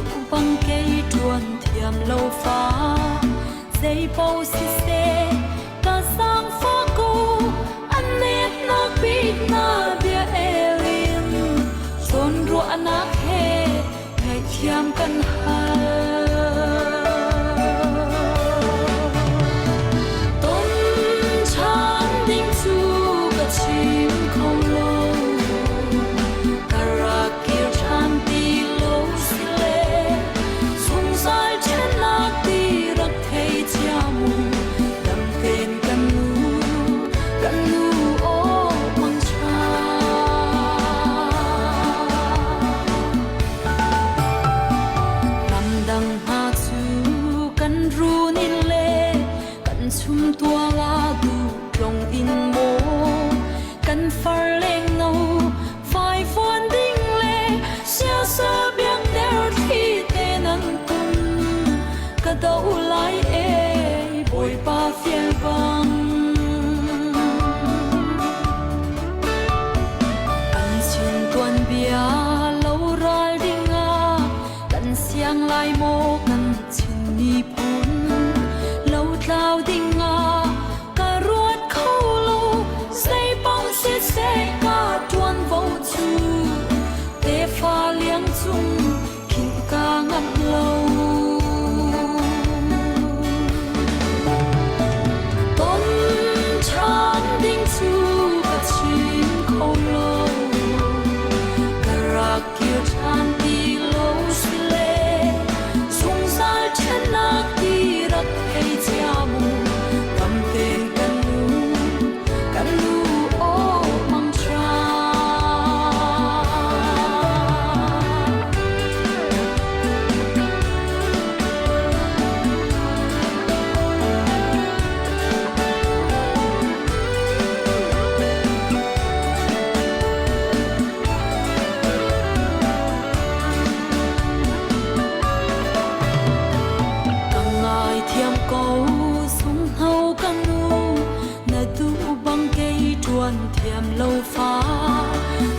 duh bang kei ṭuan thiam lo fa zei paoh siseh ka zaangfah ko an netnak bik na bia el in zawnruahnak he ngaihthiam kan hal. Ton ṭhan ding cu ka chim kho lo ka rak kir ṭhan ti lo si le zungzal ṭhennak ti rak thei cia mu dam tein kan nu kan nu aw mangṭha. Ramdang hna cu kan run in le kan chumtual ah duh tlong in maw kan far lengno faifuan ding le siasa biak der thli te nan tum ka do lai e Bawipa fial bang. Kan chin tuanbia lo ral dingah kan siang lai maw kan Chin miphun lo tlau dingah ka ruat kho lo zei paoh siseh ka ṭuanvo cu tefa liang cung khinh ka ngamh lo. Ton ṭhan ding cu ka chim kho lo, ka rak kir ṭhan ti lo si le zungzal ṭhennak ti rak thei cia mu dam tein kan nu kan nu aw mangṭha. Ka ngaithiam ko sunghno ka nu na duh bang kei ṭuan thiam lo fa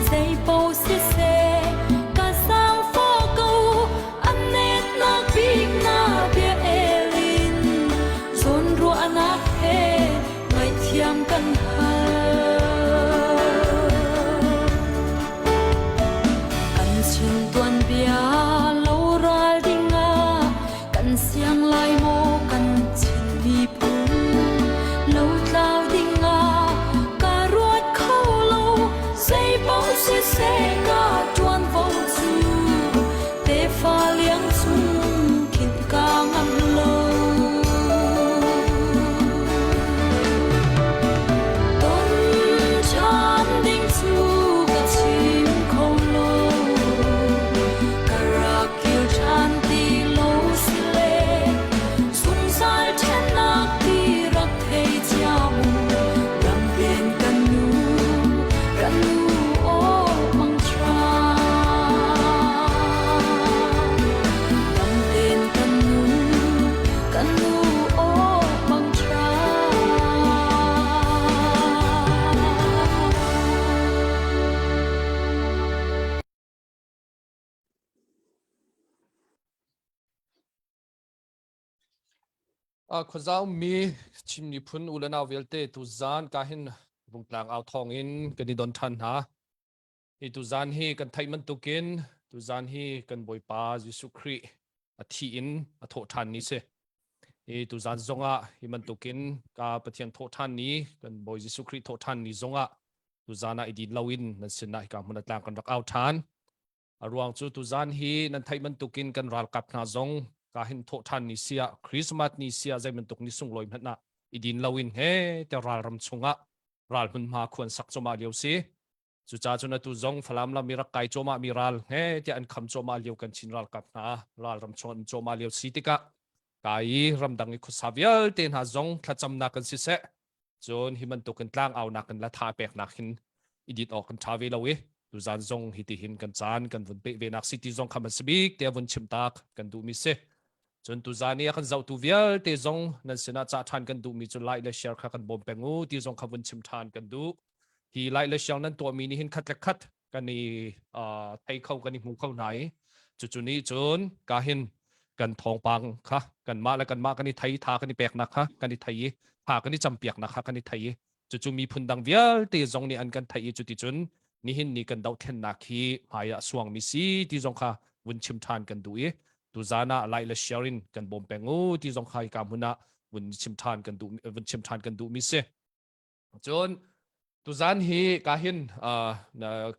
zei paoh siseh ka zaangfah ko an netnak bik na bia el in zawnruahnak he ngaihthiam kan hal. Kan chin tuanbia lo ral dingah kan siang lai maw kan Chin miphun lo tlau dingah ka ruat kho lo zei paoh siseh ka ṭuanvo cu tefa liang chung khinh ka ngamh lo. Ton ṭhan ding cu ka chim kho lo ka rak kir ṭhan ti lo si le zungzal ṭhennak ti rak thei cia mu dam tein kan nu kan nu aw mangṭha dam tein kan nu kan nu aw mangṭha. Khuazau mi Chin miphun u le nau vialte tuzaan ka hin Rungtlang au thawng in kan i don ṭhan hna. Hi tuzaan hi kan theih bantukin tuzaan hi kan Bawipa Jesuh Khrih a thi in a thawh ṭhan ni si. Hi tuzaan zongah hi bantukin ka Pathian thawh ṭhan ni kan Bawi Jesuh Khrih thawh ṭhan ni zongah tuzaan ah i din loin nan sinah hika hmun a tlang kan rak au ṭhan. A ruang cu tuzaan hi nan theih bantukin kan ralkap hna zong ka hin thawh ṭhan ni siah Christmas ni siah zei bantuk ni sunglawi hmanh ah i din loin he te ralram chungah ral hmunhma khuan sak cuma lio si. Cucaah cun atu zong Falam lam i rak kai cuahmah mi ral he tiah an kham cuahmah lio kan Chin ralkap hna ralram chung an cuahmah lio si tikah ka i ramdang i khuasa vialte hna zong thlacamnak kan siseh cun hi bantukin tlang aunak in la tha peknak hin i dit awk kan ṭha ve lo i tuzan zong hi ti hin kan caan kan vun peh ve nak si ti zong kha man si bik te vun chim tak kan duhmi si cun tuzan i a kan zohtu vialte zong nan sinah cah ṭhan kan duhmi cu like le share kha kan bawm peng u ti zong kha vun chim ṭhan kan duh hi like le share nan tuahmi nih hin khat le khat kan i thei kho kan i hmu kho hna i. Cucu nih cun ka hin kan thawngpang kha kanmah le kanmah kan i thei, tha kan i peknak kha kan i thei i tha kan i campiaknak kha kan i thei i cucu miphun dang vialte zong nih an kan theih i cuticun nihin ni kan dohthlennak hi hmai ah suangmi si ti zong kha vun chim ṭhan kan duh i tuzan ah like le share in kan bawm peng u ti zong kha hika hmun ah vun chim ṭhan kan duh vun chim ṭhan kan duhmi si. Cun tuzan hi ka hin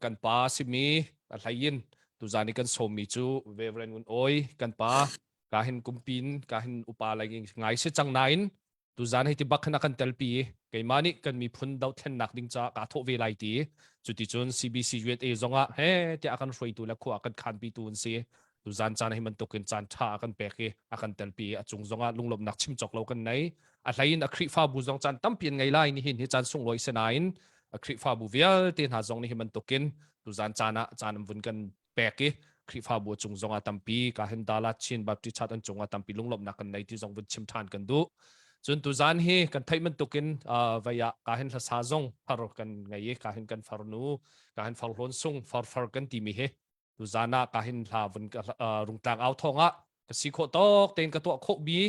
kan pa simi a hlei in tuzan i kan sawmmi cu Reverend Ngun Awi kan pa ka hin kumpin ka hin upa lai ngai si cang nain tuzan hei ti bak khan a kan telpi i keimah nih kan miphun dohthlennak ding caah kaa thawh ve lai ti cuticun CBC USA zongah he tiah a kan hruaitu le khua a kan khanpitu an si. Tuzan caan hi bantukin caan ṭha a kan pek i a kan telpi i a cung zongah lunglawmhnak chim cawk lo kan nei. A hlei in a Khrihfabu zong caan tampi an ngei lai. Nihin hi caan sunglawi si nain a Khrihfabu vialte hna zong nih hi bantukin tuzan caan ah caan an vun kan pek i Khrihfabu cung zongah tampi ka hin Dalat Chin Baptist Church an cungah tampi lunglawmhnak kan nei ti zong vun chim ṭhan kan duh. Cun tuzan hi kan theih bantukin vei ah ka hin hlasa zong far kan ngei i ka hin kan farnu ka hin farhlawn sung farfar kan timi hi tuzan ah ka hin hla vun rungtlang au thawng ah ka si khawh tawk tein ka tuah khawh bi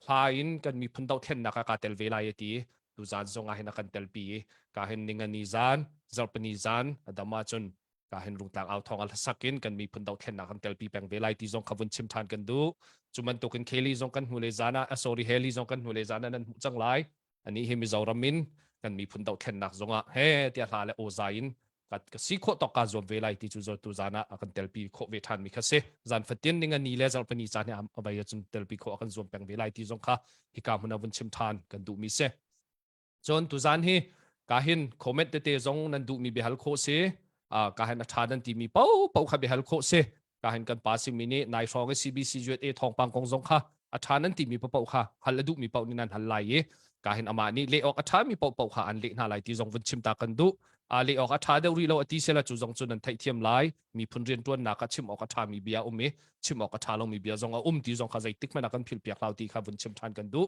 hla in kan miphun dohthlennak ah kaa tel ve lai ti tuzan zong ah hin a kan telpi i ka hin ningani zan zarhpini zan adam ahcun ka hin rungtlang au thawng a hlasak in kan miphun dohthlennak kan telpi peng ve lai ti zong kha vun chim ṭhan kan duh. Cu bantukin Kelly zong kan hnu le zan ah sorry Haley zong kan hnu le zan ah nan hmuh cang lai. Ani hi Mizoram in kan miphun dohthlennak zongah he tiah hla le aw zai in ka si khawh tawk ka zuam ve lai ti cu tu zan ah a kan telpi khawh ve ṭhan mi kha si. Zan fatin ning a ni le zarhpini caan hi a vai cun telpi khawh a kan zuam peng ve lai ti zong kha hika hmun ah vun chim ṭhan kan duh mi si. Cun tuzan hi ka hin comment tete zong nan duhmi biahal khawh si. Ka hin a ṭha nan timi paohpaoh kha biahal khawh si. Ka hin kan pa simi nih nai hrawng i CBC USA thawngpang kong zong kha a ṭha nan timi paohpaoh kha hal a duhmi paoh nih nan hal lai i ka hin amah nih leh awk a ṭhami paohpaoh kha an leh hna lai ti zong vun chim ta kan duh. Leh awk a ṭha deuh rih lo a ti sela cu zong cu nan theihthiam lai. Miphun rianṭuannak ah chim awk a ṭhami bia um i chim awk a ṭha lomi bia zong a um ti zong kha zeitik hmanh ah kan philh piak hlau ti kha vun chim ṭhan kan duh.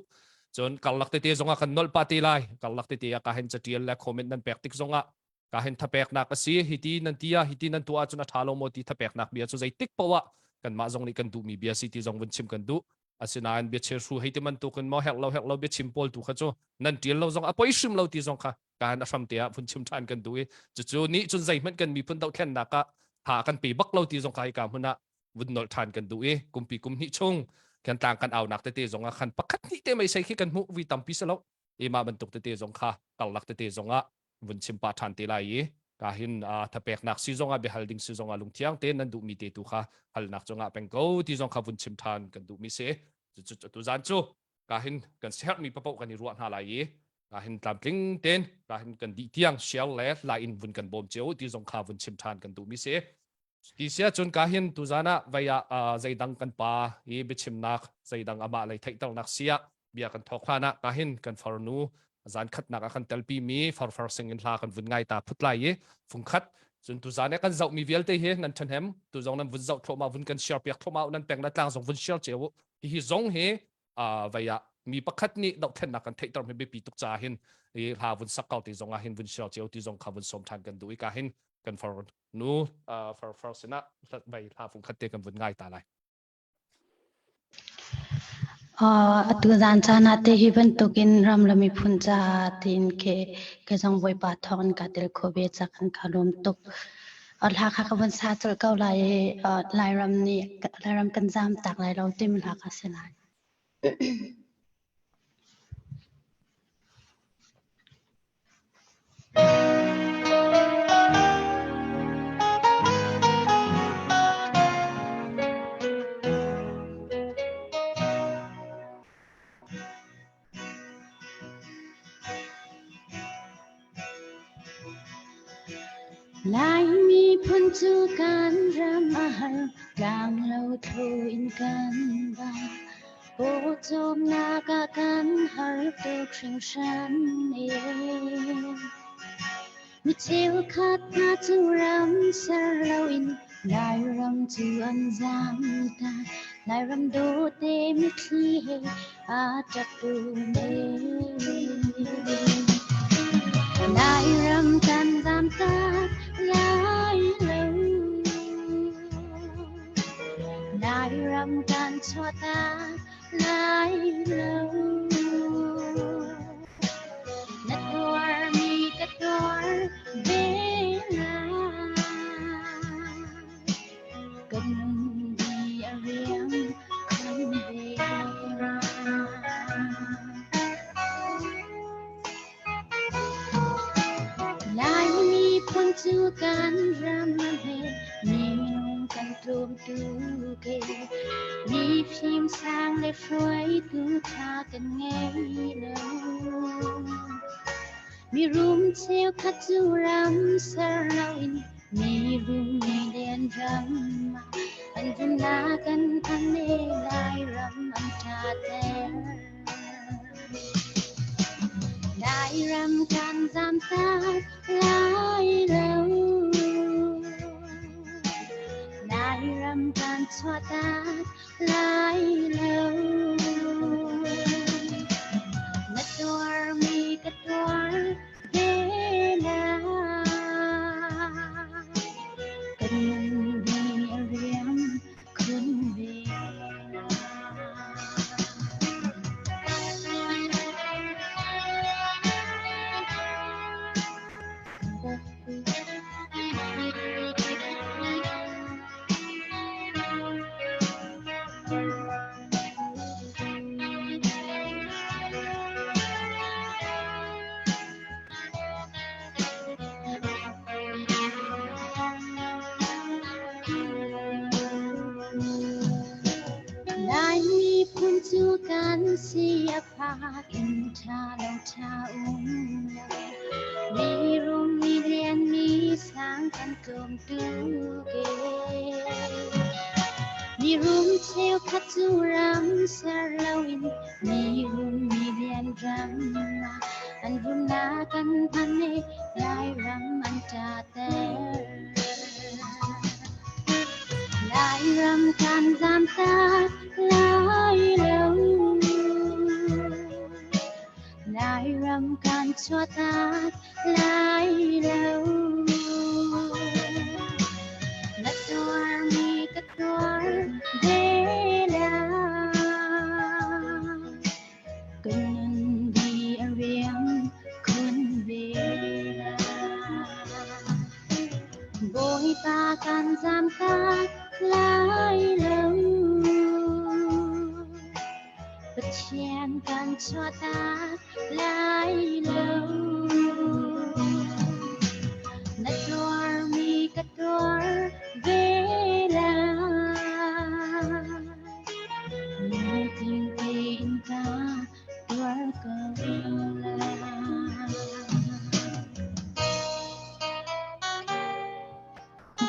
Cun karlak tete zong ah kan nolh pah te lai. Karlak tete ah ka hen catial le comment nan pek tik zong ah ka hen thapeknak a si. Hiti nan ti ah hiti nan tuah ahcun a ṭha lo maw ti thapeknak bia cu zeitik paoh ah kanmah zong nih kan duhmi bia si ti zong vun chim kan duh. Asinain bia chirhru hei ti bantukin maw herh lo herh lo biachim pawl tu kha cu nan ṭial lo zong a poi hrim lo ti zong kha kaan a hram te ah vun chim ṭhan kan duh i cucu nih cun zeihmanh kan miphun dohthlennak ah tha kan pe bak lo ti zong kha hika hmun ah vun nolh ṭhan kan duh i kumpi kum hnih chung kan tlang kan aunak tete zong ah khan pakhat hnih te mei sei khi kan hmuh vi tampi si lo i mah bantuk tete zong kha karlak tete zong ah vun chim pah ṭhan te lai i ka hin thapeknak si zong ah biahal ding si zong ah lungthiang tein nan duhmi te tu kha halnak cungah peng ko ti zong kha vun chim ṭhan kan duhmi si. Cu tu zan cu ka hin kan siherhmi papoh kan i ruah hna lai i ka hin tlamtling tein ka hin kan dih tiang share le lai in vun kan bawm cio ti zong kha vun chim ṭhan kan duhmi si. Ti sia cun ka hin tuzan ah vei ah zeidang kan pa i biachimnak zeidang amah lei theihternak sia bia kan thawk hlan ah ka hin kan farnu zan khatnak ah kan telpi mi farfar sing in hla kan vun ngai ta phut lai i fungkhat cun tuzan ah kan zoh mi vialte hi nan ṭhahnem tu zong nan vun zoh thluahmah vun kan share piak thluahmah nan peng na tlang zong vun share cio hihi zong hi vei ah mi pakhat nih dohthlennak kan theihter mi biapi tuk caah hin i hla vun sak ko ti zong ah hin vun share cio ti zong kha vun sawm ṭhan kan duh i ka hin kan far nu far far sinah vei hla fung khat te kan vun ngai ta lai. Atu zan caan ah te hi bantukin ram le miphun caah tiin ke ke zong Bawipa thawng in ka tel kho ve ca kan ka lawm tuk. Hla kha ka vun sa colh ko lai i Lairam nih Lairam kan zaam tak lai lo timi hla kha si lai. Lai miphun cu kan ram a har, tlanglo thlo in kan ba. Pawcawmnak ah kan har tuk hringhran e. Mi cheukhat hna cu ram ser loin Lairam cu an zaam ta. Lairam dawte mitthli he aa ṭap un e. Lairam kan zaam tak lai lo. ram kan chuahtak lai lo. Na tuarmi ka tuar ve lai. Kan nun di a riam khun ve lai. Lai miphun cu kan ram a hme, minung kan tlawm tuk e. Mi fim sang le hruaitu ṭha kan ngei lo. Mirum cheukhat cu ram ser loin mirum milian ram ah an rumnak an an e Lairam an ṭater. Lairam kan zamtak lai lo. Lairam kan chuahtak lai lo. Na tuarmi ka tuar ve lai. Kan nun di a riam khun ve lai. Lai miphun cu kan si a fak in ṭha lo ṭha um lo. Mi rum mi lian mi sang kan tlawm tuk e. Mi rum cheukhat cu ram ser loin mi rum mi lian ram ah an rumnak an hman i Lairam an ṭater. Lairam kan zamtak lai lo. Lairam kan chuahtak lai lo. Na tuarmi ka tuar ve lai. Kan nun di a riam khun ve lai. Bawipa kan zamtak lai lo. Pathian kan chuahtak lai lo. Na tuarmi ka tuar ve lai. Nitin tein ka tuar ko lai.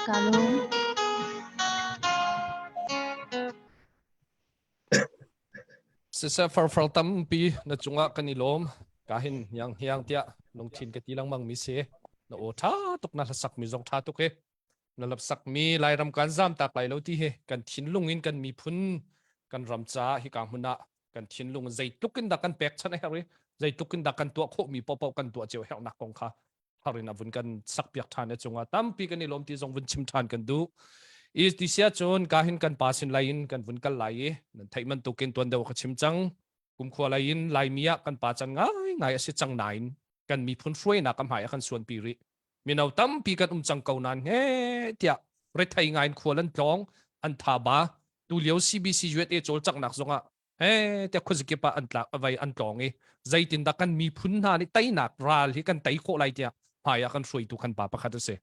Ka lawm. Siseh farfar tampi na cungah kan i lawm. Ka hin hiang hiang tiah lungthin ka ti lengmang mi si. Na aw ṭha tuk na hlasak mi zong ṭha tuk i na lapsak mi Lairam kan zam tak lai lo ti hi kan thinlung in kan miphun kan ram caah hika hmun ah kan thinlung zeitluk in dah kan pekchanh a herh i zeitluk in dah kan tuah khawh mi paohpaoh kan tuah cio herhnak kong kha thar in a vun kan sakpiak ṭhan i cungah tampi kan i lawm ti zong vun chim ṭhan kan duh. I ti sia cun ka hin kan pa sin lai in kan vun kal lai i nan theih bantukin tuan deuh ka chim cang. Kumkhua lei in Laimi ah kan pa can ngai ngai a si cang nain kan miphun hruainak a hmai a kan suanpi rih. Mino tampi kan um cang ko nain he tiah rethei ngai in khual an tlawng an tha ba tu lio CBC USA cawlcanghnak zongah he tiah khuazakip ah an tlak vai an tlawng i zeitindah kan miphun hna nih teinak ral hi kan tei khawh lai tiah hmai ah kan hruaitu kan pa pakhat a si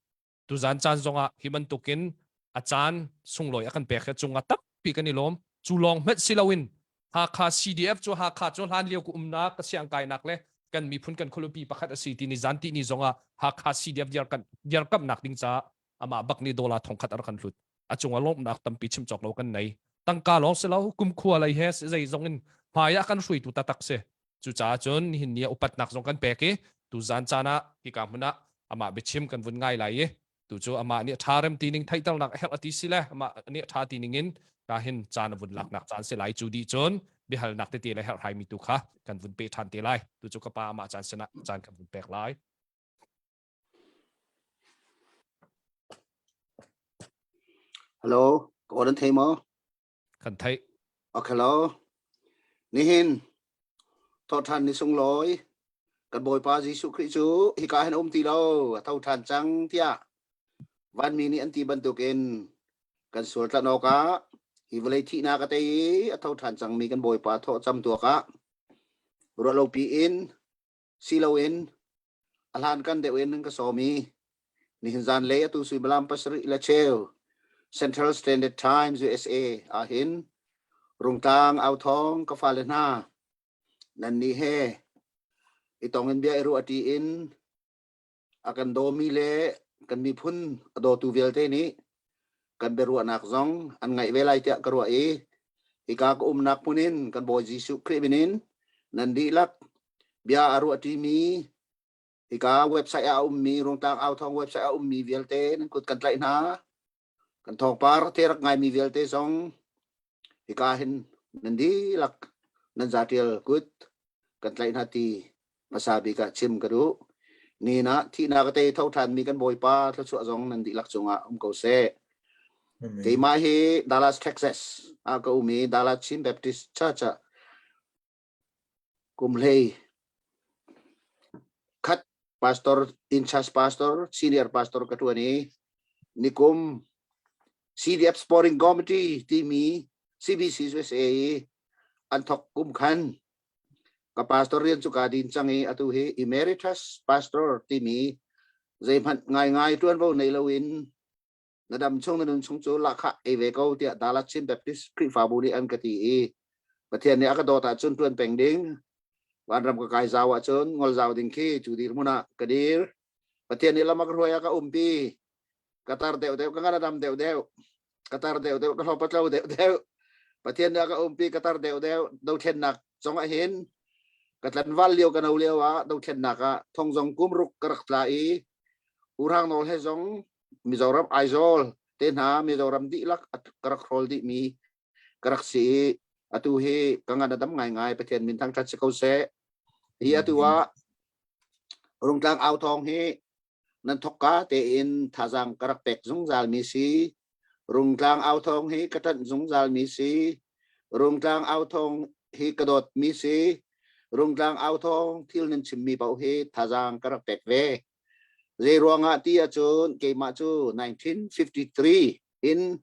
tuzan caan zongah hi bantukin a caan sunglawi a kan pek hi cungah tampi kan i lawm cu lawng hmanh si loin Hakha CDF cu Hakha cu hlan lio ku umnak ka siang kainak le kan miphun kan khualipi pakhat a si ti ni zan ti ni zongah Hakha CDF diar kan diarkamnak ding caah amah bak nih dollar thongkhat a rak kan hlut a cungah lawmhnak tampi chim cawk lo kan nei tangka lawng si lo kumkhua lei he zei zong in hmai ah kan hruaitu tatak si cucaah cun nihin ni ah upatnak zong kan pek i tuzan caan ah hika hmun ah amah biachim kan vun ngai lai i tu cu amah nih ṭha rem ti ning theihternak a herh a ti si le amah nih ṭha ti ning in ka hin caan a vun laknak caan si lai cu dih cun biahalnak tete le herhhai mi tu kha kan vun pe ṭhan te lai tu cu ka pa amah caan sinah caan kan vun pek lai Hello, ka aw nan thei maw? Kan theih. Ok hello. Nihin thawhṭhan ni sunglawi kan Bawipa Jesuh Khrih cu hika hin a um ti lo, a tho ṭhan cang tiah vanmi nih an ti bantukin kan sual tlanh awkah hi vawlei thihnak a tei i a tho ṭhan cangmi kan Bawipa thawh cam tuakah ruahlopi in si loin a hlankan deuh in an ka sawm i nihin zanlei atu suimilam pasarih le cheu Central Standard Time USA ahhin Rungtlang authawng ka fale hna nannih he i tong in bia i ruah ṭi in a kan dawmi le kan miphun a dawtu vialte nih kan biaruahnak zong an ngaih ve lai tiah ka ruah i hika ka umnak hmun in kan Bawi Jesuh Khrih min in nan dihlak bia a ruahṭimi hika website ah a ummi Rungtlang Authawng website ah a ummi vialte nan kut kan tlaih hna. Kan thawngpar te rak ngaimi vialte zong hika hin nan dihlak nan zatial kut kan tlaih hna ti hmasa bik ah chim ka duh. Ni na thihnak a tei tho ṭhanmi kan Bawipa thluachuah zong nan dihlak cungah um ko seh. Keimah hi Dallas, Texas ah ka um i Dallas Chin Baptist Church ah kum hlei khat pastor in charge pastor senior pastor ka ṭuan i nikum CDF Sporting Committee timi CBC USA i an thok kum khan ka pastor rian cu kaa din cang i atu hi emeritus pastor timi zeihmanh ngaingai ṭuanvo nei loin na dam chung na nun chung cu lahkhah ei ve ko tiah Dallas Chin Baptist Khrihfabu nih an ka ti i Pathian nih a ka dawt ahcun ṭuan peng ding vanram ka kai zau ahcun ngol zau ding khi cu dirhmun ah ka dir. Pathian nih lam a ka hruai a ka umpi ka tar deuh deuh ka ngan a dam deuh deuh ka tar deuh deuh ka hlawp a tlo deuh deuh Pathian nih a ka umpi ka tar deuh deuh dothlennak zong ah hin ka tlanval lio ka no lio ah dothlennak ah thong zong kum ruk ka rak tla i Urhang nawl he zong Mizoram Aizawl te hna Mizoram dihlak ka rak hrawl dih mi ka rak si i atu hi ka ngan a dam ngaingai Pathian min thangṭhat si ko seh. Hi atu ah Rungtlang au thawng hi nan thokka tein thazaang ka rak pek zungzal mi si. Rungtlang au thawng hi ka ṭanh zungzal mi si. Rungtlang au thawng hi ka dawt mi si. Rungtlang au thawng thil nan chim mi paoh hi thazaang ka rak pek ve. Zei ruangah ti ahcun keimah cu 1953 in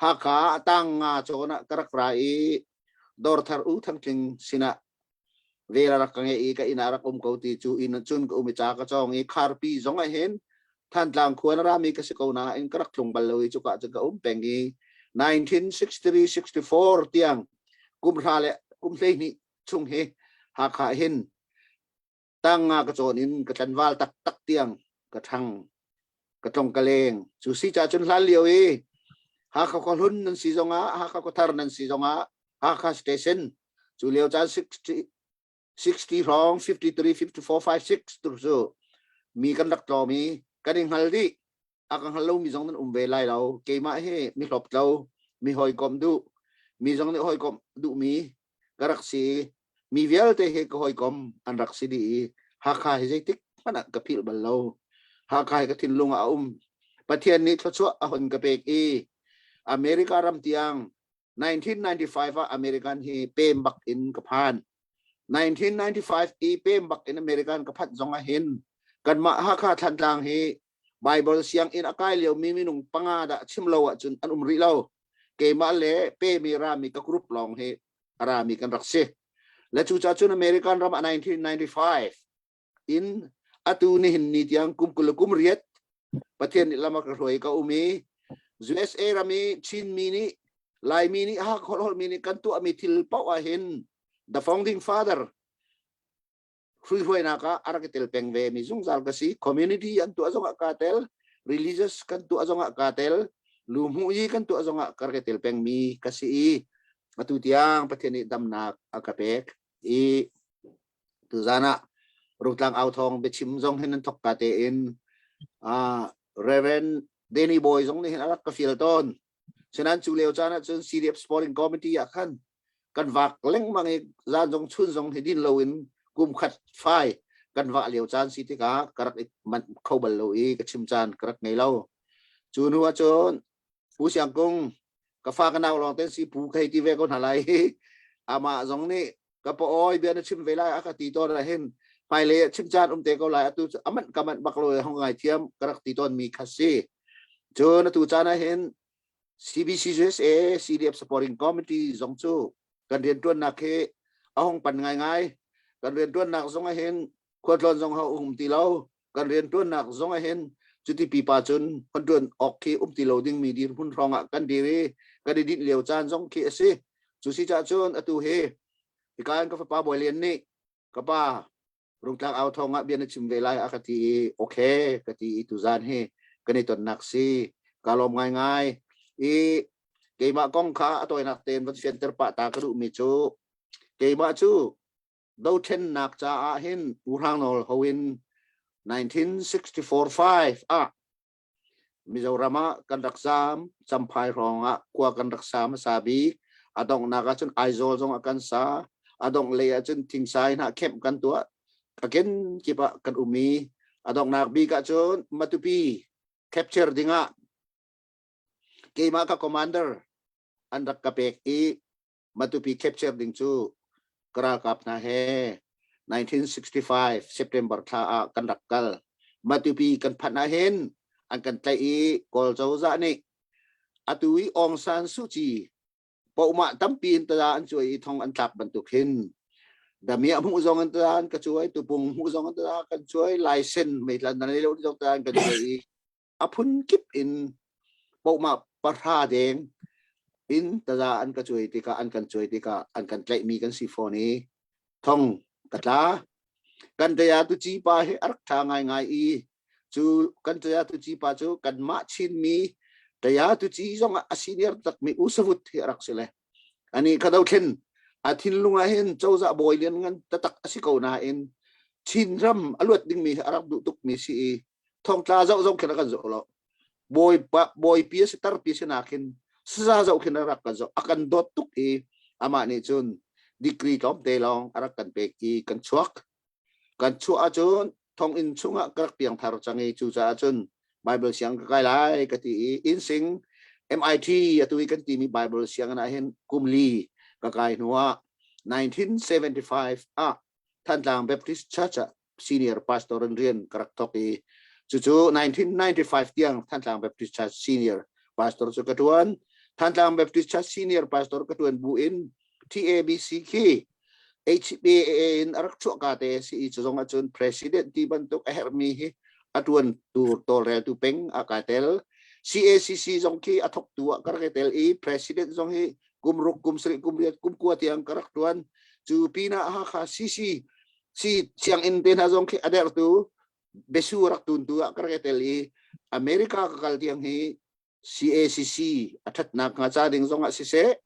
Hakha a tang nga cawn ah ka rak ra i Dawrthar U Thang Tling sinah vel a rak ka ngeih i ka inn ah rak um ko ti cu inn ah cun ka um i ca ka cawng i Kharpi zong ah hin Thantlang khua na rami ka si ko nain ka rak tlung bal lo i cuka cun ka um peng i 1963-64 tiang kum hra le kum 12 chung hi Hakha hin tang nga ka cawn in ka tlanval taktak tiang ka ṭhang ka tlong ka leng cu si ca cun hlan lio i Hakha khua hlun nan si zongah Hakha khua thar nan si zongah Hakha station cu lio caan 60 60 hrawng 53 54 56 tu cu mi kan rak tlawm i kan i hngal dih a ka hngal lomi zong nan um ve lai lo keimah hi mi hlawptlo mi hawikom duh mi zong nih hawikom duhmi ka rak si mi vialte hi ka hawikom an rak si dih i Hakha hi zeitik hmanh ah ka philh bal lo Hakha hi ka thinlung ah a um Pathian nih thluachuah a hun ka pek i America ram tiang 1995 ah American hi pem bak in ka phan 1995 i pem bak in American ka phanh zong ah hin kanmah Hakha Thantlang hi Bible sianginn a kai lio mi minung panga dah chim lo ahcun an um rih lo keimah le pemi rami ka group lawng hi a rami kan rak si le cu ca cun American ram ah 1995 in atu nihin ni tiang kum 20 le kum riat Pathian nih lam a ka hruai ka um i USA ram i Chinmi nih Laimi nih Hakha holh mi nih kan tuahmi thil paoh ah hin the founding father hruihruainak ah a rak i tel peng ve mi zungzal ka si community an tuah zongah kaa tel religious kan tuah zongah kaa tel luhmuh yi kan tuah zongah ka rak i tel peng mi ka si i atu tiang Pathian nih damnak a ka pek i tuzan ah Rungtlang au thawng biachim zong hin an thok ka tein Reverend Danny Boy zong nih hin a rak ka fial tawn sinan cu lio caan ah cun CDF Sporting Committee ah khan kan vak lengmang i zan zong chun zong hi din loin kum khat fai kan vah lio caan si tikah ka rak i manh kho bal lo i ka chim caan ka rak ngei lo cu hnu ah cun Pu Siang Kung ka Ka fa ka nau lawng ten si pu khei ti ve ko hna lai hi. Amah zong nih ka pa oi bia na chim ve lai a ka ti tawn ah hin hmailei ah chim caan um te ko lai atu cu amanh ka manh bak lo hong ngai thiam ka rak ti tawn mi kha si. Cun atu caan ah hin CBCUSA CDF Supporting Committee zong cu kan riantuannak hi a hong pan ngaingai. Kan riantuannak zong ah hin khualtlawn zong ha um ti lo. Kan riantuannak zong ah hin cuti pipa cun hon tuan awk khi um ti lo dingmi dirhmun hrawng ah kan dir i kan i dinh lio caan zong khi a si. Cu si cah cun atu hi hika in ka fapa Bawi Lian nih ka pa Rungtlak au thawng ah bia na chim ve lai a ka ti i okay ka ti i tuzan hi kan i tonnak si ka lawm ngaingai i keimah kong kha a tawinak tein van fianter pah ta ka duhmi cu keimah cu dothlennak caah hin Pu Hrang Nawl ho in 1964-5 ah Mizoram ah kan rak zaam, Champhai hrawng ah khua kan rak sa hmasa bik. A donghnak ahcun Aizawl zong ah kan sa. A dongh lei ahcun Thingsai hna camp kan tuah. A kenkip ah kan um i a donghnak bik ahcun Matupi capture dingah keimah ka commander an rak ka pek i Matupi capture ding cu ka ralkap hna he 1965 September thla ah kan rak kal. Matupi kan phanh ah hin an kan tlaih i Kawl cozah nih atu i Aung San Suu Kyi pohmah tampi in tada an cuai i thong an tlak bantuk hin damiah hmuh zong an tada an ka cuai tupung hmuh zong an tada kan cuai laisen meitlan nan lo zong tada an kan cuai i a phun kip in pohmah pahra deng in taza an ka cuai tikah an kan cuai tikah an kan tlaihmi kan si fawn i thong ka tla. Kan taya tu ci pa hi a rak ṭha ngaingai i cu kan taya tu ci pa cu kanmah Chinmi taya tu ci zong ah a senior takmi usavut hi a rak si le ani ka dothlen a thinlung ah hin cozah bawi lian ngan tatak a si ko nain Chinram a luat dingmi hi a rak duh tukmi si i thongtla zoh zong khin a kan zoh lo bawipa bawipi a si tarpi si nakin saza zoh khin a rak kan zoh a kan dawt tuk i amah nih cun degree tlawmte lawng a rak kan pek i kan chuak kan chuah ahcun thonginn chungah ka rak piangthar cang i cucaah cun Bible siang ka kai lai ka ti i insing MIT atu i kan timi Bible sianginn ah hin kum li ka kai hnuah 1975 ah Thantlang Baptist Church ah senior pastor in rian ka rak thawk i cucu 1995 tiang Thantlang Baptist Church senior pastor cu ka tuan. Thantlang Baptist Church senior pastor ka tuan bu in TABC khi HBAA in a rak chuah ka te si i cu zong ahcun president ti bantuk a herhmi hi a tuan tu tawlreltu peng a ka tel. CACC zong khi a thawktu ah ka rak i tel i president zong hi kum ruk kum sarih kum riat kum kua tiang ka rak tuan. Cu pinah Hakha CC si sianginn te hna zong khi a dertu besu rak tuntu ah ka rak i tel i America ka kal tiang hi CACC a thatnak hnga ca ding zong ah siseh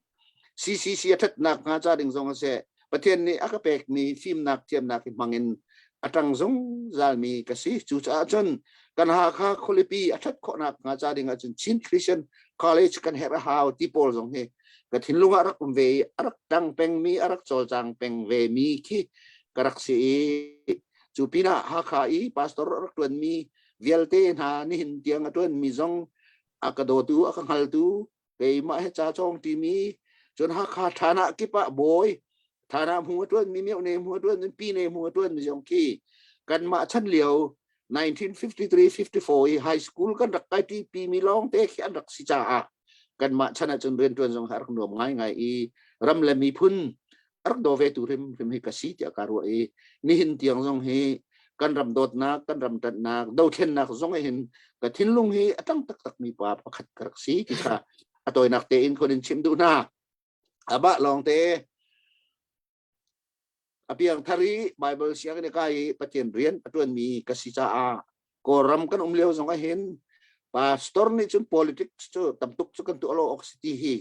CCC a thatnak hnga ca ding zong ah siseh Pathian nih a ka pekmi fimnak thiamnak hi hmangin a tang zungzal mi ka si cucaah cun kan Hakha khualipi a that khawhnak hnga ca ding ahcun Chin Christian College kan herh a hau ti pawl zong hi ka thinlung ah rak um ve i a rak tang pengmi a rak cawlcang peng ve mi khi ka rak si i cu pinah Hakha i pastor a rak tuanmi vialte hna nihin tiang a tuanmi zong a ka dawtu a ka hngaltu keimah he ca cawng timi cun Hakha thana kip ah bawi thana hmu a tuan mi myo ne hmu a tuan mi pi ne hmu a tuan mi zong khi kanmah chan lio 1953 54 i high school kan rak kai ti pi mi lawng te khi an rak si caah kanmah chan ahcun riantuan zong a rak nuam ngaingai i ram le miphun a rak daw ve tu hrim hrim hi ka si tiah ka ruah i nihin tiang zong hi kan ram dawtnak kan ram ṭanhnak dothlennak zong hin ka thinlung hi a tang taktak mi pa pakhat ka rak si ti kha a tawinak tein khon in chim duh hna abah lawng te A piangthar i Baibal sianginn a kai i Pathian rian a ṭuanmi ka si caah Kawlram kan um lio zong ahhin pastor nih cun politics cu tamtuk cu kan tuah lo awk si ti hi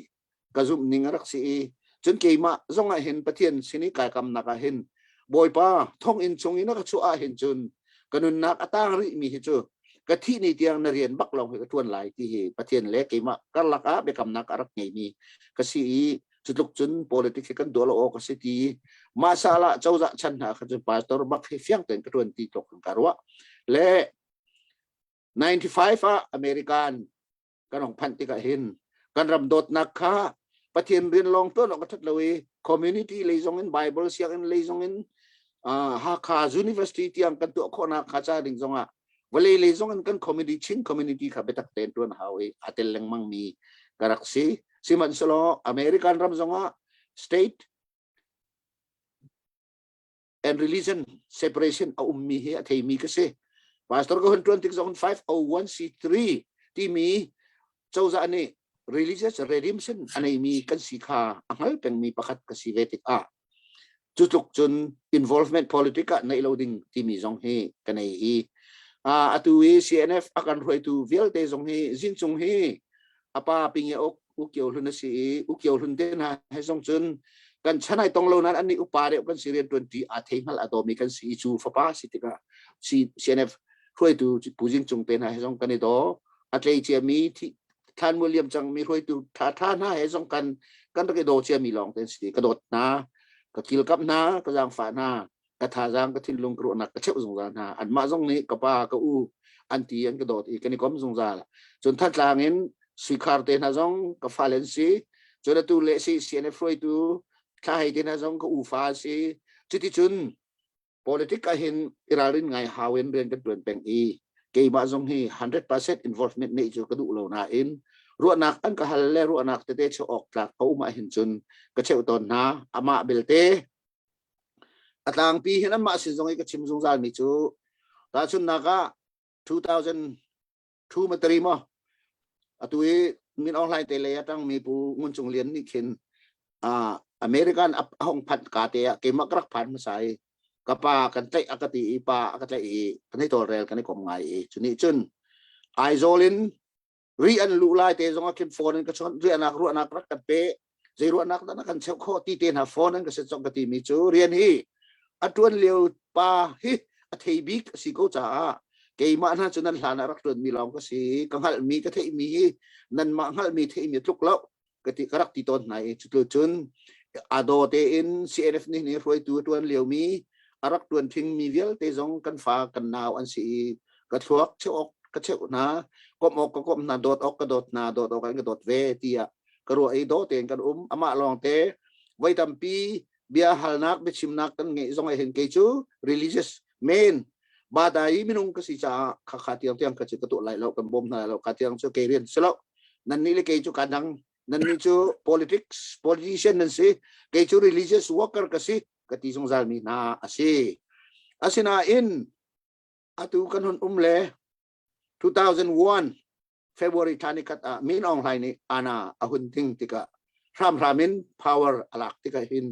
ka zumh ning a rak si i cun keimah zong ahhin Pathian sin i kai kamnak ahhin Bawipa thonginn chung in a ka chuah ahhin cun ka nunnak a tang rihmi hi cu ka thih ni tiang na rian bak lawng hi ka ṭuan lai ti hi Pathian le keimah karlak ah biakamnak a rak ngeimi ka si i cutluk cun politics hi kan duah lo awk a si ti mah salah cozah chan hna kha cun pastor bak hi fiang tein ka tuan ti tlok kan ka ruah le 95 ah American kan hong phanh tikah hin. Kan ram dawtnak kha Pathian rian lawng tuan awk a that lo i community lei zong in Bible sianginn lei zong in Hakha University tiang kan tuah khawhnak kha ca ding zong ah vawlei lei zong in kan community Chin community kha biatak tein tuan hau i a tel lengmang mi ka rak si. Sihmanhsehlaw American ram zong ah state and religion separation a ummi hi a theimi ka si. Pastor ka hun tuan tik zong 501c3 timi cozah nih religious redemption a neimi kan si kha a hngal pengmi pakhat ka si ve tikah cu tluk cun involvement politic ah neih lo ding timi zong hi ka nei i atu i CNF a kan hruaitu vialte zong hi zincung hi apa pinge ok ukio hlun a si i ukio hlun te hna he zong cun kan chan ai tong lo nan an nih upa deuh kan si rian tuan ti a thei hngal a dawmi kan si i cu fapa si tikah CNF hruaitu Pu Jing Cung te hna he zong kan i daw a tlei ciami thlan mu liam cang mi hruaitu tha tha hna he zong kan kan rak i daw ciami lawng te si ka dawt hna ka kilkap hna ka zaangfah hna ka thazaang ka thinlung ka ruahnak ka cheuh zungzal hna anmah zong nih ka pa ka u an ti an ka dawt i kan i kom zungzal cun Thantlang in Suikhar te hna zong ka fale an si cun atu le si CNF hruaitu thla hei te hna zong ka ufa si cuticun politic ah hin i ralrin ngai hau in rian kan tuan peng i keimah zong hi 100% involvement neih cu ka duh lo nain ruahnak an ka hal le ruahnak tete cheu awk tlak a um ah hin cun ka cheuh tawn hna amah belte A tlangpi hin anmah sin zong i ka chim zungzalmi cu tahchunhnak ah 2002 matari maw atu i Min Aung Hlaing te lei a ṭangmi Pu Ngun Cung Lian nih khin American a hong phanh ka te ah keimah ka rak phan hmasa i ka pa kan tlaih a ka ti i pa a ka tlaih i kan hei tawlrel kan i kom ngai i cu nih cun Aizawl in ri an luh lai te zong ah khin phone in ka chawnh riahnak ruahnak rak kan pe zei ruahnak dah na kan cheuh khawh ti te hna phone an ka set zong ka ti mi cu rian hi a tuan lio pa hi a thei bik a si ko caah keimah hna cu nan hlan ah rak tuan mi lawng ka si ka hngalh mi ka theih mi hi nan mah hngalh mi theih mi tluk lo ka ti ka rak ti tawn hna i cutu cun ado tein CNF nih nih hruaitu a tuan lio mi a rak tuan thing mi vialte zong kan fa kan nau an si i ka thluak cheuh awk ka cheuh hna komh awk ka komh hna dawt awk ka dawt hna dawt awk an ka dawt ve tiah ka ruah i daw tein kan um amah lawng te voi tampi bia halnak biachimnak kan ngeih zong ah hin kei cu religious men badai minung ka si caah kha kha tiang tiang ka cu ka tuah lai lo kan bawm hna lai lo kha tiang cu kei rian si lo nan nih le kei cu ka dang nan nih cu politics politician nan si kei cu religious worker ka si ka ti zungzal mi hna a si asinain atu kan hun um le 2001 February thla ni khat ah Min Aung Hlaing nih ana a hun ding tikah hramhram in power a lak tikah hin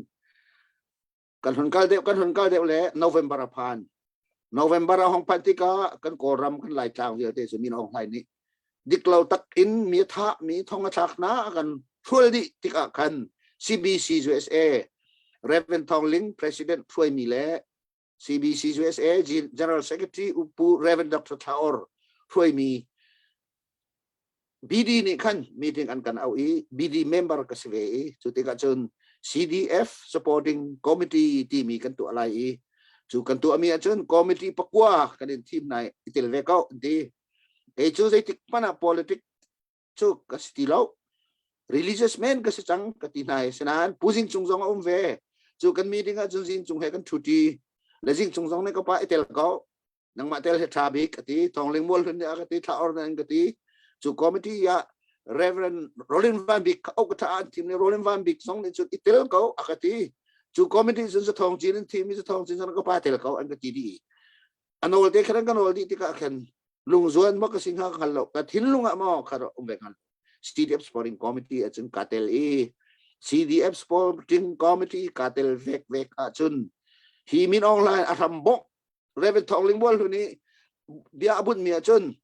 kan hun kal deuh kan hun kal deuh le November a phan November a hong phanh tikah kan Kawlram kan Laitlang vialte cu Min Aung Hlaing nih diklo tak in mi tha mi thong a thlak hna a kan hrual dih tikah khan CBC USA Reverend Thawng Ling President hruaimi le CBC USA General Secretary Pu Reverend Dr. Thaor hruaimi BD nih khan meeting an kan auh i BD member ka si ve i cu tikah cun CDF Supporting Committee timi kan tuah lai i cu kan tuahmi ahcun committee pakua kan in thim nai i tel ve ko an ti. Kei cu zeitik hmanh ah politic cu ka si ti lo religious man ka si cang ka ti hna i sinain Pu Zing Cung zong a um ve cu kan meeting ah cun Zing Cung he kan ṭhuṭi le Zing Cung zong nih ka pa i tel ko nangmah tel he ṭha bik a ti Thawngling Mual Hlun nih a ka ti Thla Or an ka ti cu committee ah Reverend Rolin Van Bik ka ok tha an thim ni Rolin Van Bik zong nih cun i tel ko a ka ti cu committee cun Zathawng Cin an thim i Zathawng Cin zong ka pa tel ko an ka ti dih a nawl te khan kan nawl dih tikah khan lungzuan maw ka si hnga hngal lo ka thinlung ah maw kha um ve hngal CDF Sporting Committee ahcun ka tel i CDF Sporting Committee ka tel vek vek ahcun hi min online a hram bok Reverend Thawng Ling Bual hlun i bia a bunh mi ahcun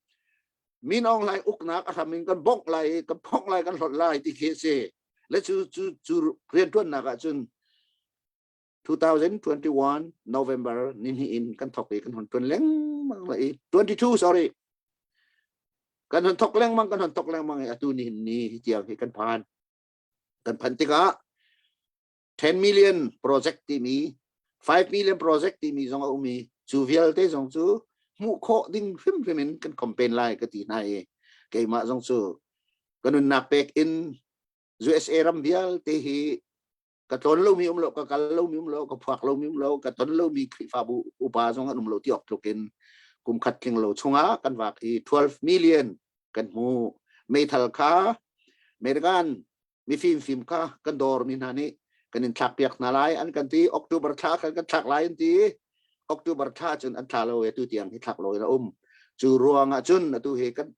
min online uknak a hram in kan bongh lai kan phongh lai kan hlawt lai ti khi a si le cu cu cu riantuannak ahcun 2021 November ni hnih in kan thok i kan hon tuan lengmang la i 22 sorry kan hon thok lengmang kan hon thok lengmang i atu ni ni hi tiang hi kan phan kan phan tikah 10 million project timi 5 million project timi zong a um i cu vialte zong cu hmuh khawh ding hrimhrim in kan campaign lai ka ti hna i keimah zong cu. Ka nunnak pek in USA ram vialte hi ka tlawn lomi um lo, ka kal lomi um lo, ka phuak lomi um lo, ka ton lomi Khrihfabu upa zong an um lo ti awk tluk in kum khat tling lo chungah kan vak i 12 million kan hmu. Meithal kha American mifim fim kha kan dawr mi hna nih kan in thlak piak hna lai an kan ti. October thla khan kan thlak lai an ti. October thla cun an thla lo e tu tiang hi thlak lo in a um. Cu ruang ah cun atu hi kan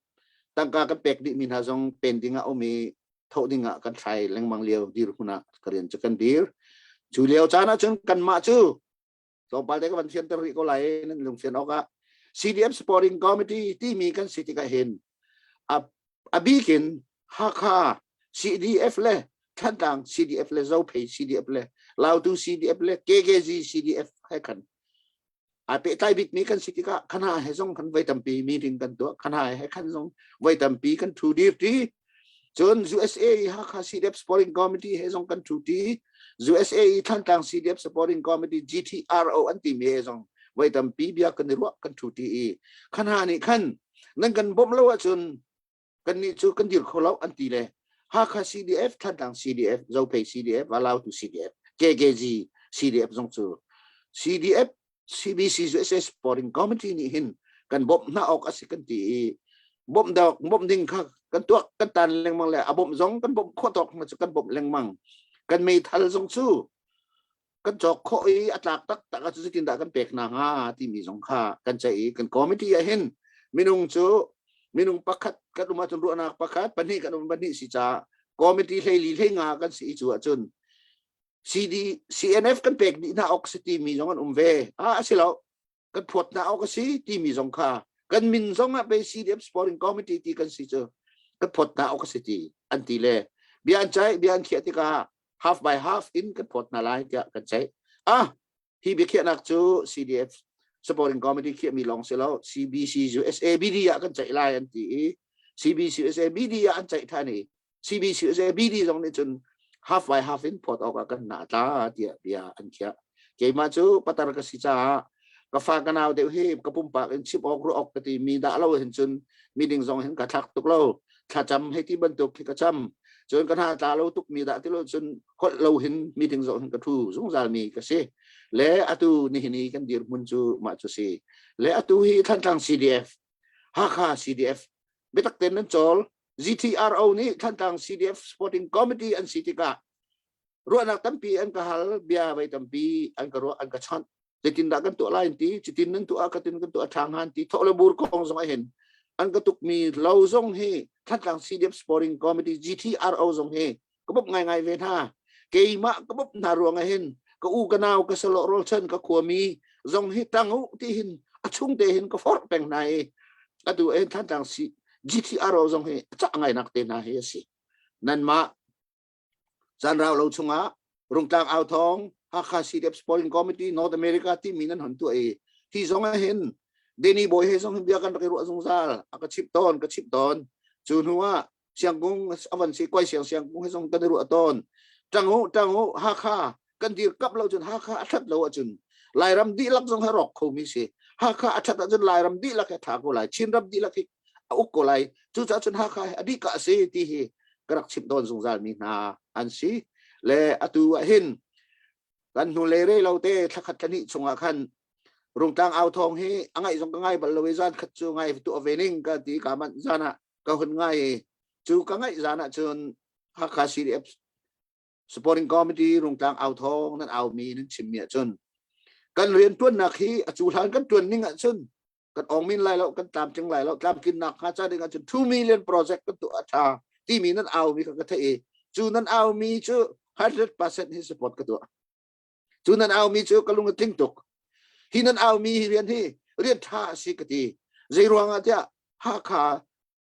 tangka kan pek dih mi hna zong pending ah um i thoh ding ah kan thlai lengmang lio dir hun ah ka rian cu kan dir. Cu lio caan ah cun kanmah cu tlawmpal te ka van fianter rih ko lai nan lungfian awk ah CDF Supporting Committee timi kan si tikah hin a bikin Hakha CDF le Thantlang CDF le Zophei CDF le Lautu CDF le KKG CDF he khan ai pehtlai bikmi kan si tikah khana he zong kan voi tampi meeting kan tuah khana he khan zong voi tampi kan thu dir ti. Cun USA i Hakha CDF Supporting Committee he zong kan thu ti. USA i Thantlang CDF Supporting Committee GTRO an timi he zong voi tampi bia kan i ruah kan thu ti i khana nih khan nan kan bawmh lo ahcun kannih cu kan dir kho lo an ti le Hakha CDF, Thantlang CDF, Zophei CDF, Valautu CDF, KKG CDF zong cu CDF CBC USA Sporting Committee nih hin kan bawmh hna awk a si kan ti i bawmh dawk bawmh ding kha kan tuak kan tan lengmang le a bawmh zong kan bawmh khawh tawk cu kan bawmh lengmang. Kan meithal zong cu kan cawk khawh i a tlak taktak ah zeitin dah kan pek hna hnga timi zong kha kan ceih i kan committee ah hin minung cu minung pakhat kan um ahcun ruahnak pakhat pahnih kan um pahnih si caah committee hleili hleinga kan si i cu ahcun CD CNF kan pek dih hna awk si timi zong an um ve. Ah a si lo, kan phawt hna awk a si timi zong kha kan min zong ah pe CDF Sporting Committee ti kan si cu kan phawt hna awk a si ti an ti le bia an ceih bia an khiah tikah half by half in kan phawt hna lai tiah kan ceih. Ah hi biakhiahnak cu CDF Supporting Committee khiahmi lawng si lo, CBC USABD ah kan ceih lai an ti i CBC USABD ah an ceih than i CBC USABD zong nih cun half by half in phawt awk ah kan na tla tiah bia an khiah. Keimah cu patar ka si caah ka fa ka nau deuh hi ka pumpak in chim awk ruah awk ka ti mi dah lo hin cun meeting zong hin ka thlak tuk lo. Thlacam hei ti bantuk khi ka cam. Cun ka hna tla lo tuk mi dah ti lo cun holh lo hin meeting zong hin ka thu zungzal mi ka si. Le atu nihin i kan dirhmun cu mah cu si. Le atu hi Thantlang CDF, Hakha CDF biatak tein nan cawl. GTRO nih Thantlang CDF Supporting Committee an si tikah ruahnak tampi an ka hal, bia vai tampi an ka ruah an ka chawnh. Zeitindah kan tuah lai an ti, cutin nan tuah katin kan tuah ṭha hnga an ti. Thawh le bur kong zong ah hin an ka tukmi lo zong hi Thantlang CDF Supporting Committee GTRO zong hi ka bawmh ngaingai ve hna. Keimah ka bawmh hna ruang ah hin ka u ka nau ka salo rawlchan ka khuami zong hi tang u ti hin a chung te hin ka forh peng hna i atu hin Thantlang si GTRO zong hi a cah ngai nak te hna hi a si. Nanmah caan rau lo chungah Rungtlang Au Thawng Hakha CDF Supporting Committee North America timi nan hon tuah i hi zong ah hin Danny Boy he zong hin bia kan rak i ruah zungzal a ka chip tawn ka chip tawn. Cu hnu ah Siangkung avan si kuai siang siangkung he zong kan i ruah tawn. Ṭang u ṭang u Hakha kan dir kap lo cun Hakha a ṭhat lo ahcun Lairam dihlak zong he rawk khomi si. Hakha a ṭhat ahcun Lairam dihlak he ṭha ko lai, Chinram dihlak hi a uk ko lai. Cucaah cun Hakha hi a dih ka a si ti hi ka rak chimh tawn zungzal mi hna an si. Le atu ah hin kan hnu le rei lo te thlakhat thlahnih chungah khan Rungtlang au thawng hi a ngaih zong ka ngai bal lo i zan khat cu ngai tuah ve ning ka ti ka manh zan ah ka hun ngai i cu ka ngaih zan ah cun Hakha CDF Supporting Committee Rungtlang au thawng nan au mi nan chim mi ahcun kan rian tuannak hi a cu hlan kan tuan ning ahcun kan ong min lai lo, kan tlamtling lai lo. Tlamtlinnak hnga ca ding ahcun 2 million project kan tuah a tha timi nan au mi kha ka theih i cu nan au mi cu 100% hi support ka tuah. Cu nan au mi cu ka lung a tling tuk. Hi nan au mi hi rian hi rian tha a si ka ti. Zei ruang ah tiah Hakha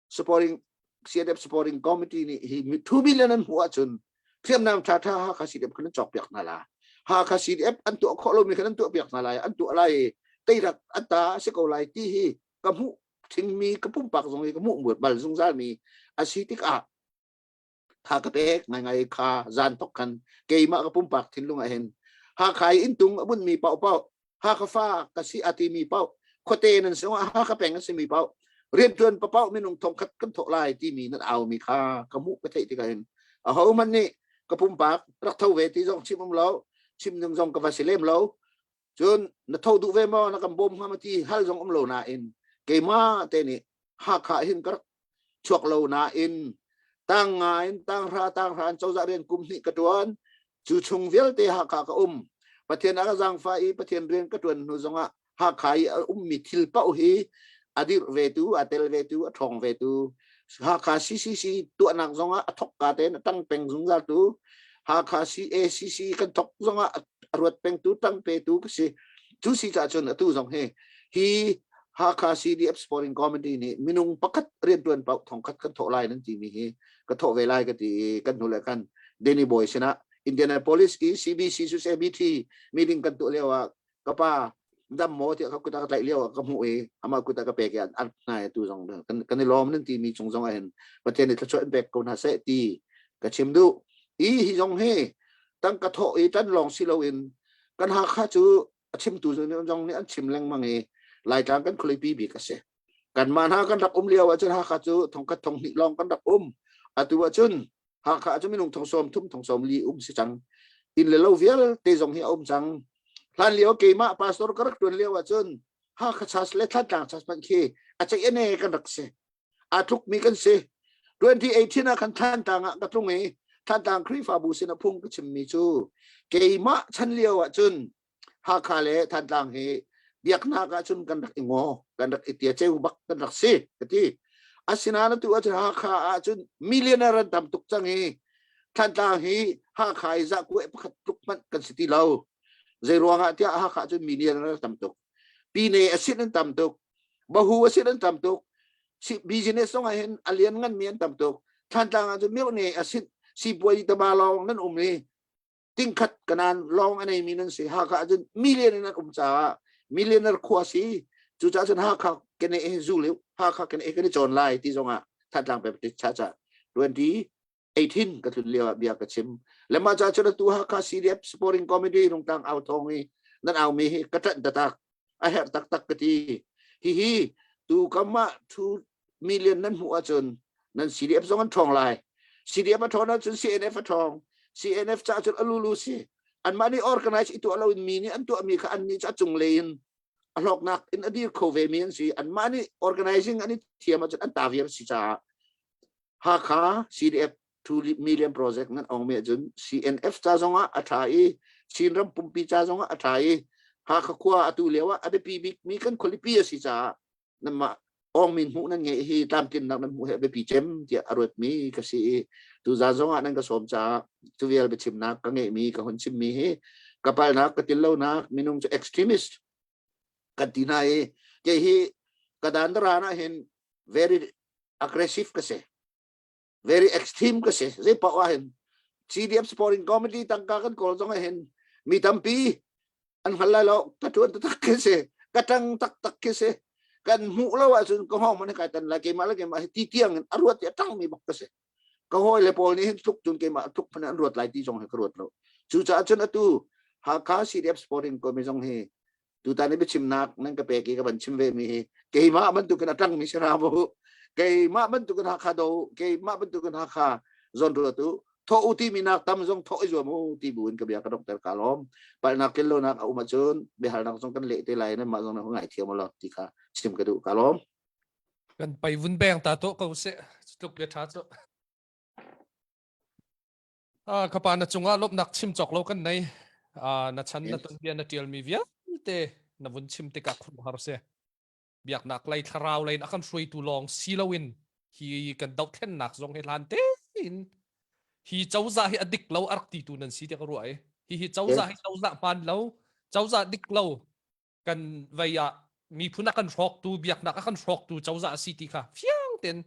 supporting CNF supporting committee nih hi 2 million an hmuh ahcun hriamnam tha tha Hakha CDF khan an cawk piak hna la. Hakha CDF an tuah khawh lomi khan an tuah piak hna lai, an tuah lai i teirak an ta a si ko lai ti hi ka hmuh thingmi ka pumpak zong hi ka hmuh bal zungzal mi a si tikah tha ka pek ngaingai. Kha zan thok khan keimah ka pumpak thinlung ah hin Hakha i inntung a bunmi paohpaoh, Hakha fa ka si a timi paoh, khuate nan si Hakha peng a simi paoh. Riantuan papau minung thongkhat kan thawh lai timi nan au mi kha ka hmuh ka theih tikah hin aho hmanh nih ka pumpak rak tho ve ti zong chim um lo chim ding zong ka va si lem lo cun na tho duh ve maw na kan bawm hnga ma ti hal zong um lo nain keimah te nih Hakha hin ka rak chuak lo nain tang nga in tang hra tang hra in cozah rian kum hnih ka tuan cu chung vialte Hakha ka um Pathian a ka zaangfah i Pathian rian ka tuan hnu zongah Hakha i a ummi thil paoh hi a dirh ve tu a tel ve tu a ṭhawng ve tu Hakha CCC tuahnak zongah a thok ka tein a ṭang peng zungzal tu Hakha CACC kan thok zongah a ruat peng tu ṭang pe tu ka si cu si cah cun atu zong hi hi Hakha CDF Sporting Committee nih minung pakhat riantuan paoh thongkhat kan thawh lai nan timi hi ka thawh ve lai ka ti i kan hnu le kan Danny Boy sinah Indianapolis i CBC sus ABT meeting kan tuah lio ah ka pa dam maw tiah ka kut ah ka tlaih lio ah ka hmuh i amah kut ah ka pek i an hnai tu zong kan kan i lawm nan timi cung zong ah hin Pathian nih thluachuah in pek ko hna seh ti ka chim duh i hi zong hi tangka thawh i tan lawng si loin kan Hakha cu a chimtu zong nih an chim lengmang i Laitlang kan khualipi bik a si. Kanmah hna kan rak um lio ahcun Hakha cu thongkhat thonghnih lawng kan rak um. Atu ahcun Hakha cu minung thong sawm thum thong sawm li um si cang. Inn le lo vialte zong hi a um cang. Hlan lio keimah pastor ka rak tuan lio ahcun Hakha church le Thantlang church hmanh khi a ceih ene kan rak si. Aa tlukmi kan si. 2018 ah khan Thantlang ah ka tlung i Thantlang Khrihfabu sin ah phung ka chimmi cu keimah chan lio ahcun Hakha le Thantlang hi biaknak ahcun kan rak i ngaw, kan rak i tia ceu bak kan rak si ka ti. Asinain atu ahcun Hakha ahcun millionaire an tam tuk cang i Thantlang hi Hakha i zahkuai pakhat tluk hmanh kan si ti lo. Zei ruangah tiah Hakha ahcun millionaire an tam tuk. Pine a sin an tam tuk. Bahu a sin an tam tuk. Business zong ah hin a lian nganmi an tam tuk. Thantlang ahcun myohne a sin sipuai taba lawng nan um i tingkhat kanan lawng a neimi nan si Hakha ahcun million in an um caah millionaire khua si cucaah cun Hakha kene e zu liu Hakha kene e kan i cawn lai ti zongah Thantlang Baptist Church ah 2018 ka tlun lio ah bia ka chim le mah ca cun atu Hakha CDF Supporting Committee rungtang au thawng i nan au mi hi ka ṭanh taktak a herh taktak ka ti hihi tu kam ah 2 million nan hmuh ahcun nan CDF zong an ṭhawng lai CDF a ṭhawn ahcun CNF a ṭhawng CNF ca cun a lulu si anmah nih organize i tuah loin mi nih an tuahmi kha annih cu a cunglei in a hlawknak in a dir kho ve mi an si anmah nih organizing an i thiam ahcun an ta viar si caah Hakha CDF 2 million project nan ong mi ahcun CNF ca zongah a ṭha i Chinram pumpi ca zongah a ṭha i Hakha khua atu lio ah a biapi bik mi kan khualipi a si caah nanmah awngmin hmuh nan ngeih hi tlamtlinnak nan hmuh hi a biapi cem tiah a ruatmi ka si i tuzaan zongah nan ka sawm caah cu vial biachimnak ka ngeihmi ka hun chimmi hi ka palnak ka tillonak minung cu extremist kan ti hna i kei hi ka dan daran ah hin very aggressive ka si very extreme ka si zei paoh ah hin CDF supporting committee tangka kan kawl zong ah hin mi tampi an hngal lai lo ka tuan taktak khi si ka tang taktak khi si kan hmuh lo ahcun ka hong man kai tan lai keimah le keimah hi ti tiang in a ruat i a tang mi bak ka si ka hawi le pawl nih hin tluk cun keimah tluk phan an ruat lai ti zong hi ka ruat lo cucaah cun atu Hakha CDF supporting committee zong hi tutan i biachimnak nan ka pek i ka van chim ve mi hi keimah bantukin a ṭangmi si hna mu keimah bantukin Hakha do keimah bantukin Hakha zawn ruat u thawh u timi nak tam zong thawh i zuam u ti bu in ka bia ka dokter ka lawm palhnak tlin lonak a um ahcun biahalnak zong kan leh te lai nan mah zong na ngai thiam lo ti kha chim ka duh ka lawm kan pai vun beng ta to ko se tluk bia tha cu Ah, ka pa na cungah lawmhnak chim cawk lo kan nei. Ah, na chan na tuanbia na ṭialmi vialte na vun chim tikah khuaruahhar si. Biaknak lei thlarau lei in a kan hruaitu lawng si loin hi kan dohthlennak zong hi hlan tein hi cozah hi a dik lo a rak titu nan si tiah ka ruah i hi hi cozah hi cozah hmaan lo cozah dik lo kan vei ah miphun a kan hrawktu biaknak a kan hrawktu cozah a si ti kha fiang tein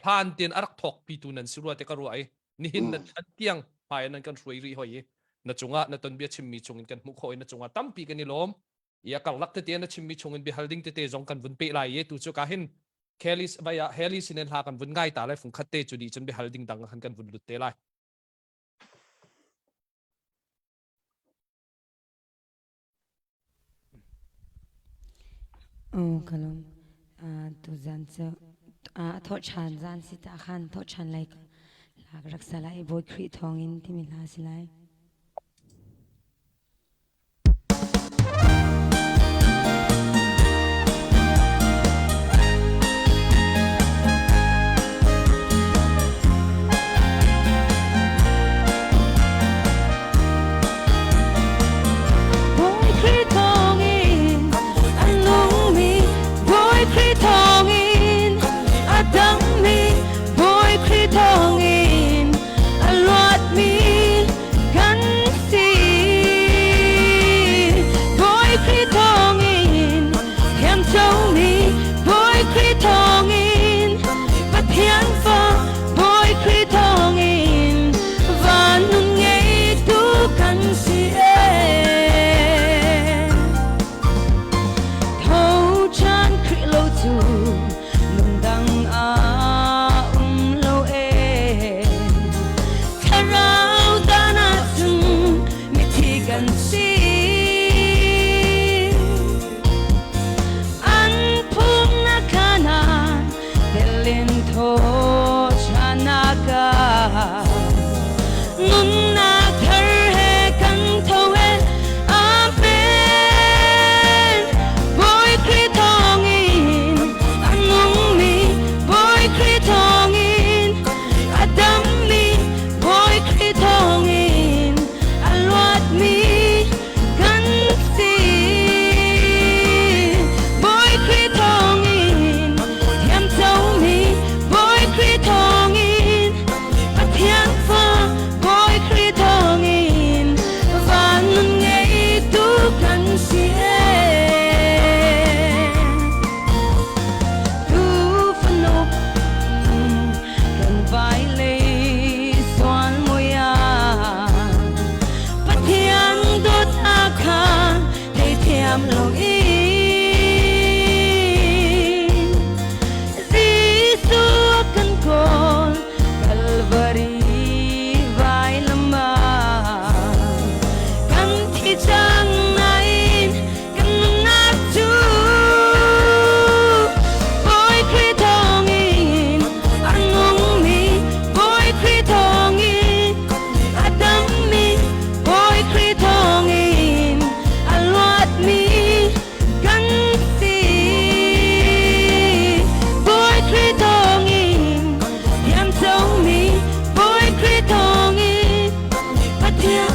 hlan tein a rak thawkpitu nan si rua te ka ruah i nihin nan chan tiang hmai nan kan hruai rih hoi i na cungah na tonbia chimmi chungin kan hmuh khawh i na cungah tampi kan i lawm i a karlak tete na chimmi chungin biahal ding tete zong kan vun peh lai i tu cu ka hin Kelly vai ah Heli sinin hla kan vun ngai ta lai fung khat te cu di cun biahal ding dang khan kan vun lut te lai Aw ka lawm. Tuzan cu a thawhṭhan zan si ta khan thawhṭhan lai hla ka rak sa lai Bawi Khrih thawngin timi hla si lai. Bawi Khrih thawngin a nungmi Bawi Khrih thawngin a dammi Bawi Khrih thawngin a luatmi kan si. Bawi Khrih thawngin thiamcomi Bawi Khrih thawngin Pathian fa Bawi Khrih thawngin van nun ngeitu kan si ee. Tho ṭhan Khrih lo cu nundang a um lo ee. Thlarau dan ahcun mithi kan si. An phungnak khan ah telin thaw ṭhanak ah nunnak thar he kan tho he Amen. Bawi Khrih thawngin a nungmi Bawi Khrih thawngin a dammi Bawi Khrih thawngin a luatmi kan si. Bawi Khrih thawngin thiamcomi Bawi Khrih thawngin Pathian fa Bawi Khrih thawngin van nun ngeitu kan si ee. Tu fanu kan vai lei sual mui ah Pathian dawtnak kha theithiam lo in Jesuh kan kawl Calvary vailam ah kan thi cang nain kan nunnak cu Bawi Khrih thawngin a nungmi Bawi Khrih thawngin a dammi Bawi Khrih thawngin a luatmi kan si. Bawi Khrih thawngin thiamcomi Bawi Khrih thawngin Pathian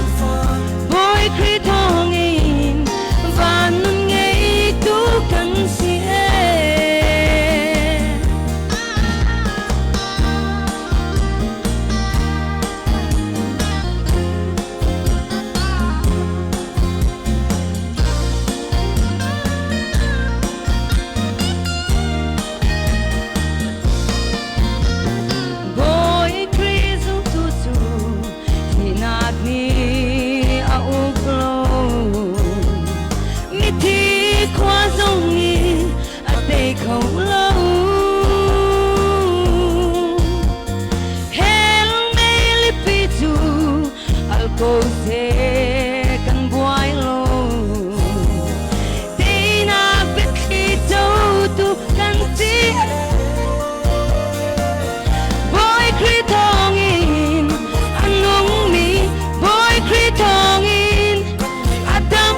Bawi Khrih thawngin van nun ngeitu kan si ee. Bawi Khrih zumtu cu thihnak nih a uk lo. Mithi khua zong nih a tei kho lo. Hell mei lipi cu al ko seh kan buai lo. Teinak biathli cotu kan si. Bawi Khrih thawngin a nungmi Bawi Khrih thawngin a dam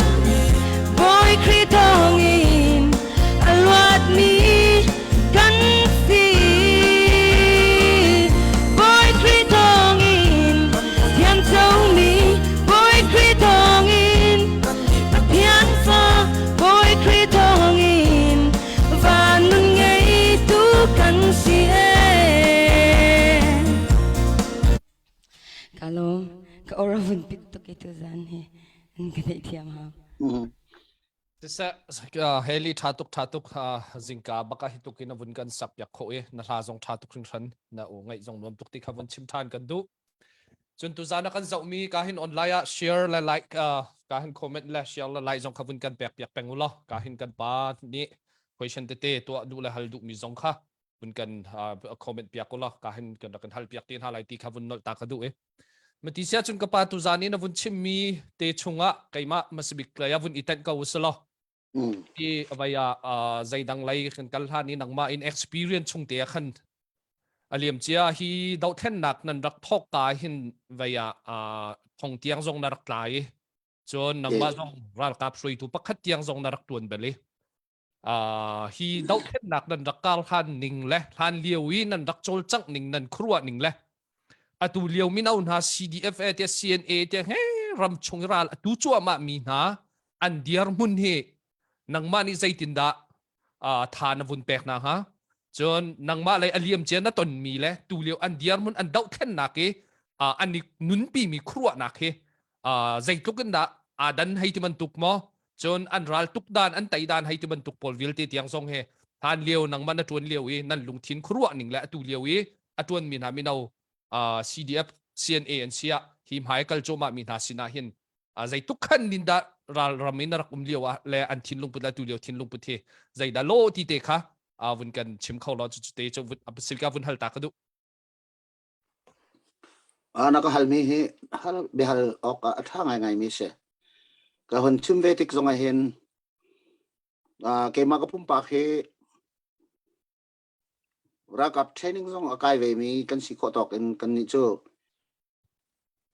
Bawi Khrih thawngin a luatmi kan si. Bawi Khrih thawngin thiamcomi Bawi Khrih thawngin Pathian fa Bawi Khrih thawngin van nun ngeitu kan si ee. Ka lawm ka ora vun pit tuk i tu zan hi an ka theih thiam hau. Siseh Haley tha tuk tha tuk zingka baka hi tuk in vun kan sak piak kho i na hla zong tha tuk hringhran na u ngaih zong nuam tuk ti kha vun chim than kan duh. Cun tuzan ah kan zohmi ka hin online ah share le like ka hin comment le share le like zong kha vun kan pek piak peng u law ka hin kan pa nih question tete tuah duh le hal duhmi zong kha vun kan comment piak u law ka hin kan rak kan hal piak te hna lai ti kha vun nolh ta ka duh i mati sia cun ka pa tuzan i na vun chimmi te chungah keimah masibik lei ah vun i tenh ko u si law. I vai ah zeidang lei kan kal hlan i nangmah in experience chung te ah khan a liam cia hi dohthlennak nan rak thawk ka hin vai ah thong tiang zong na rak tla i cun nangmah zong ralkap hruaitu pakhat tiang zong na rak tuan bel i hi dohthlennak nan rak kar hlan ning le hlan lio i nan rak cawlcangh ning nan khuaruah ning le atu lio mino hna CDF te CNA te he ram chung ral atu cuahmah mi hna an dirhmun hi nangmah nih zeitindah tha na vun pek hna hnga cun nangmah lei a liam cia na tonmi le tu lio an dirhmun an dohthlennak i an i nunpi mi khuaruahnak hi zeitluk in dah aa dan hei ti bantuk maw cun an ral tuk dan an tei dan hei ti bantuk pawl vialte tiang zong he hlan lio nangmah na ṭuan lio i nan lungthin khuaruah ning le atu lio i a ṭuan mi hna mino CDF CNA an siah hi hmai kal cuahmah mi hna sinah hin zeituk khan nin dah ral ram in rak um lio ah le an thinlung put le tu lio thinlung put hi zeidah lo ti te kha vun kan chim kho lo cu te cu vun vun hal ta ka duh Na ka halmi hi hal biahal awk ah a ṭha ngaingaimi si. Ka hun chim ve tik zong ah hin keimah ka pumpak hi ralkap training zong a kai vemi kan si khawh tawk in kannih cu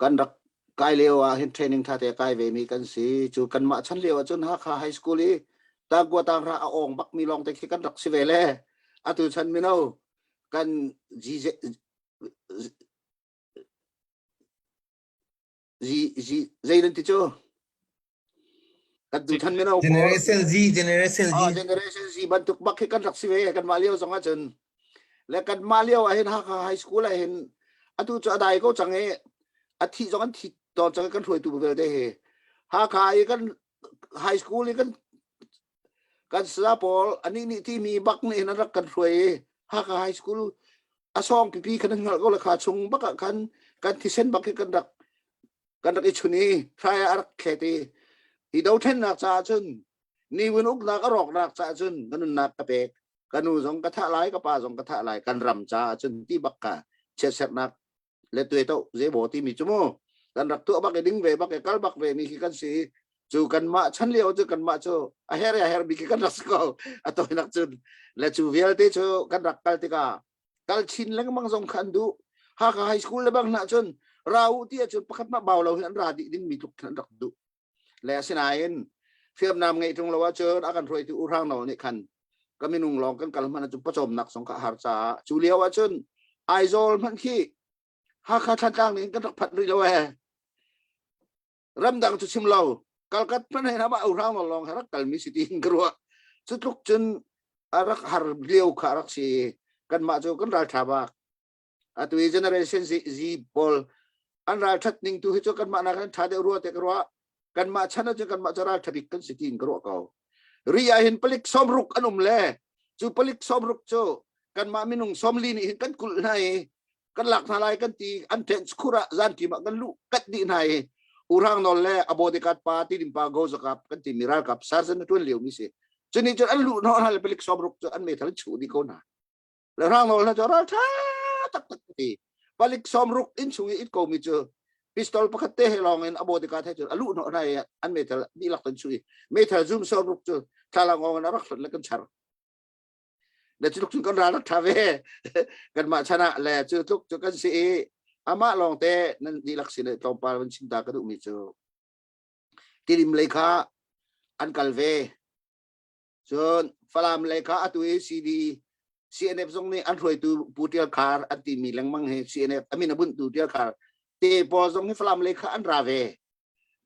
kan rak kai lio ah hin training ṭha te a kai vemi kan si. Cu kanmah chan lio ah cun Hakha High School i tangkua tanghra a awng bakmi lawng te khi kan rak si ve le atu chan mino kan zei nan ti cu kan tu than mino generation Z generation Z ah generation Z bantuk bak khi kan rak si ve kan mah lio zong ah cun le kan mah lio ah hin Hakha High School ah hin atu cu a dai ko cang i a thi zong an thi tawn cang kan hruaitu vialte hi Hakha i kan high school i kan kan saya pawl anih nih timi bak nih hin an rak kan hruai i Hakha High School a sawng pipi khan an hngalh ko le kha chung bak ah khan kan thisen bak hi kan rak kan rak i chun i hrai ah a rak thlet i hi dothlennak caah cun niwin uknak a rawknak caah cun ka nunnak ka pek ka nu zong ka thah lai ka pa zong ka thah lai kan ram caah cun ti bak ka chiatsernak le tuai to zeibo timi cu mu kan rak tuah bak i ding ve bak i kal bak ve mi khi kan si cu kanmah chan lio cu kanmah cu a her a her mi khi kan rak si ko a toinak cun le cu vialte cu kan rak kal tikah kal chin lengmang zong kha an duh Hakha High School le bang hna cun ra u ti ahcun pakhat mah bau lo hin an ra dih ding mi tluk khin an rak duh le asinain hriamnam ngeih ṭung lo ahcun a kan hruaitu U Hrang Nawl nih khan ka minung lawng kan kal hmanh ahcun pawcawmnak zong kha a har caah cu lio ahcun Aizawl hmanh khi Hakha Thlantlang nih kan rak phanh rih lo ee ramdang cu chim lo kalkat hmanh he amah U Hrang Nawl lawng he rak kalmi si tiin ka ruah cu tluk cun a rak har lio kha a rak si kanmah cu kan ralṭha bak atu i generation Z, Z pawl an ralṭhat ning tu hi cu kanmah nak an ṭha deuh rua te ka ruah kanmah chan ahcun kanmah cu ralṭha bik kan si tiin ka ruah ko ri ah hin palik sawmruk an um le cu palik sawmruk cu kanmah minung sawmli nih hin kan kulh hna i kan lak hna lai kan ti an tent khur ah zan tim ah kan luh kat dih hna i urang nawl le a bodyguard pa tidim pa go zakap kan ti mi ralkap sergeant a tuan lio mi si cuni cun an luh hnawh hna le palik sawmruk cu an meithal chuh dih ko hna le hrang nawl hna cu ral ṭha taktak ti palik sawmruk inn chung i it komi cu pistol pakhat te he lawng in a bodyguard he cun a luh hnawh hna i an meithal dihlak kan chuh i meithal zum sawmruk cu thlalangawng in a rak hlut le kan char le cu tluk cun kan ral rak ṭha ve kanmah chan ah le cu tluk cu kan si i amah lawng te nan dihlak sin i tlawmpal van chim ta ka duhmi cu tirim lei kha an kal ve Cun Falam lei kha atu i CD CNF zong nih an hruaitu Pu Tial Khar an timi lengmang hi CNF a min a bunhtu Tial Khar te pawl zong hi Falam lei kha an ra ve.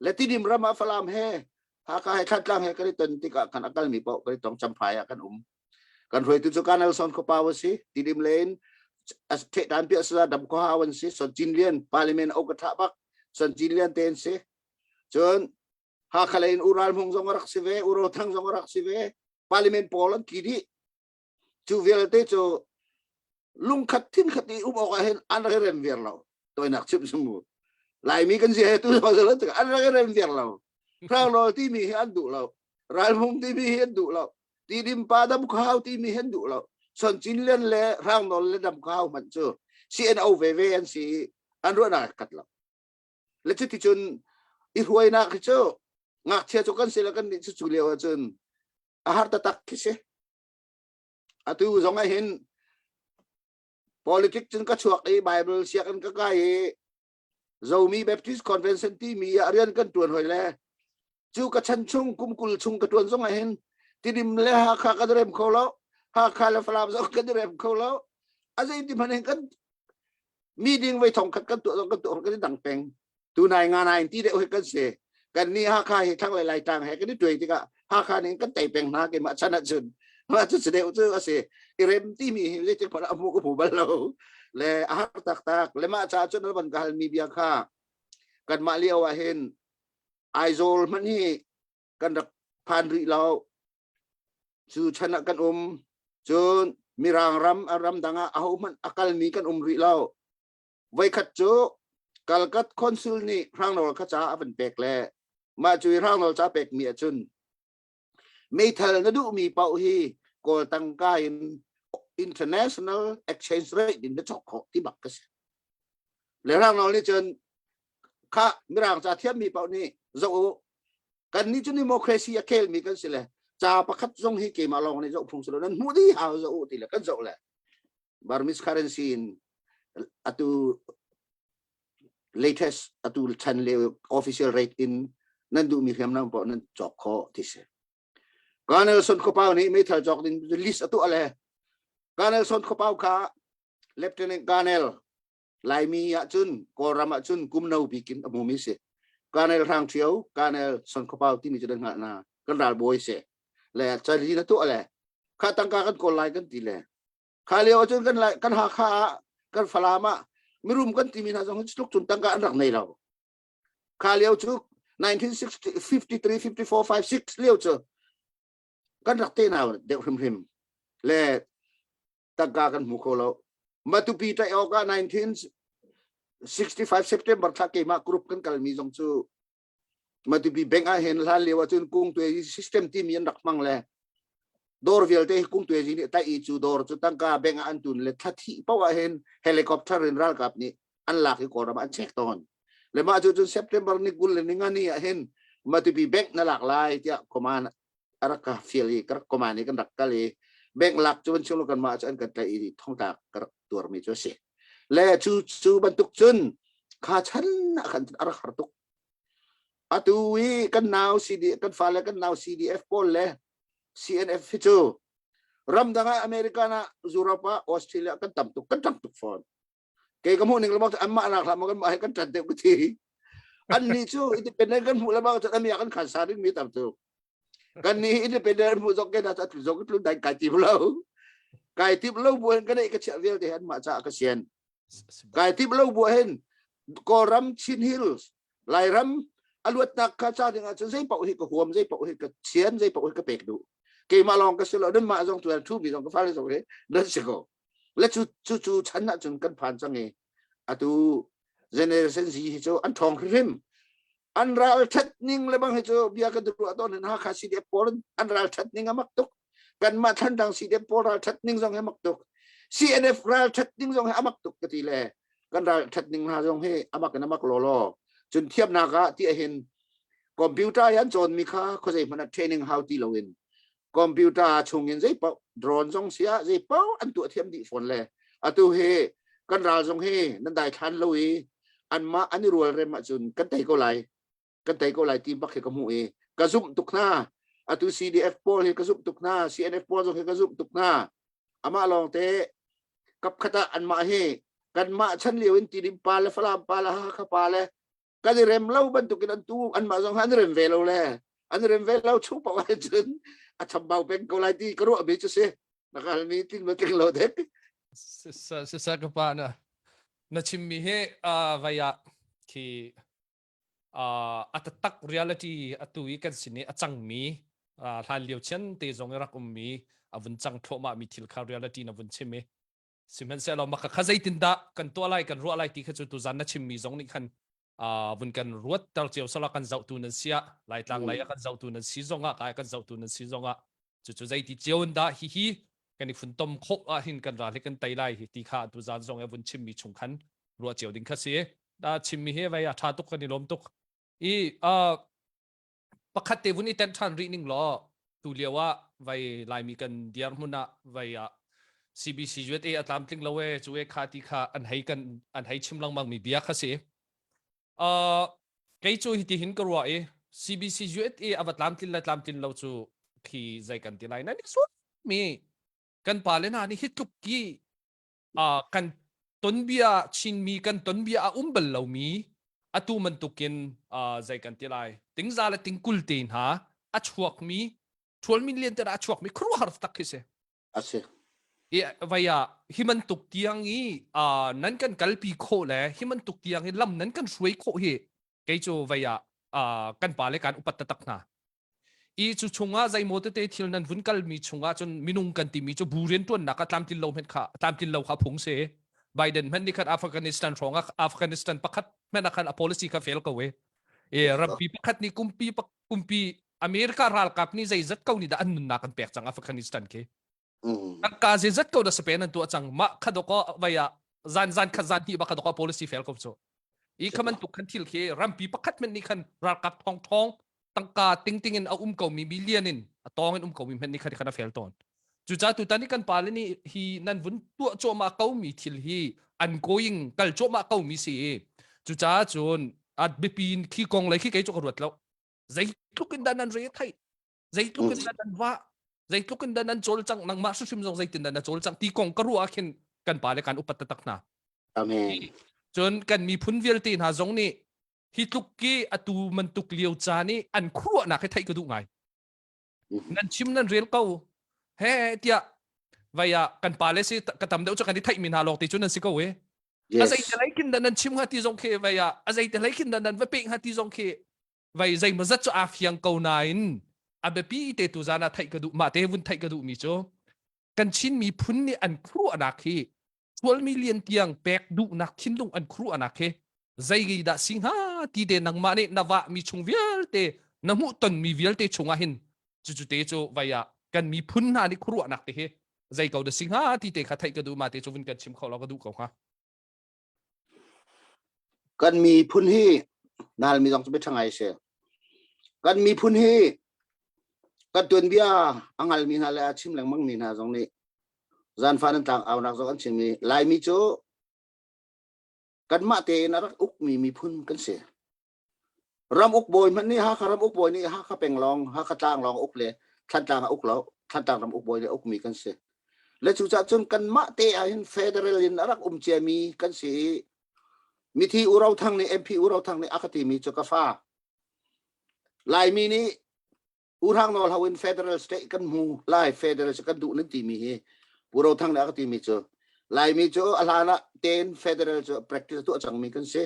Le Tidim ram ah Falam he Hakha he Thantlang he kan i ton tikah kan a kalmi paoh kan i tong Champhai ah kan um. Kan hruaitu cu Kanal Son Khuapau a si. Tidim lei in Thehtan Piah Sala Dam Khuahau an si. Son Cin Lian Parliament au ka thah bak Son Cin Lian te an si. Cun Hakha lei in U Ral Hmung zong a rak si ve, U Ro Thang zong a rak si ve. Parliament pawl an tli dih. Cu vialte cu lungkhat thinkhat i um awk ah hin an rak i rem viar lo. Toinak chim sumu. Laimi kan si he tu an rak i rem viar lo. Hrang Nawl timi hi an duh lo. Ral Hmung timi hi an duh lo. Tidim pa dam khau timi hi an duh lo. Son Cin Lian le Hrang Nawl le Dam Khau hmanh cu CNO veve an si i an ruahnak khat lo. Le cuticun i hruainak hi cu ngakchia cu kan si le kan nih cu cu lio ahcun. A har taktak khi si. Atu zong ah hin politics cun ka chuak i Bible sianginn ka kai i Zomi Baptist Convention timi ah rian kan tuan hoi le cu ka chan chung kum 20 chung ka tuan zong ah hin Tidim le Hakha kan rem kho lo Hakha le Falam zong kan rem kho lo a zei ti hmanh hin kan meeting voi thong khat kan tuah zong kan tuah kan i dang peng tu nai nga nai ti deuh hi kan si kan ni Hakha hi thlanglei Laitlang he kan i tuai tikah Hakha nih kan tei peng hna keimah chan ahcun mah cu deuh cu a si i rem timi hi zeitik hmanh ah a hmu ka hmu bal lo le a har taktak le mah caah cun van ka halmi bia kha kanmah lio ah hin Aizawl hmanh hi kan rak phan rih lo cu chan ah kan um cun Mirang ram ram dang ah aho hmanh a kalmi kan um rih lo Voikhat cu Kalkat consul nih Hrangnawl kha ca a van pek le mah cu i Hrangnawl ca pekmi ahcun meithal na duhmi paoh hi Kawl tangka in international exchange rate in na cawk khawh ti bak ka si. Le Hrangnawl nih cun kha Mirang ca thiammi paoh nih zoh u kan nih cu democracy a khelmi kan si le ca pakhat zong hi keimah lawng nih zoh phung si lo nan hmuh dih hau zoh u ti le kan zoh le Burmese currency in atu latest atu chan le official rate in nan duhmi hriamnam paoh nan cawk khawh ti si. Colonel Son Khopau nih meithal cawk ding list a tuah le Colonel Son Khopau kha Lieutenant Colonel Laimi ahcun Kawlram ahcun kum no bik in a hmumi si. Colonel Hrang Ṭhio, Colonel Son Khopau timi cu nan hngalh na kan ralbawi si. Le cali na tuah le kha tangka kan kawl lai kan ti le kha lio ahcun kan kan Hakha ah kan Falam ah mirum kan timi hna zong tluk cun tangka an rak nei lo kha lio cu 1953 54 56 lio cu kan rak te nau deuh hrimhrim le tangka kan hmu kho lo Matupi ṭaih awk ah 1965 September thla keimah group kan kalmi zong cu Matupi bank ah hin hlan lio ahcun kungtuai system timi an rak hmang le dawr vialte hi kungtuai nih tlaih i cu dawr cu tangka bank ah an tun le thla thih paoh ah hin helicopter in ralkap nih an lak i Kawlram ah an check tawn. Le mah cu cun September ni 20 le ni nga ni ah hin Matupi bank na lak lai tiah command a rak ka fial i ka rak command i kan rak kal i bank lak cu van chung kan mah cu an kan tlaih i thongtlak ka rak tuarmi cu a si. Le cu cu bantuk cun kha chan ah khan a rak har tuk. Atu i kan nau CD kan fale kan nau CDF pawl le CNF hi cu ramdang ah American ah Europe ah Australia kan tam tuk kan tam tuk fawn. Kei ka hmuh ning lamang cu anmah nak hlah maw kan mah he kan ṭan deuh ka ti. An nih cu independent kan hmuh lamang cu amiak kan khan sa ding mi tam tuk. Kan nih independent hmuh zong ke na cu zong tlun dai kai tim lo. Kai tim lo bu hin kan ei ka chiah vialte anmah caah ka sian. Kai tim lo bu hin Kawlram Chin Hills Lairam a luatnak kha ca ding ahcun zei paoh hi ka huam zei paoh hi ka sian zei paoh hi ka pek duh keimah lawng ka si lo nanmah zong tuan thu mi zong ka fale zong hi nan si ko le cu cu cu chan ahcun kan phan cang i atu generation Z hi cu an ṭhawng hrimhrim an ral ṭhat ning le bang hi cu bia kan ruah tawn hin Hakha CDF pawl an ral ṭhat ning a mak tuk kanmah Thantlang CDF pawl ral ṭhat ning zong hi a mak tuk CNF ral ṭhat ning zong hi a mak tuk ka ti le kan ral ṭhat ning hna zong hi a mak in a mak lawlaw cun thiamnak ah ti ahhin computer hi an cawnmi kha khuazei hmanh ah training hau ti loin computer chung in zei paoh drone zong si ah zei paoh an tuah thiam dih fawn le atu hi kan ral zong hi nan dai thlan lo i anmah an i rual rem ahcun kan tei ko lai kan tei ko lai ti bak hi ka hmuh i ka zumh tuk hna atu CDF pawl hi ka zumh tuk hna CNF pawl zong hi ka zumh tuk hna amah lawng te kapkhat ah anmah hi kanmah chan lio in Tidim pa le Falam pa le Hakha pa le kan i rem lo bantukin an tu anmah zong an i rem ve lo le an i rem ve lo chung paoh ahcun a chambau peng ko lai ti ka ruah mi cu si na ka halmi tling lo tling lo dek Sisa ka pa na na chimmi hi vai ah khi a taktak reality atu i kan sin i a cangmi hlan lio chian te zong i rak ummi a vun cang thluahmah mi thil kha reality na vun chim i sihmanhsehlaw maka kha zeitindah kan tuah lai kan ruah lai ti kha cu tuzan na chimmi zong nih khan vun kan ruatter cio sala kan zohtu nan sia laitlang lei a kan zohtu nan si zongah kai kan zohtu nan si zongah cucu zeiti cio in dah hihi kan i funtom khawh ah hin kan ral hi kan tei lai hi ti kha tuzan zong i vun chimmi chung khan ruah cio ding kha si da chimmi hi vei a tha tuk kan i lawm tuk i pakhat te vun i ten than rih ning law. Tu lio ah vai Laimi kan dirhmun ah vai ah CBC USA a tlamtling lo e cu e kha ti kha an hei kan an hei chim lengmang mi bia kha si. Uh, kei cu hiti hin ka ruah i CBC USA a va tlamtlin le tlamtlin lo cu khi zei kan ti lai nan i mi kan pale hna nih hi tluk ki uh, kan tonbia Chinmi kan tonbia a um bal lomi atu bantukin uh, zei kan ti lai tingza le tingkul te hna a chuakmi ṭhualmi lian te a chuakmi khuaruahhar tak khi si a si i vaya hi bantuk tiang i uh, nan kan kalpi khawh le hi bantuk tiang i lam nan kan hruai khawh hi kei cu vaya uh, kan pa le kan upat taktak hna I cu chungah zeimaw tete thil nan vun kalmi chungah cun minung kan timi cu bu rianṭuannak ah tlamtlin lo hmenh kha tlamtlin lo kha phung si. Biden hmenh nih khan Afghanistan hrawng ah Afghanistan pakhat hmenh ah khan a policy kha fail ko e. E rampi pakhat nih kumpi kumpi America ralkap nih zeizat ko nih dah an nunnak an pek cang Afghanistan khi. Tangka zeizat ko dah Spain an tuah cang mah kha doko vai ah zan zan khat zan hnih ba kha doko policy fail ko cu. I kha man tuk khan thil khi rampi pakhat men nih khan ralkap thong thong tangka tingting in a um ko mi million in a tong in um ko mi hmenh nih khan khan a fail tawn. Cucaah tutan i kan pale nih hi nan vun tuah cuahmah ko mi thil hi an going kal cuahmah ko mi si i cucaah cun a biapi in khi kong lei khi kei cu ka ruat lo. Zeitluk in dah nan re theih zeitluk in dah nan vah zeitluk in dah nan cawlcangh nangmah hrimhrim zong zeitin dah na cawlcangh ti kong ka ruah ah khin kan pale kan upat taktak hna. Amen. Cun kan miphun vialte hna zong nih hi tluk ki atu mantuk lio caan i an khuaruahnak hi theih ka duh ngai. Nan chim nan rel ko. He tiah vai ah kan pale si ka tam deuh cu kan i theih mi hna lawng te cu nan si ko e. Yes. A zei te lei khin dah nan chim hnga ti zong khi vai ah a zei te lei khin dah nan va pe hnga ti zong khi vai zei maw zat cu aa fiang ko nain a biapi te tu zan ah theih ka duh mah te vun theih ka duh mi cu kan Chin miphun nih an khuaruahnak hi 12 million tiang pek duhnak thinlung an khuaruahnak hi zei dah si hnga ti te nangmah nih na vah mi chung vialte na hmuh ton mi vialte chungah hin cucu te cu vai ah kan miphun hna nih khuaruahnak te hi zei ko dah si hnga ti te kha theih ka duh ma te cu vun kan chim kho lo ka duh ko hnga Kan miphun hi nal mi zong cu biaṭha ngai a si. Kan miphun hi kan tuanbia a ngalmi hna le a chim lengmang mi hna zong nih zanfa nan tlang aunak zong an chim i Laimi cu kanmah tein a rak ukmi miphun kan si. Ram uk bawi hmanh nih Hakha ram uk bawi nih Hakha peng lawng, Hakha tlang lawng uk le Thlantlang a uk lo. Thlantlang ram uk bawi nih a ukmi kan si. Le cucaah cun kanmah te ah hin federal in a rak um ciami kan si i mithi U Ro Thang nih MP U Ro Thang nih a ka timi cu ka fa Laimi nih U Hrang Nawl ho in federal state kan hmu lai federal kan duh nan timi hi Pu Ro Thang nih a ka timi cu Laimi cu a hlan ah tein federal cu practice tuah cangmi kan si.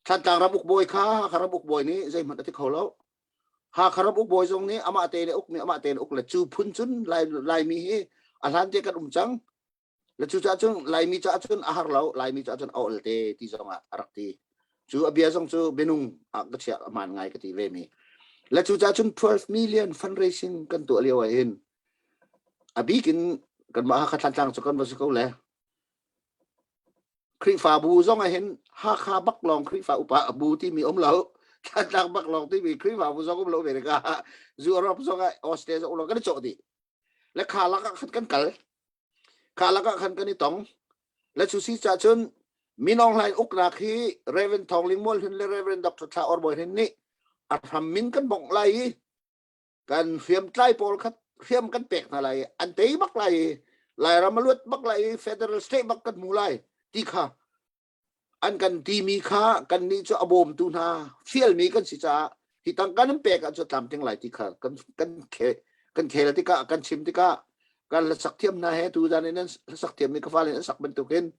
Thlantlang ram ukbawi kha Hakha ram ukbawi nih zeihmanh a ti kho lo. Hakha ram ukbawi zong nih amah tein a ukmi amah tein uk le cu phun cun Lai, Laimi hi a hlan te kan um cang. Le cu caah cun Laimi caah cun a har lo, Laimi caah cun a ol te ti zong ah a rak ti. Cu a bia zong cu bianung ah ka chiah a hmaan ngai ka ti ve mi. Le cu caah cun 12 million fundraising kan tuah lio ah hin a bik in kanmah Hakha Thlantlang cu kan va si ko le Khrihfabu zong ah hin Hakha bak lawng Khrihfa upa bu timi um lo. Thantlang bak lawng timi Khrihfabu zong um lo America. Europe zong ah Australia zong um lo kan i cawh dih. Le kha lak ah khan kan kal. Kha lak ah khan kan i tong. Le cu si ca cun Min Aung Hlaing uknak hi Reverend Thawng Ling Mual Hlun le Reverend Dr. Thla Or Bawi Hnin nih a hram min kan bongh lai i kan hriamtlai pawl kha hriam kan pek hna lai i an tei bak lai i Lairam a luat bak lai i federal state bak kan hmu lai ti kha an kan timi kha kan nih cu a bawmtu hna fialmi kan si caah hi tangka nan pek ahcun tlamtling lai ti kha kan kan khe kan khel tikah kan chim tikah kan hlasak thiam hna he tu zan in nan hlasak thiam mi ka fale an sak bantukin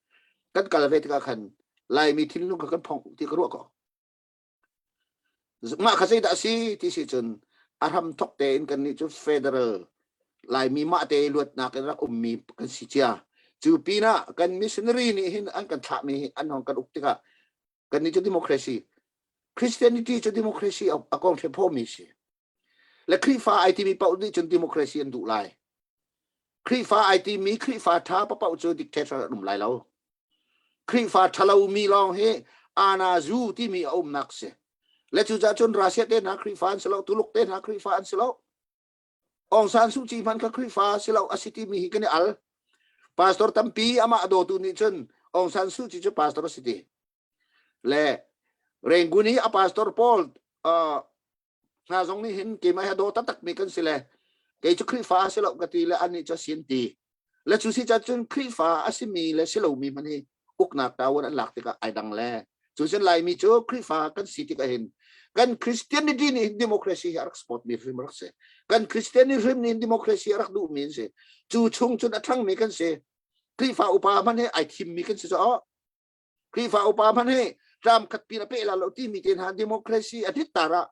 kan kal ve tikah khan Laimi thinlung kha kan phongh ti ka ruah ko Mah kha zeidah a si ti si cun a hramthok tein kannih cu federal Laimi mah te luatnak in rak ummi kan si cia. Cu pinah kan missionary nih hin an kan thlahmi hi an hong kan uk tikah kannih cu democracy Christianity cu democracy a kong ṭhephomi si. Le Khrihfa ai timi paoh nih cun democracy an duh lai. Khrihfa ai timi Khrihfa ṭha paoh cu dictator an um lai lo. Khrihfa ṭhalomi lawng hi ana zu timi a umnak si. Le cu cah cun Russia te hna Khrihfa an si lo, Tuluk te hna Khrihfa an si lo. Aung San Suu Kyi hmanh kha Khrihfa si lo a si timi hi kan i al. Pastor tampi amah a dawtu nih cun Aung San Suu Kyi cu pastor a si ti. Le Rangoon i a pastor pawl uh, hna zong nih hin keimah he daw taktak mi kan si le kei cu Khrihfa a si lo ka ti le annih cu a sin ti. Le cu si cah cun Khrihfa a simi le si lomi hmanh hi uknak tawan an lak tikah ai dang le cu cun Laimi cu Khrihfa kan si tikah hin kan Christianity nih hin democracy hi a rak support mi hrim a rak si. Kan Christianity hrim nih hin democracy a rak duh mi an si. Cu chung cun a ṭhang mi kan si. Khrihfa upa hmanh hi ai thim mi kan si caah Khrihfa upa hmanh hi tlam khat pin a peh la lo timi te hna democracy a dit tar ah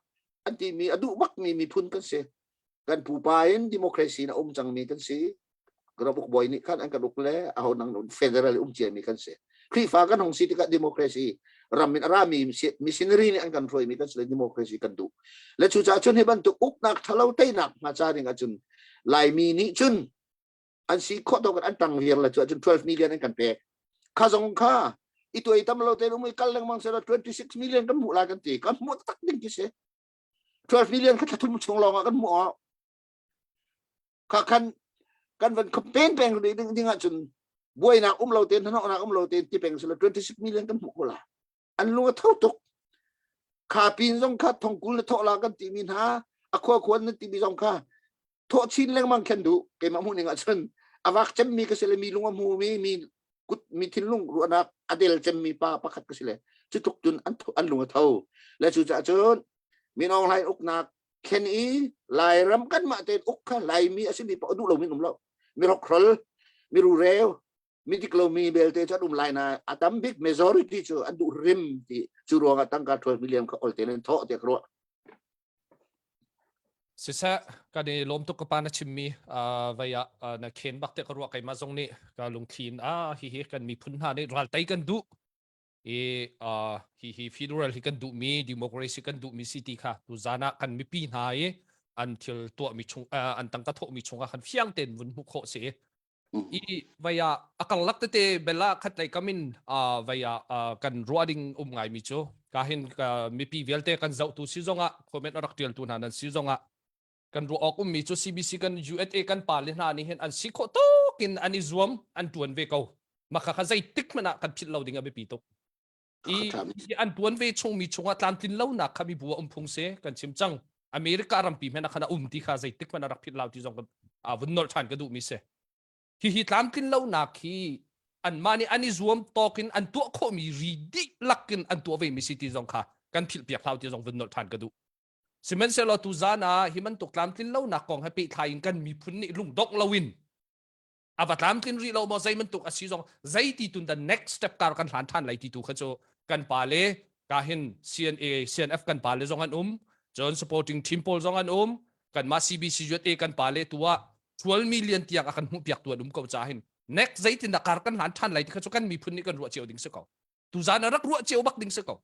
an timi a duh bak mi miphun kan si. Kan pupa in democracy na um cangmi kan si. Ramuk bawi nih khan an kan uk le aho nang federal um ciami kan si. Khrihfa kan hong si tikah democracy ram in a rami missionary nih an kan hruaimi kan si le democracy kan duh. Le cucaah cun hi bantuk uknak thalo teinak hnga ca ding ahcun Laimi nih cun an si khawh tawk an tang viar le cu ahcun 12 million an kan pek kha zong kha i tuai tam lo te um i kal lengmang sela 26 million kan hmuh lai kan ti kan hmuh tak ding khi si 12 million kha thlathum chung lawng ah kan hmuh awk kha khan kan van campaign peng ding ding ahcun buainak um lo ten hnahnawhnak um lo ten ti peng sela 26 million kan hmuh ko la an lung a tho tuk kha pin zong kha thongkul na thawh la kan timi hna a khua khuan na timi zong kha thawh chin lengmang khen duh keimah hmuh ning ahcun a vak cemmi ka si le mi lung a hmu mi mi kut mi thinlung ruahnak a del cemmi pa pakhat ka si le cu tluk cun an an lung a tho le cu caah cun Min Aung Hlaing uknak khen i Lairam kanmah tein uk kha Laimi a simi paoh duh lomi um lo mi rokrol mi rureu mi dik lomi belte cu an um lai na a tam bik majority cu an duh rim ti cu ruangah tangka 12 million kha olte in thawh tiah ka ruah Siseh, kan i lawm tuk ka pa na chimmi vei ah na khen bak te ka ruah keimah zong nih ka lungthli in ah hihi kan miphun hna nih raltei kan duh i hi hi federal hi kan duhmi democracy kan duhmi si ti kha tu zan ah kan mipi hna i an thil tuahmi chung an tangka thawhmi chungah khan fiang tein vun hmuh khawh si i vei ah a karlak tete bel ah khatlei kam in vei ah kan ruah ding um ngaimi cu ka hin mipi vialte kan zohtu si zongah comment a rak tialtu hna nan si zongah kan ruah awk ummi cu CBC kan USA kan pa le hna nih hin an si khawh tuk in an i zuam an tuan ve ko maka kha zeitik hmanh ah kan philh lo ding a biapi tuk i an tuan ve chungmi chungah tlamtlin lonak kha mibu a um phung se kan chim cang America rampi hmanh ah khan a um ti kha zeitik hmanh a rak philh lo ti zong ka vun nolh ṭhan ka duhmi si hihi tlamtlin lonak hi anmah nih an i zuam tawk in an tuah khawhmi ri dihlak in an tuah ve mi si ti zong kha kan philh piak hlau ti zong vun nolh ṭhan ka duh sihmanhsehlaw tu zan ah hi bantuk tlamtlin lonak kong he pehtlai in kan miphun nih lungdongh loin a va tlamtlin rih lo maw zei bantuk a si zong zei ti tun the next step kar kan hlan than lai ti tu kha cu kan pa le ka hin CNA CNF kan pa le zong an um cun supporting team pawl zong an um kan mah CBC USA kan pa le tu ah 12 million tiang a kan hmuh piak tu an um ko cha hin next zeitin dah kar kan hlan than lai ti kha cu kan miphun nih kan ruah cio ding si ko tu zan a rak ruah cio bak ding si ko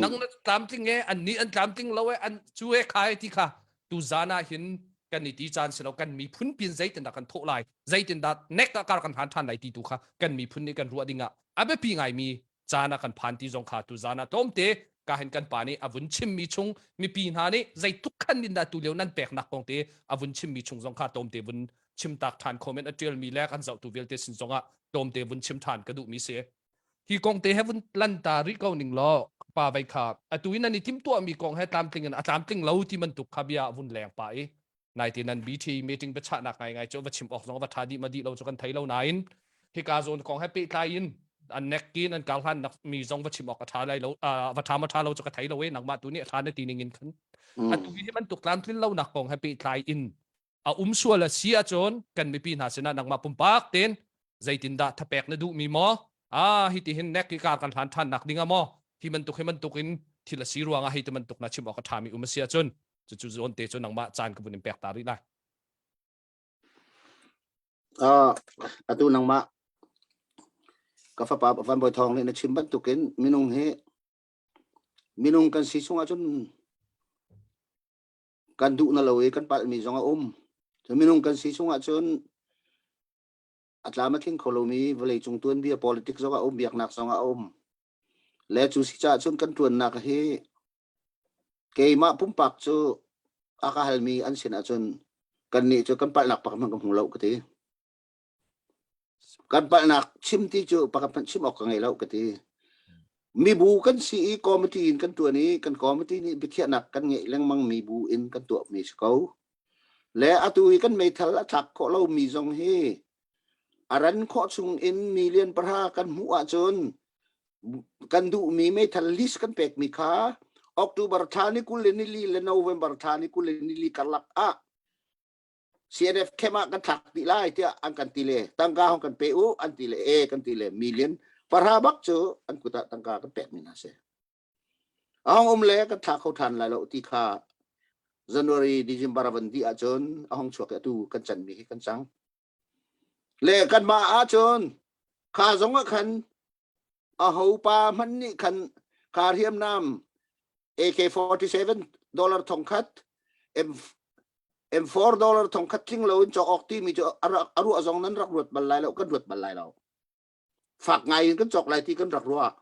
nang na tlamtling e an nih an tlamtling lo e an cu e kha e ti kha tu zan ah hin kan i ti caan si lo kan miphun pin zeitin dah kan thawh lai zeitin dah nek ah kar kan han than lai ti tu kha kan miphun nih kan ruah ding ah a biapi ngaimi caan ah kan phan ti zong kha tu zan ah tlawmte ka hin kan pa nih a vun chimmi chung mipi hna nih zeitluk khan in dah tu lio nan peknak kong te a vun chimmi chung zong kha tlawmte vun chim tak than comment a tialmi le kan zohtu vialte sin zong ah tlawmte vun chim than ka duhmi si Hi kong te he vun lan ta rih ko ning law pa vei kha atu in nan i timhtuahmi kong he tlamtling in a tlamtling lo ti bantuk kha bia vun leng pa i naite nan BT meeting biachahnak ngaingai cu va chim awk zong va tha dih ma dih lo cu kan thei lo nain hika zawn kong he pehtlai in an nek kin an karhlan nak mi zong va chim awk a tha lai lo va tha ma tha lo cu ka thei lo e nangmah tu nih a tha na ti ning in khan atu hi bantuk tlamtlin lo nak kong he pehtlai in a um sual a si ahcun kan mipi hna sinah nangmah pumpak tein zeitindah thapek na duhmi maw ah hi ti hin nek hi kar kan hlan ṭhan nak ding ah maw hi bantuk hi bantuk in thil a si ruangah hi ti bantuk na chim awk a ṭhami um a si ahcun cucu zawn te cu nangmah caan ka vun in pek ta rih lai Uh, atu nangmah ka fapa Van Bawi Thawng nih na chim bantukin minung hi minung kan si chung ahcun kan duh na lo i kan palhmi zong a um. Cu minung kan si chung ahcun a tlam a tling kho lomi vawleicung tuanbia politics zong a um, biaknak zong a um. Le cu si caah cun kan ṭuannak hi Keimah pumpak cu a ka halmi an sin ahcun kannih cu kan palhnak pakhat hmanh ka hmu lo ka ti. Kan palhnak chim ti cu pakhat hmanh chim awk ka ngei lo ka ti. Mibu kan si i committee in kan tuan i kan committee nih biakhiahnak kan ngeih lengmang mi bu in kan tuahmi si ko. Le atu i kan meithal a tlak khawh lomi zong hi a ran khawh chung in million pahra kan hmuh ahcun kan duhmi meithal list kan pekmi kha October thla ni 20 le nili le November thla ni 20 le nili karlak ah CNF camp ah kan thlak dih lai tiah an kan ti le tangka hong kan pe u an ti le e kan ti le million pahra bak cu an kut ah tangka kan pek mi hna si. A hong um le kan thla kho ṭhan lai lo ti kha January December a van dih ahcun a hong chuak i atu kan can mi hi kan cang. Le kanmah ahcun kha zong ah khan a ho pa hmanh nih khan kha hriamnam AK-47 dollar thongkhat M M4 dollar thongkhat tling lo in cawk awk timi cu a ruah zong nan rak ruat bal lai lo kan ruat bal lai lo. Fak ngai in kan cawk lai ti kan rak ruah.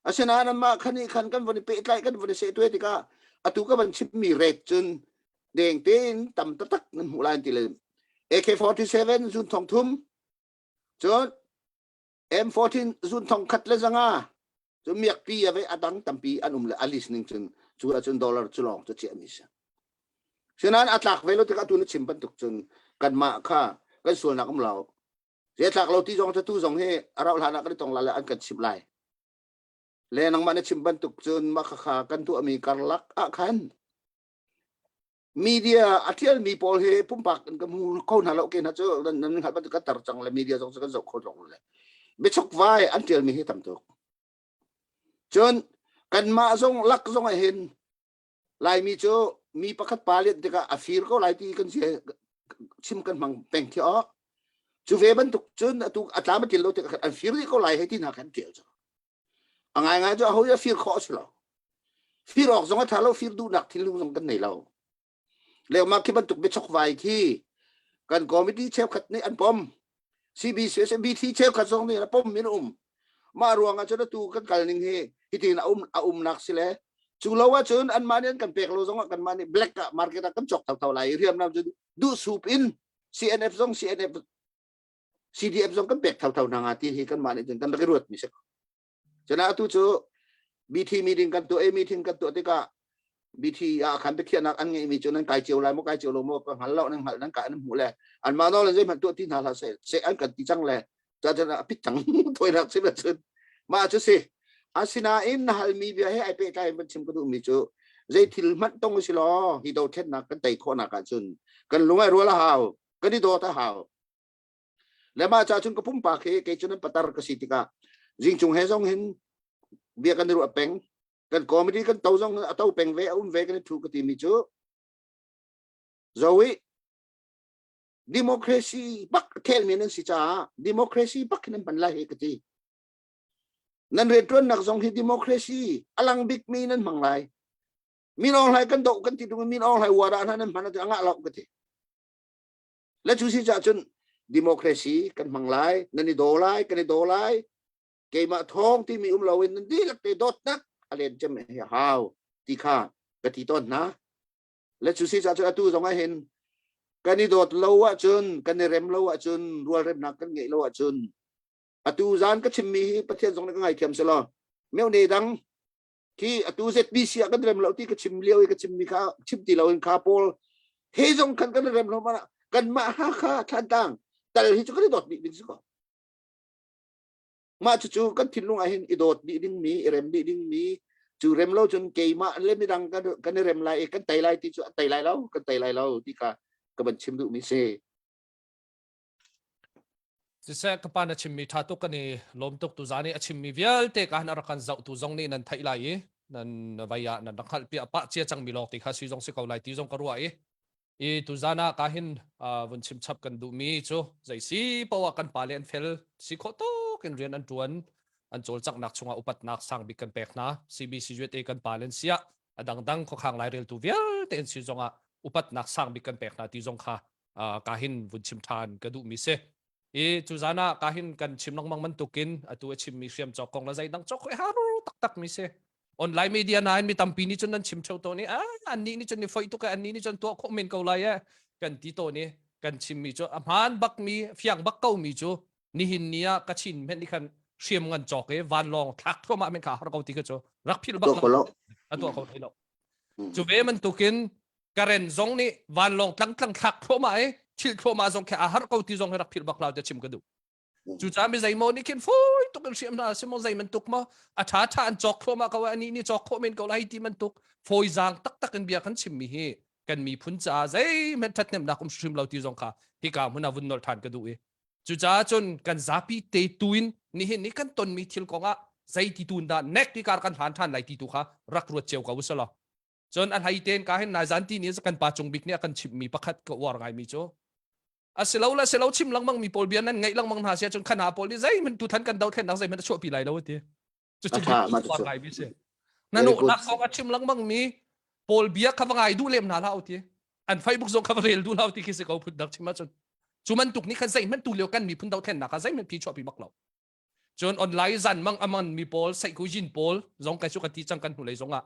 Asinain anmah khan nih khan kan von i pehtlaih kan von i sehtuai tikah atu ka van chimmi rate cun deng tein tam taktak nan hmuh lai an ti le AK-47 zun thong thum cun M14 zun thong khat le zanga cu miakpi a ve a dang tampi an um le a list ning cun cu ahcun dollar cu lawng cu chiahmi si. Sinain a tlak ve lo tikah atu na chim bantuk cun kanmah kha kan sualnak um lo. Zetlak lo ti zong tu zong hi a rauh hlan ah kan i tong lai le an kan chimh lai. Le nangmah na chim bantuk cun mah khakha kan tuahmi karlak ah khan media a ṭialmi pawl hi pumpak in ka hmu kho hna lo ke hna cu nan nan hngalh bantuk kan tar cang le media zong cu kan zoh kho lo le biachok vai an ṭialmi hi tam tuk. Cun kanmah zong lak zong ah hin Laimi cu mi pakhat pa lian tikah a fir ko lai ti kan si chim kan hmang peng khi aw. Cu ve bantuk cun atu a tlam a til lo tikah an fir dih ko lai hei ti hna khan tial cu. A ngaingai cu aho a fir khawh a si lo. Fir awk zong a tha lo, fir duhnak thinlung zong kan nei lo. Le mah khi bantuk biachok vai khi kan committee cheukhat nih an pom. CBC BT cheukhat zong nih a pom in um. Mah ruang ah cun atu kan kal ning hi hitin a um a umnak si le cu lo ahcun anmah nih an kan pek lo zong ah kanmah nih black ah market ah kan cawk thotho lai i hriamnam cu duh sup in CNF zong CNF CDF zong kan pek thotho hna nga ti hi kanmah nih cun kan rak i ruat mi si. Cun atu cu BT meeting kan tuah i meeting kan tuah tikah BT ah khan biakhiahnak an ngeihmi cu nan kai cio lai maw kai cio lo maw ka hngal lo nan hngalh nan ka an hmuh le anmah nawl in zeihmanh tuah ti hna hlah seh seh an kan ti cang le cun a pit cang toinak sim cun mah cu si asinain na halmi bia he ai pehtlai in van chim ka duhmi cu zei thil hmanh tong si law hi dothlennak kan tei khawhnak ahcun kan lung ai rual a hau kan i dawt a hau Le mah ca cun ka pumpak hi kei cu nan patar ka si tikah zingcung he zong hin bia kan i ruah peng. Kan comedy kan to zong a to peng ve a um ve kan i thu ka timi cu zoe democracy bak khelmi nan si caah democracy bak hin nan hman lai hi ka ti. Nan rianṭuannak zong hi democracy a lang bikmi nan hmang lai. Min Aung Hlaing kan doh kan ti tung Min Aung Hlaing war ah nan hman a ngah lo ka ti. Le cu si cah cun democracy kan hmang lai, nan i daw lai, kan i daw lai. Keimah thawng timi um loin nan dihlak te dawtnak a len cem hi hau ti kha ka ti tawn hna. Le cu si cah cun atu zong ah hin kan i dawt lo ahcun, kan i rem lo ahcun, rualremnak kan ngeih lo ahcun atu zan ka chimmi hi Pathian zong nih ka ngaithiam selaw meuh ne dang khi atu ZBC ah kan rem lo ti ka chim lio i ka chimmi kha chim ti loin kha pawl he zong khan kan rem lo mana kanmah Hakha Thlantlang tal hi cu kan i dawt dih ding si ko mah cucu kan thinlung ah hin i dawt dih ding mi i rem dih ding mi cu rem lo cun keimah le midang kan kan i rem lai i kan tei lai ti cu an tei lai lo kan tei lai lo ti kha ka van chim duh mi si Siseh ka pa na chimmi ṭha tuk kan i lawm tuk tuzaan i a chimmi vialte ka han a rak kan zohtu zong nih nan theih lai i nan vai ah nan rak hngalh piah pah cia cangmi lawng ti kha si zong si ko lai ti zong ka ruah i i tuzaan ah ka hin vun chim chap kan duhmi cu zei si poah kan pale an fel si khawh tuk in rian an ṭuan an cawlcanghnak chungah upatnak sang bik kan pek hna CBCUSA kan pale an siah a dangdang khuakhang laireltu vialte an si zongah upatnak sang bik kan pek hna ti zong kha ka hin vun chim ṭhan ka duhmi si. I cu zan ah ka hin kan chim lengmang bantukin atu a chimmi hriam cawk kong le zeidang cawk hi har taktak mi si. Online media nain mi tampi nih cun nan chim theo tawn i ah annih nih cun ni foi tuk e, annih nih cun tuah khawh men ko lai e kan ti tawn i kan chimmi cu a hmaan bakmi fiang bak ko mi cu nihin ni ah Kachin men nih khan hriam ngan cawk i vanlawng thlak thluahmah men kha har ko ti kha cu rak philh bak lo, a tuah kho hlei lo. Cu ve bantukin Karen zong nih vanlawng tlang tlang thlak thluahmah i thil thluahmah zong khi a har ko ti zong hi rak philh bak lo ti chim ka duh. Cucaah mi zeimaw nih khin fawi tuk in hriam hna si maw, zei bantuk maw a ṭha ṭha an cawk thluahmah ko, anih nih cawk khawh men ko lai ti bantuk fawi zaang taktak in bia kan chimmi hi kan miphun caah zeihmanh ṭhathnemnak um hrim lo ti zong kha hika hmun ah vun nolh ṭhan ka duh i cucaah cun kan zapi te tuin nihin ni kan tonmi thil kongah zei ti tun dah nek ti kar kan hlan ṭhan lai ti tu kha rak ruat cio ko usalaw. Cun a hlei tein ka hin nai zan ti ni kan pa cung bik nih a kan chimhmi pakhat ka uar ngaimi cu a si lo le si lo chim lengmang mi pawl bia nan ngaih lengmang hna sia cun khana pawl nih zeihmanh tutan kan dothlennak zeihmanh a chuahpi lai lo ti. Cucu ngai mi si na nu nak kong a chim lengmang mi pawl bia kha va ngai duh lem hna hlah ti, an Facebook zong kha va rel duh lo ti khi si ko. Phun dak chim ahcun cu bantuk nih khan zeihmanh tu lio kan miphun dothlennak ah zeihmanh phi chuahpi bak lo. Cun online zan mang aman mi pawl saihku jin pawl zong kai cu ka ti cang kan hnulei zong ah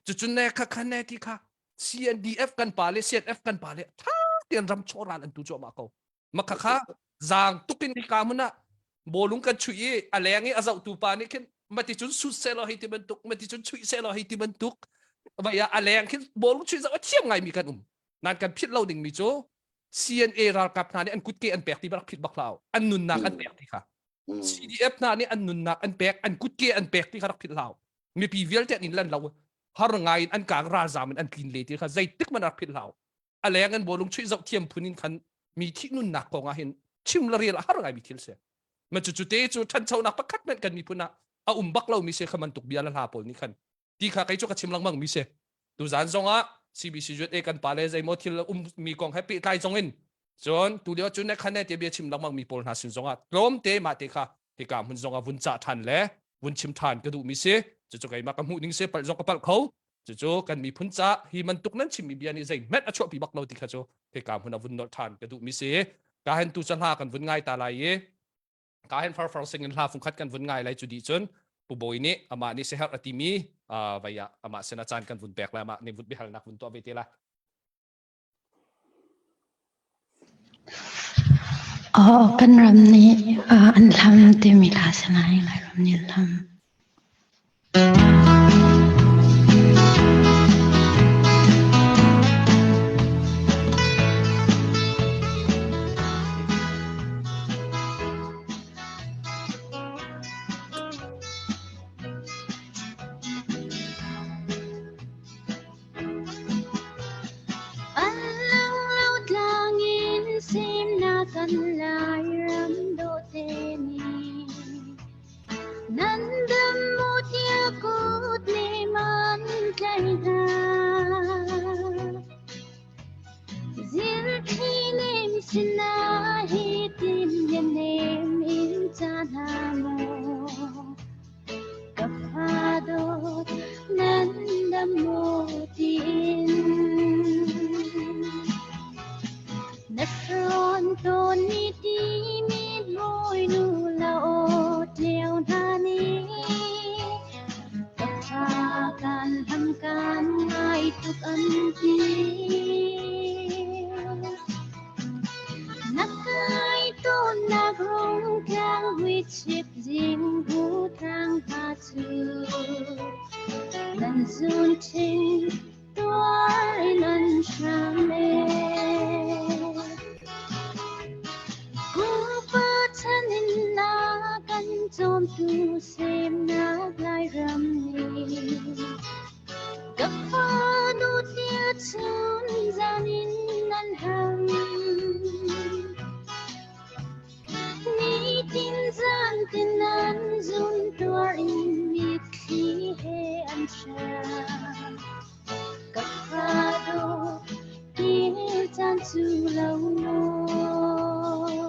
cucun ne kha kha ne ti kha CNDF kan pa le CNF kan pa le tha tein ram chawral an tu cuahmah ko. Makha kha zaang tukin ka mun ah bawlung kan chuih i a leng i a zohtu pa nih khin mati cun sut selaw hei ti bantuk, mati cun chuih selaw hei ti bantuk vai a leng khin bawlung chuih zoh a thiam ngai mi kan um nan kan philh lo ding mi cu CNA ralkap hna nih an kutke an pek ti rak philh bak hlah, an nunnak an pek ti kha. CDF hna nih an nunnak an pek, an kutke an pek ti kha rak philh hlah. Mipi vialte an in lan lo har ngai in an kang ralzam in an tlin le ti kha zeitik man rak philh hlah. A leng an bawlung chuih zoh thiam phun in khan mi thih nunnak kong ah hin chim la rel a har ngai mi thil si. Ma cu cu te cu ṭhanchonak pakhat hmanh kan miphun ah a um bak lo mi si kha man tuk bia la hla pawl nih khan ti kha kei cu ka chim lengmang mi si. Tuzan zong ah CBC USA kan pa le zeimaw thil um mi kong he pehtlai zong in cun tu lio cu ne khan ne te bia chim lengmang mi pawl hna sin zong ah tlawm te mah te kha hika hmun zong ah vun cah ṭhan le vun chim ṭhan ka duh mi si. Cucu keimah ka hmuh ning si, palh zong ka palh kho. Cucu kan miphun ca hi bantuk nan chimmi bia nih zeihmanh a chuahpi bak lo ti kha cu hika hmun ah vun nolh ṭhan ka duh mi si. Ka hen tu ca hla kan vun ngai ta lai i ka hen farfar sing in hla fungkhat kan vun ngai lai. Cu dih cun Pu Bawi nih amah nih siherh a timi vai ah amah sin a caan kan vun pek lai, amah nih vun biahalnak vun tuah ve te lai. Aw, kan ram nih an hlam timi hla si lai, Lairam nih an hlam. An lang lo tlang in semnak kan Lairam dawhte nih nan dam mu tiah kut nem an tlaih hna. Zilthli nem sinah hi tin nem in ca hna maw, ka fa dawt nan dam maw tiin. Na hrawn tawn mi timi bawinu la aw tleu hna nih ka fa kan ham kan ngai tuk an ti. Na kai tawnnak rungtlang huichip zing hu thang hna cu nan zun ṭhing tuar in an hram e. Pupa chan in na kan cawmtu semnak Lairam nih ka fanu tia chun zan in nan ham. Nitin zan tin nan zun tuar in mitthli he an hram. Ka fa dawt kir caan cu lo maw.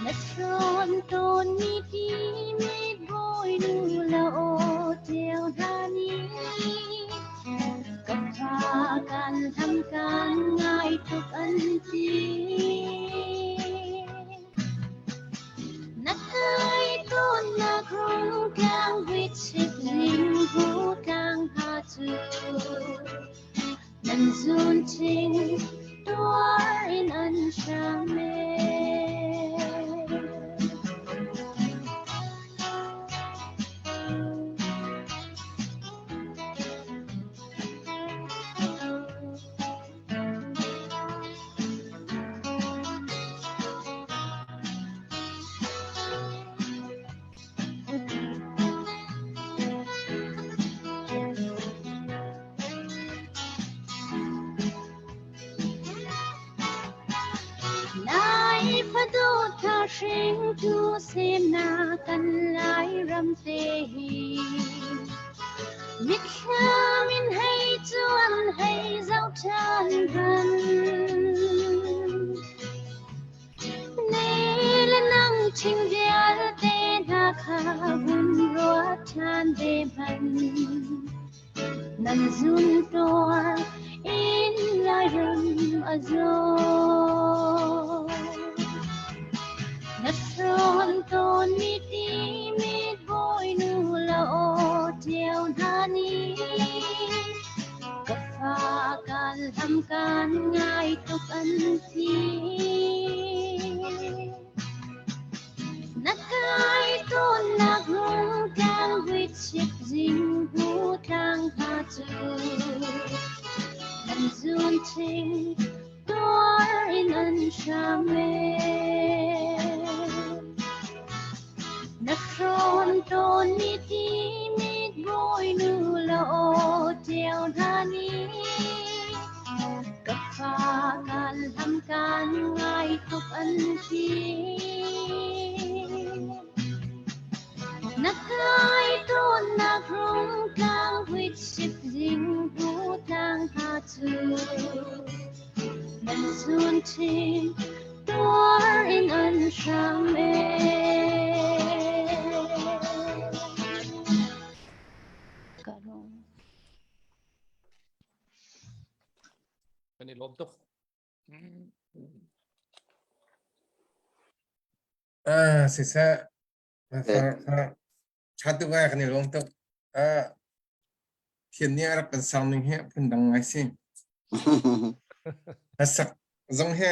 Na hrawn tawn mi timit bawinu la aw ṭiao hna nih ka fa kan ham kan ngai tuk an ti. Na kai tawnnak rungtlang huichip Nan zun ching tuar in an hram e. Lai fadawt kha hringtu semnak kan Lairam te hi Mitthlam in hei cuan hei zoh ṭhan hmanh. Ne le nang ṭhing vialte hna kha vun ruat ṭhan ve hmanh. Nan zun tuar in Lairam a zaw. Na hrawn tawn mi timit bawinu la aw ṭiao hna nih ka fa kan hlam kan ngai tuk an ti. Na kai tawnnak rungtlang huichip zinghu tlang hna cu nan zun ṭhing tuar in an hram e. Na hrawn tawn mi timit bawinu la aw ṭiao hna nih ka fa kan hlam kan ngai tuk an ti. Na kai tawnnak rungtlang huichip zinghu tlang hna cu nan sun ṭhing tuar in an hram e. Kan i lawm tuk. Ah, siseh. Ṭha tuk ai kan i lawm tuk. Ah, thian nih a rak kan sang ning hi phundang ngai si. A sak zong hi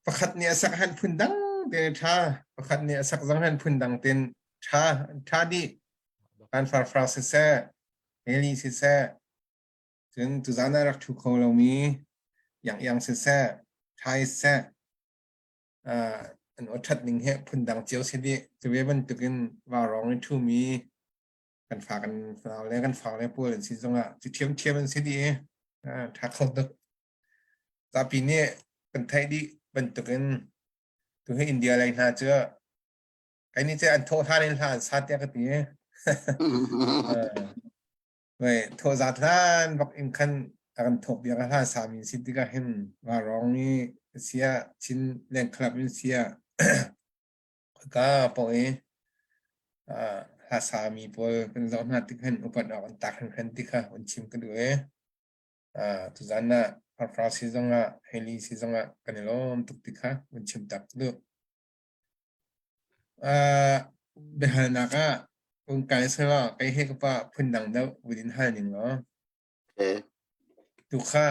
pakhat nih a sak han phundang te ṭha, pakhat nih a sak zong han phundang ten ṭha, ṭha dih. Kan farfar siseh, Eli siseh, cun tuzan ah rak ṭhu kho lomi Yang Yang siseh, Ṭhai siseh, an aw ṭhat ning hi phundang cio si dih. Cu ve bantukin vaurawng i ṭhumi kan fa kan nau le kan fau le pawl an si zongah cu ṭhiamṭhiam an si dih i ṭha kho tuk. Zapi nih kan theih dih bantukin tu hi India lei hna cu kai nih cu an thawh hlan in hla an sa tiah ka ti. Wei thawhzat hlan bak in khan a kan thawk biak a hla sami si tikah hin vaurawng i sia Chin Leng Club in sia ka paoh i hla sami pawl kan zoh hna tik hin upat awk an tak hringhran ti kha hun chim ka duh i tuzan ah Farfar si zongah Haley si zongah kan i lawm tuk ti kha hun chim tak ka duh. Biahalnak ah ung kai selaw kei he ka pa phundang deuh vun in hal ning law. Tu kha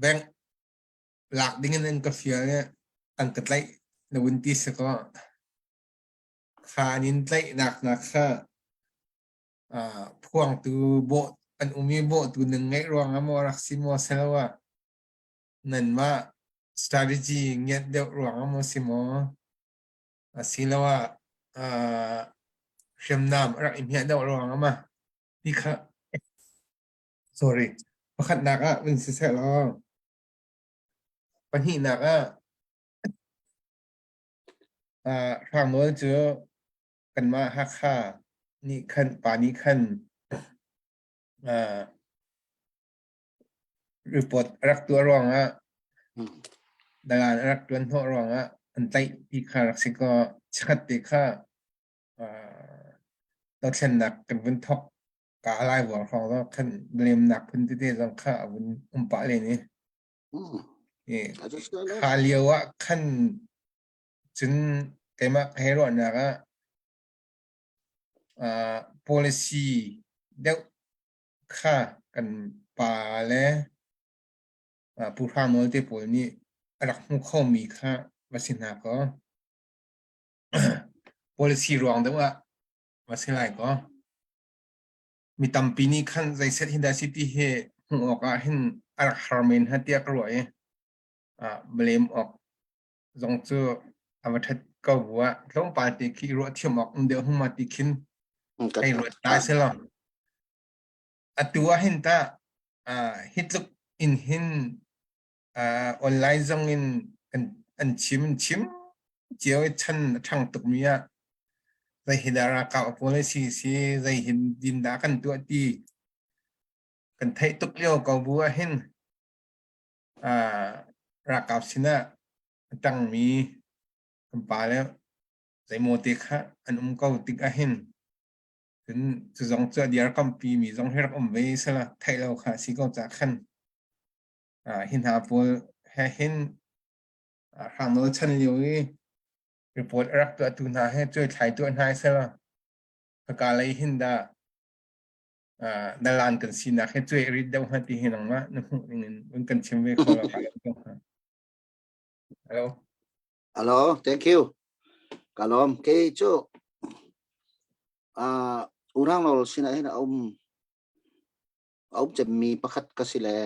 bank lak ding in an ka fial i an ka tlaih na vun ti si kaw kha an in tlaihnak nak kha phuangtu bawh an um i bawhtu nan ngeih ruangah maw rak si maw siloah nanmah strategy ngiat deuh ruangah maw si maw asiloah hriamnam a rak i hmiah deuh ruangah ma ti kha sorry pakhatnak ah vun siseh law pahnihnak ah Hrangnawl cu kanmah Hakha nih khan pa nih khan Report a rak tuah ruangah dalaan a rak ṭuan hnawh ruangah an tlaih ti kha rak si kaw chikkhat te kha dothlennak kan vun thawk ka a lai vuang hrawng zong khan lemnak phun tete zong kha a vun um pah len i kha lio ah khan cun keimah ka hei ruahnak ah policy deuh. Kha kan pa le Pu Hrang Nawl te pawl nih a rak hmu khomi kha va si hna kaw policy ruang deuh ah va si lai kaw mi tampi nih khan zeiset hi dah si ti hi hmuh awk ah hin a rak har men ha tiah ka ruah i blame awk zong cu a va ṭhat ko bu ah tlawmpal te khi ruah thiam awk um deuh hmu ma ti khin hei ruat ta selaw. Atu ah hin tah hi tluk in hin online zong in an chim an chim cio i chan a ṭhang tukmi ah zei hi dah ralkap a pawl si si zei hin din dah kan tuah ti kan theih tuk lio ko bu ah hin ralkap sinah a ṭangmi kan pa le zeimaw te kha an um ko tik ah hin cun cu zong cu a dirkampi mi zong hi rak um ve sala theih lo kha si ko ca khan hi hna pawl he hin hrangnawl chan lio i report a rak tuahtu hna he cuai thlai tuah hna sela haka lei hin dah dalan kan sinak he cuai rit deuh hnga ti hi nangmah na hmuh ning in un kan chim ve kho la Hello. Hello, thank you. Kalom ke chu uh urang lol sina hin a um a um cemmi pakhat ka si le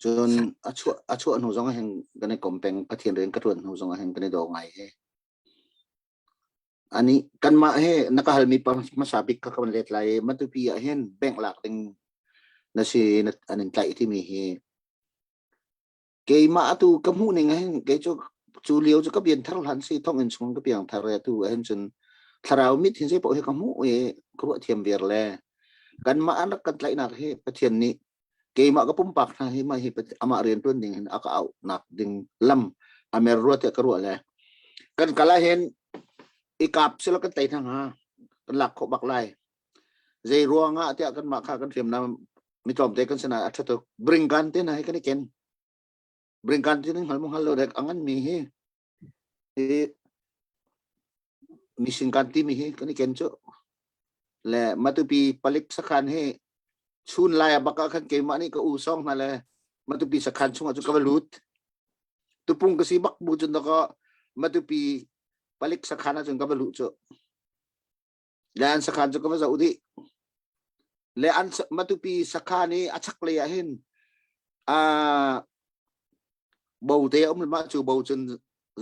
cun a chuah a chuah hnu zong ah hin kan i kom peng Pathian rian ka ṭuan hnu zong ah hin kan i daw ngai he ani kanmah he na ka halmi pa hmasa bik ka kan let lai Matupi ah hin bank lak ding na si na an in tlaih timi hi Keimah atu ka hmuh ning ah hin kei cu cu lio cu ka pian thar hlan si thong in chung ka piang thar e tu ahhin cun thlarau mit hin zei paoh hi ka hmuh i ka ruah thiam viar le kanmah an rak kan tlaihnak hi Pathian nih keimah ka pumpak hna hi mah hi amah rian tuan ding hin a ka auh nak ding lam a mer rua tiah ka ruah le kan kal ah hin i kap sila kan tei hna hnga kan lak khawh bak lai Zei ruangah tiah kanmah kha kan hriamnam mi tlawmte kan sinah a ṭha tuk. Bringkan te hna hi kan i ken. Bringkan ti ning hngal mu hngal lo dek a nganmi hi hi misingkan timi hi kan i ken cu. Le Matupi palik sakhan hi chun lai ah bak ah khan keimah nih ka u song hna le Matupi sakhan chungah cu ka va lut. Tupung ka si bak bu cun daka Matupi palik sakhan ah cun ka va luh cu. Le an sakhan cu ka va zoh dih. Le an Matupi sakhan i a chaklei ah hin uh, bo te um mah cu bo cun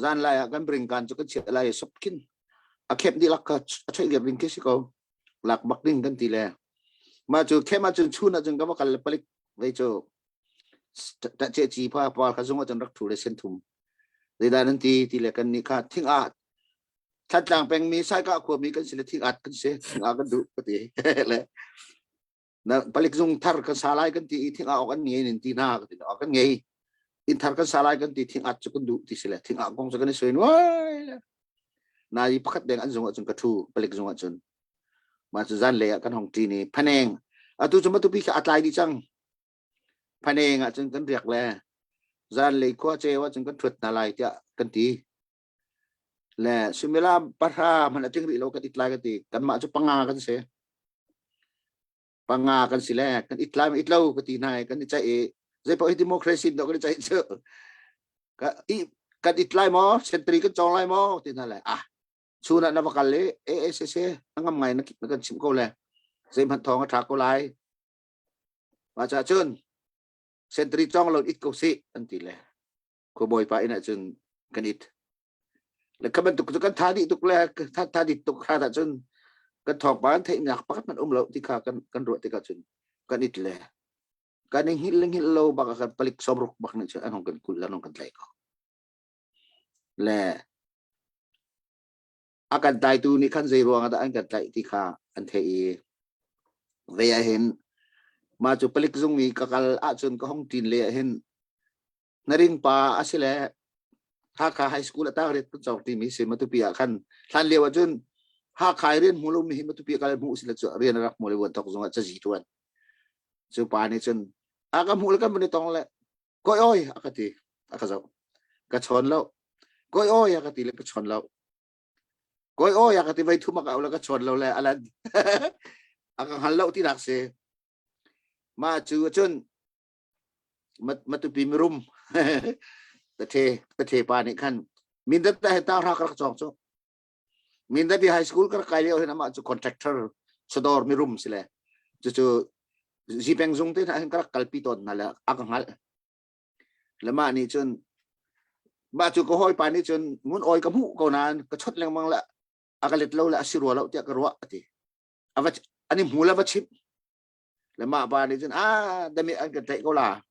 zan lai ah kan bring kan cu kan chiah lai sop khin a khep dih lak ka a choi liap ding khi si ko lak bak ding kan ti le mah cu khem ah cun chun ah cun ka va kal le palik vei cu ta che chi pa pa kha zung ah cun rak thu le sen thum zeidah nan ti ti le kan nih kha thing ah Thantlang pengmi Saikah khuami kan si le thing at kan si thing a kan duh ka ti le na palik zung thar kan sa lai kan ti i thing a ok an ngei nin ti hna ka ti ok kan ngei in thar kan sa lai kan ti thing at cu kan duh ti si le thing a kong cu kan i soi nuai le na i pakhat deng an zung ahcun ka thu palik zung ahcun mah cu zan lei ah kan hong ṭi ni phaneng atu cu matupi kha a tlai dih cang phaneng ahcun kan riak le zan lei khua ceu ahcun kan ṭhuat hna lai tiah kan ti Le suimilam pahra hmanh a tling rih lo kan it lai ka ti. Kanmah cu panga kan si. Panga kan si le kan it lai ma it lo ka ti hna i kan i ceih i zeipaoh hi democracy in kan i ceih cu. Ka i kan it lai maw sentry kan cawng lai maw ti hna le ah chun ah na va kal i e e se se na ngam ngai na na kan chimh ko le zeihmanh thawng a ṭha ko lai. Mah caah cun sentry cawng lo it ko sih an ti le khuabawi pa inn ah cun kan it le kha bantuk cu kan tha dih tuk le tha tha dih tuk kha dah cun kan thawngpang kan theihnak pakhat hmanh um lo ti kha kan kan ruah tikah cun kan it le kan i hngilh le hngilh lo bak ah kan palik sawmruk bak nih cun an hong kan kulh an hong kan tlaih ko le a kan tlaitu nih khan zei ruang ah dah an kan tlaih ti kha an theih i ve ah hin mah cu palik zung i ka kal ahcun ka hong ṭin le ah hin Naring pa a si le Hakha High School a tang riat kan cawk timi si Matupi ah khan hlan lio ah cun Hakha i rian hmu lomi hi Matupi kal hmu si le cu rian a rak hmu le vuan thok zung ah cazi tuan cu pa nih cun a ka hmuh le kan van i tong le koi oi a ka ti a ka zoh ka chawn lo koi oi a ka ti le ka chawn lo koi oi a ka ti vai thum a ka au le ka chawn lo le alan. A ka hngal lo ti nak si. Mah cu cun Matupi mirum tathe tathe pa nih khan Mindat ta he ta ra ka rak cawng cu. Mindat i high school ka rak kai lio hin amah cu contractor sadawr mirum si le cucu zipeng zung te hna hin ka rak kalpi tawn hna le a ka hngalh. Le mah nih cun mah cu ka hawipa nih cun ngun oi ka hmuh ko nain ka chawt lengmang le a ka let lo le a si rua lo tiah ka ruah a ti. A va an i hmu le va chimh. Le mah pa nih cun ah dami an kan tlaih ko la.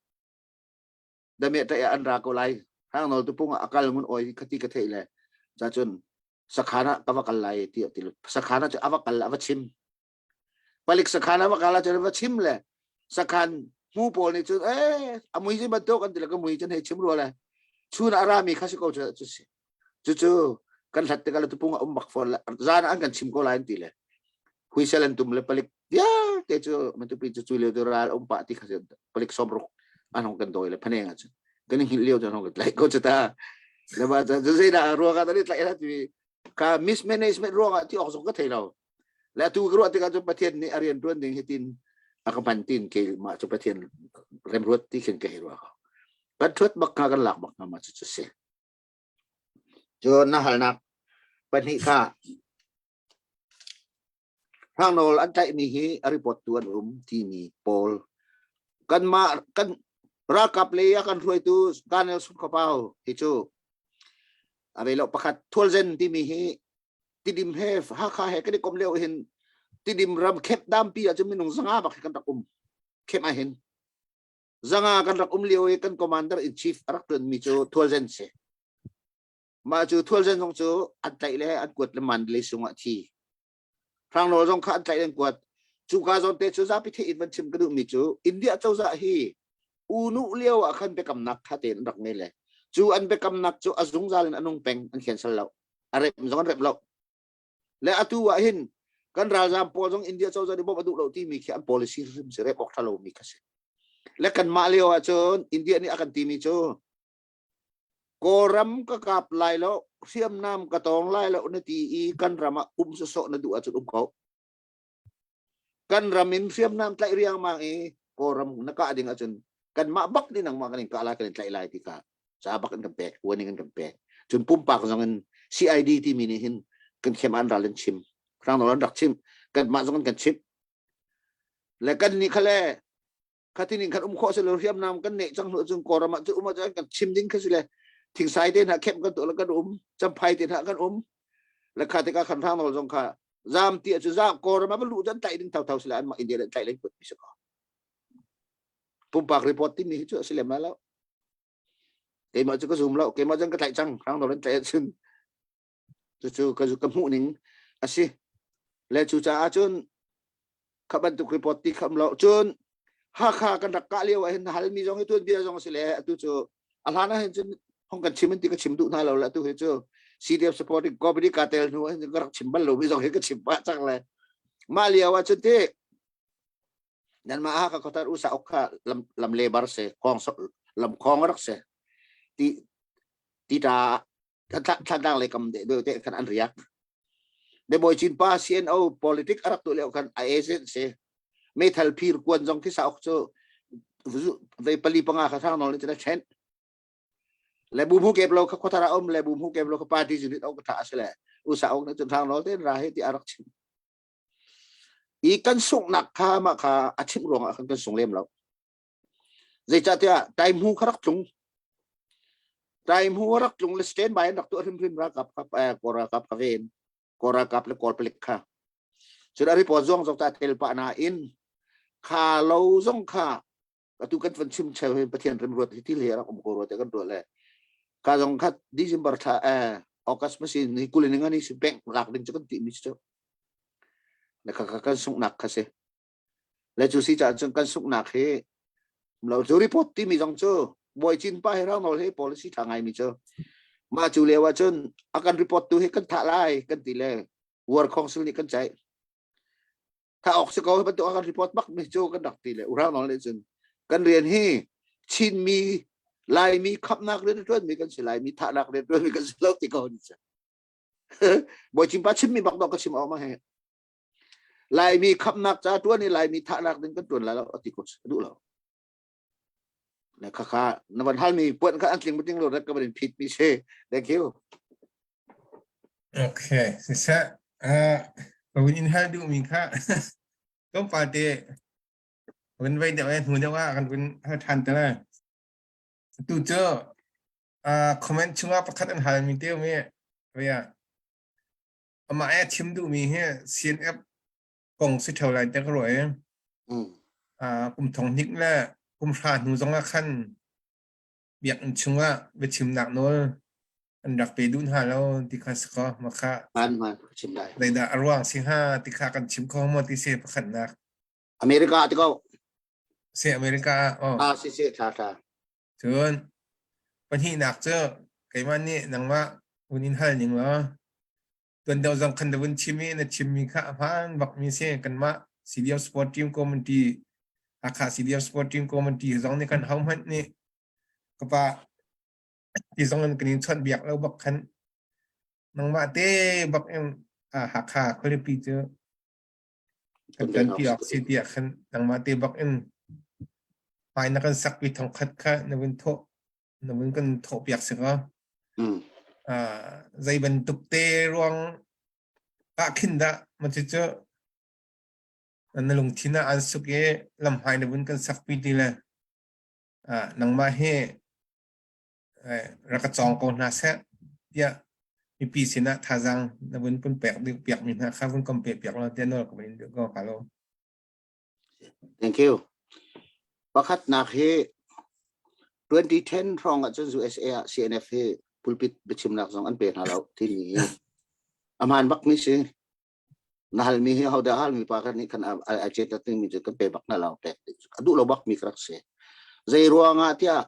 Dami tlaih ah an ra ko lai. Hang nawl tu pung ah a kal ngun oi khati ka theih le ca cun sakhan ah ka va kal lai ti ti sakhan ah cu a va kal a va chim. Palik sakhan a va kal ah cun a va chim le sakhan hmu pawl nih cun eh a mui ci bantuk an ti le ka mui cun hei chim rua le chun ah a rami kha si ko cu cu si. Cucu kan hlat tikah le tupung a um bak fawn le zan ah an kan chim ko lai an ti le huisel an tum le palik vialte cu matupi cu cu lio cu ral um pah ti kha palik sawmruk an hong kan dawi le phaneng ah cun kan i hngilh lio cu an hong kan tlaih ko cu ta le ma cu zeidah ruang ah tani tlaih la ti ka mismanagement ruang ah ti awk zong ka thei lo le atu ka ruah tikah cun Pathian nih a rian ṭuan ding hitin a ka hman tin ke mah cu Pathian remruat ti khin ka hei ruah ko kan ṭhuat bak hnga kan lak bak hnga mah cu cu si Cun na halnak pahnih kha Hrangnawl an tlaihmi hi a report tu an um timi pawl kanmah kan ralkap lei a kan hruaitu Colonel Sun Khuapau hi cu a ve lo pakhat Thualzen timi hi Tidim he Hakha he kan i kom lio hin Tidim ram khep dampi ah cun minung zanga bak hi kan rak um khep ah hin Zanga kan rak um lio i kan commander in chief a rak ṭuanmi cu Thualzen si. Mah cu Thualzen zong cu an tlaih le an kuat le Mandalay sung ah thi. Hrangnawl zong kha an tlaih le an kuat. Cuka zawn te cu zapi theih in van chim ka duhmi cu India cozah hi unu lio ah khan biakamnak tha tein an rak ngei le cu an biakamnak cu a zungzal in a nung peng an cancel lo. A rep zong an rep lo. Le atu ah hin kan ralzaam pawl zong India cozah nih bawmh a duh lo timi khi an policy hrim si rep awk ṭha lomi kha si. Le kanmah lio ah cun India nih a kan timi cu Kawlram ka kap lai lo, hriamnam ka tawng lai lo na ti i kan ram ah um sawsawh na duh ahcun um ko. Kan ram in hriamnam tlaih riangmang i Kawlram na kah ding ahcun kanmah bak nih nangmah kan in kah lai kan in tlaih lai ti kha ca bak in kan pek warning in kan pek cun pumpak zong in CID timi nih hin kan khem an ral in chim hrang nawl an rak chim kanmah zong in kan chim le kan nih kha le khatin in khan um khawh si lo hriamnam kan neih cang hnu cun kawlram ah cu um ah kan chim ding kha si le thingsai te hna khep kan tuah le kan um champhai te hna kan um le kha tikah khan hrang nawl zong kha zam ti cu zam kawlram ah va luh cun tlaih ding thau thau si le an mah India le tlaih len put mi si ko pumpak report timi hi cu a si lem lai lo keimah cu ka zum lo keimah cun ka tlaih cang hrang nawl in tlaih ahcun cucu ka ka hmuh ning a si le cu caah cun kha bantuk report ti kham lo cun Hakha kan rak kah lio ah hin halmi zong hi tuanbia zong a si le atu cu a hlan ah hin cun hong kan chim in ti ka chim duh hna lo le atu hi cu CDF supporting committee ka tel hnu ah hin ka rak chim bal lomi zong hi ka chim pah cang le mah lio ah cun ti nanmah Hakha khuathar usa ok kha lam lam le bar se khong lam khong rak se ti ti ta thlatlang le kam de de te kan an riak de boy chin pa CNO politic arak tu leo kan a agent se meithal phir kuan zong khi sa ok chu ve pali panga kha thang nol ni chana chen le bu mu kep lo kha khothara om le bu mu kep lo kha party unit ok tha asle usa ok na chun thang nol te ra he ti arak chim i kan sunghnak kha mah kha a chimh ruangah khan kan sung lem lo zeicahtiah taimhu kha rak tlung taimhu rak tlung le stand by an rak tuah hrimhrim ralkap kha eh, kawl ralkap kha ven kawl ralkap le kawl palik kha cun a report zong zong ta tel pah nain kha lo zong kha atu kan van chim cheu hin Pathian remruat hi til hi rak um ko rua te kan ruah le ka zong kha December thla eh August ma si ni kulin ngani si bank lak ding chu kan ti mi chu le kha kha kan sunghnak kha si le cu si caan cun kan sunghnak hi lo cu report ti mi zong cu bawi cin pa hi rang nawl hi policy tha ngai mi cu mah cu lio ah cun a kan report tu hi kan thah lai kan ti le war council nih kan ceih Tha awk si ko bantuk kan report bak mi cu kan rak ti le urang nawl nih cun kan rian hi Chinmi Laimi khapnak rian ṭuan mi kan si Laimi thahnak rian ṭuan mi kan si lo ti ko ni cu Bawi Cimpa chimmi bak dawh ka chim awk ma he. Laimi khamnak ca tuan i Laimi thahnak ding kan tuan lai lo ati ko duh lo. Na kha kha na van hal mi puan kha an tling tling lo rak ka van in phit mi si. Thank you. Okay, siseh uh, ka vun in hal duh mi kha tlawmpal te vun vei deuh e hnu deuh ah kan vun hal ṭhan te lai. Tu cu uh, comment chungah pakhat an hal mi te um i via amah e chim duh mi hi CNF kong si theo lai te ka ruah i uh, kum thong hnik le kum hra hnu zong ah khan biakinn chungah biachimnak nawl an rak pe duh hna lo ti kha si ko ma kha man man chim lai zeidah a ruang si hnga ti kha kan chim kho maw ti si pakhatnak America ti ko si America oh ah si si tha tha cun pahnihnak cu keimah nih nangmah un in hal ning law tuan deuh zong khan na vun chim i na chimmi kha a hmaan bakmi si kanmah CDF Sport Team Committee Hakha CDF Sport Team Committee zong nih kan hohmanh nih kapa ti zong in kan in chawnh biak lo bak khan nangmah te bak in Hakha khualipi cu kan kan pi awk si tiah khan nangmah te bak in hmai na kan sak pi thong khat kha na vun thawh na vun kan thawh piak si ka zei bantuk te ruang ah khin dah ma cu cu na lungthin ah an suk i lamhmai na vun kan sak pi ti le nangmah hi rak ka cawng ko hna seh tiah mipi sinah thazaang na vun pun pek piak mi hna kha vun kom pe piak law tiah nawl ka vun duh ko ka lo. Thank you. Pakhatnak hi 2010 hrawng ah cun USA ah CNF hi pulpit biachimnak zong an pe hna lo timi hi a hmaan bak mi si. Na halmi hi hodah halmi pa kan nih kan a chet mi cu kan pe bak hna lo pek a duh lo bak mi ka rak si. Zei ruangah tiah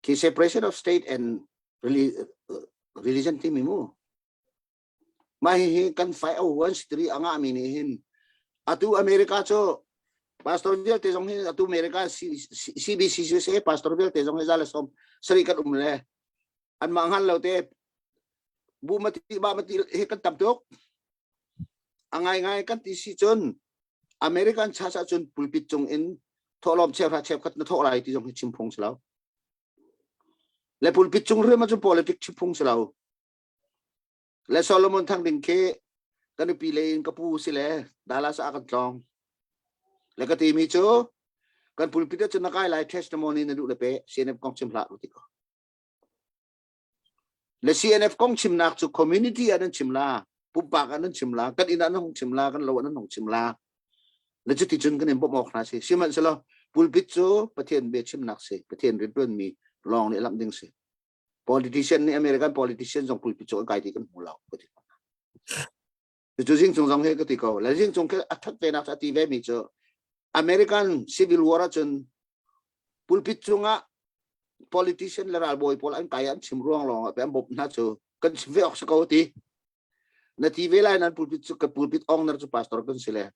khi separation of state and religion timi mu mah hihi kan 501c3 a ngahmi nih hin atu America cu pastor vialte zong hi atu America CBCC pastor vialte zong hi za le som sari kan um le an mah ngan lo te bu mati ba mati he kan tam tuk a ngai ngai kan ti si cun American church ahcun pulpit cung in thawhlawm cheuhra cheukhat na thawh lai ti zong hi chim phung si lo. Le pulpit cung riam ahcun politics chim phung si lo. Le Solomon Thang Ding khi ka nupi le in ka pu si le Dallas ah kan tlawng. Le ka timi cu kan pulpit ahcun na kai lai testimony na duh le pe CNF kong chim hlah ti ko. Le CNF kong chimnak cu community ah nan chim la, pumpak ah nan chim la, kan inn ah nan hung chim la, kan lo ah nan hung chim la. Le cuti cun kan in bawmh awk hna si. Sihmanhsehlaw pulpit cu Pathian bia chimnak si, Pathian rianṭuanmi lawng nih lamh ding si. Politician nih American politician zong pulpit cu an kai ti kan hmu lo. Cucu zingcung zong hi ka ti ko. Le zingcung khi a that ve nak a ti ve mi cu American Civil War ahcun pulpit cungah politician le ralbawi pawl an kai an chim ruang lawng ah an bawmh hna cu kan chim ve awk si ko ti. Na ti ve lai nan pulpit cu ka pulpit owner cu pastor kan si le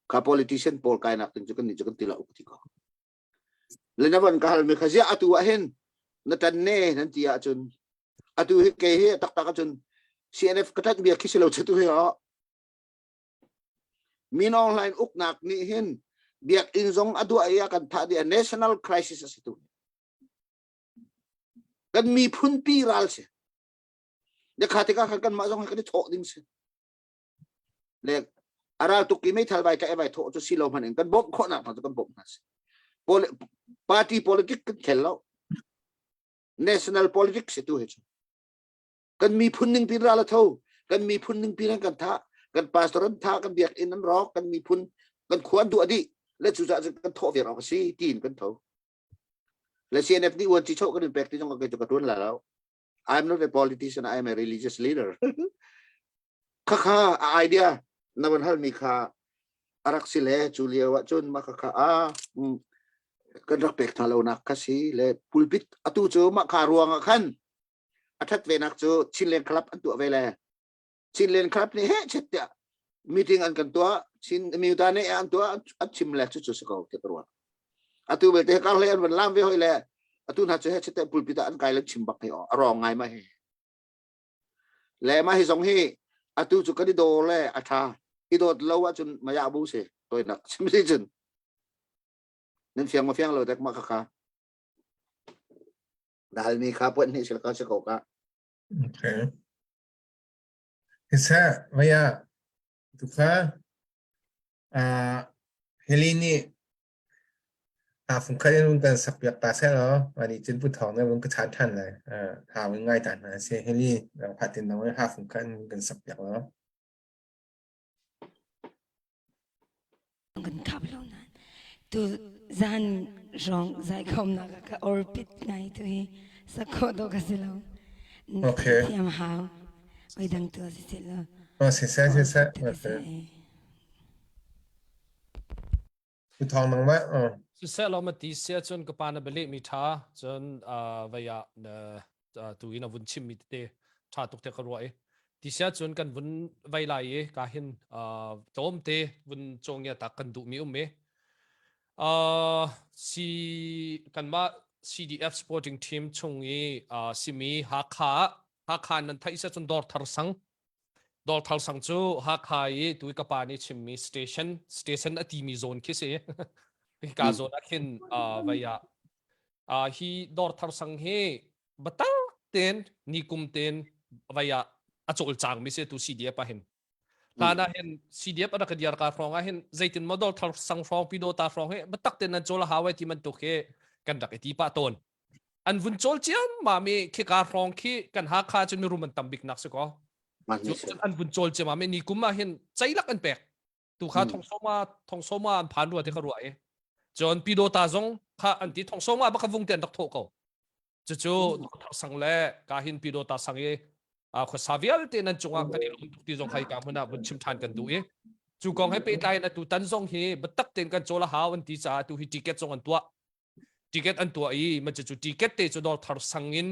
kha politician pawl kai nak ding cu kan nih cu kan ti lo ti ko. Le na van ka hal mi kha ziah atu ah hin na tan ne nan ti ahcun atu hi kei hi taktak ahcun CNF ka tat bia khi si lo tu hi oh Min Aung Hlaing uknak nih hin biakinn zong a duah i a kan thah dih national crisis a si tu kan miphun pi ral si ne kha tikah khan kanmah zong kan i thawh ding si le a ral tuk i meithal vai tlaih vai thawh cu si lo hmanh in kan bawmh khawhnak hna cu kan bawmh hna si party politics kan khel lo national politics si tu hi cu kan miphun ning pin ral a tho kan miphun ning pin an kan thah kan pastor an thah kan biakinn an rawk kan miphun kan khua an duah dih le cucaah cun kan thawh ve awk a si tiin kan tho le CNF nih uan ci choh kan in pek ti zong ka ka tuan la lo I'm not a politician I am a religious leader khakha a idea na van hal mi kha arak si le cu lio ah cun mah khakha a kan rak pek hna lo nak kha si le pulpit atu cu mah kha ruang ah khan a that ve nak cu Chinland Club an tuah ve le Chinland Club nih he chet tiah meeting an kan tuah Chin miuta nih an tuah an chim le cu cu si ko ti ka ruah atu belte kar hlei an van lam ve hoi le atu hna cu he chet pulpit ah an kai le chim bak hi a rawng ngai ma hi Le mah hi zong hi atu cu kan i dawr le a ṭha. I dawt lo ahcun maya bu si toinak chim si cun nan fiang ma fiang lo dek ma kha kha dal mi kha puan ni sil ka si ko ka. Okay. Siseh, vaya tu kha ah Heli nih a fung khat in kan sak piak ta seh law mah nih cun Pu Thawng nih a vun ka chan ṭhan lai. Ha vun ngai ta hna seh. Heli nang phat in nang ha fung khat in kan sak piak law. Kan khap lo nain tu zan rong zai khomnak ka orpit ngai tu hi sakho do ka si lo. Okay. Thiam hau. Oi dang tu si si lo. Oh, si seh, si seh. Okay. Pu Thawng nangmah. Oh. Siseh law ma ti sia cun ka pa na bia mi ṭha cun vei ah na tu in a vun chim mi tete ṭha tuk te ka ruah i ti sia cun kan vun vei lai i ka hin tlawm te vun cawngia tak kan duh mi um i si kanmah CDF sporting team chung i simi Hakha Hakha nan theih sia cun Dawrthar sang Dawrthar sang cu Hakha i tui ka pa nih chimmi station station a timi zawn khi si. Hika zawn ah khin vei ah hi Dawrthar sang hi biatak tein nikum tein vei ah a cawlcang mi si tu CDF ah hin. Hlan ah hin CDF a rak diar ka hrawng ah hin zeitin maw Dawrthar sang hrawng Pidota hrawng hi biatak tein nan cawl a hau ai ti bantuk hi kan rak i ti pah tawn. An vun cawl ciammam i khika hrawng khi kan Hakha cun mirum an tam bik nak si kaw. Cun an vun cawl ciammam i ni kum ah hin ceilak an pek. Tu kha thong soma thong soma an phan rua te ka ruah i. Cun Pidota zong kha an ti thong soma bak vung te an rak thawh ko. Cucu Dr. Sang le ka hin Pidota sang i khuasa vialte nan cungah kan i lawm tuk ti zong khai ka hmun ah vun chim than kan duh i cu kong he pehtlai in atu tan zong hi biatak tein kan cawl a hau an ti caah tu hi ticket zong an tuah ticket an tuah i ma cu ticket te cu dawr thar sang in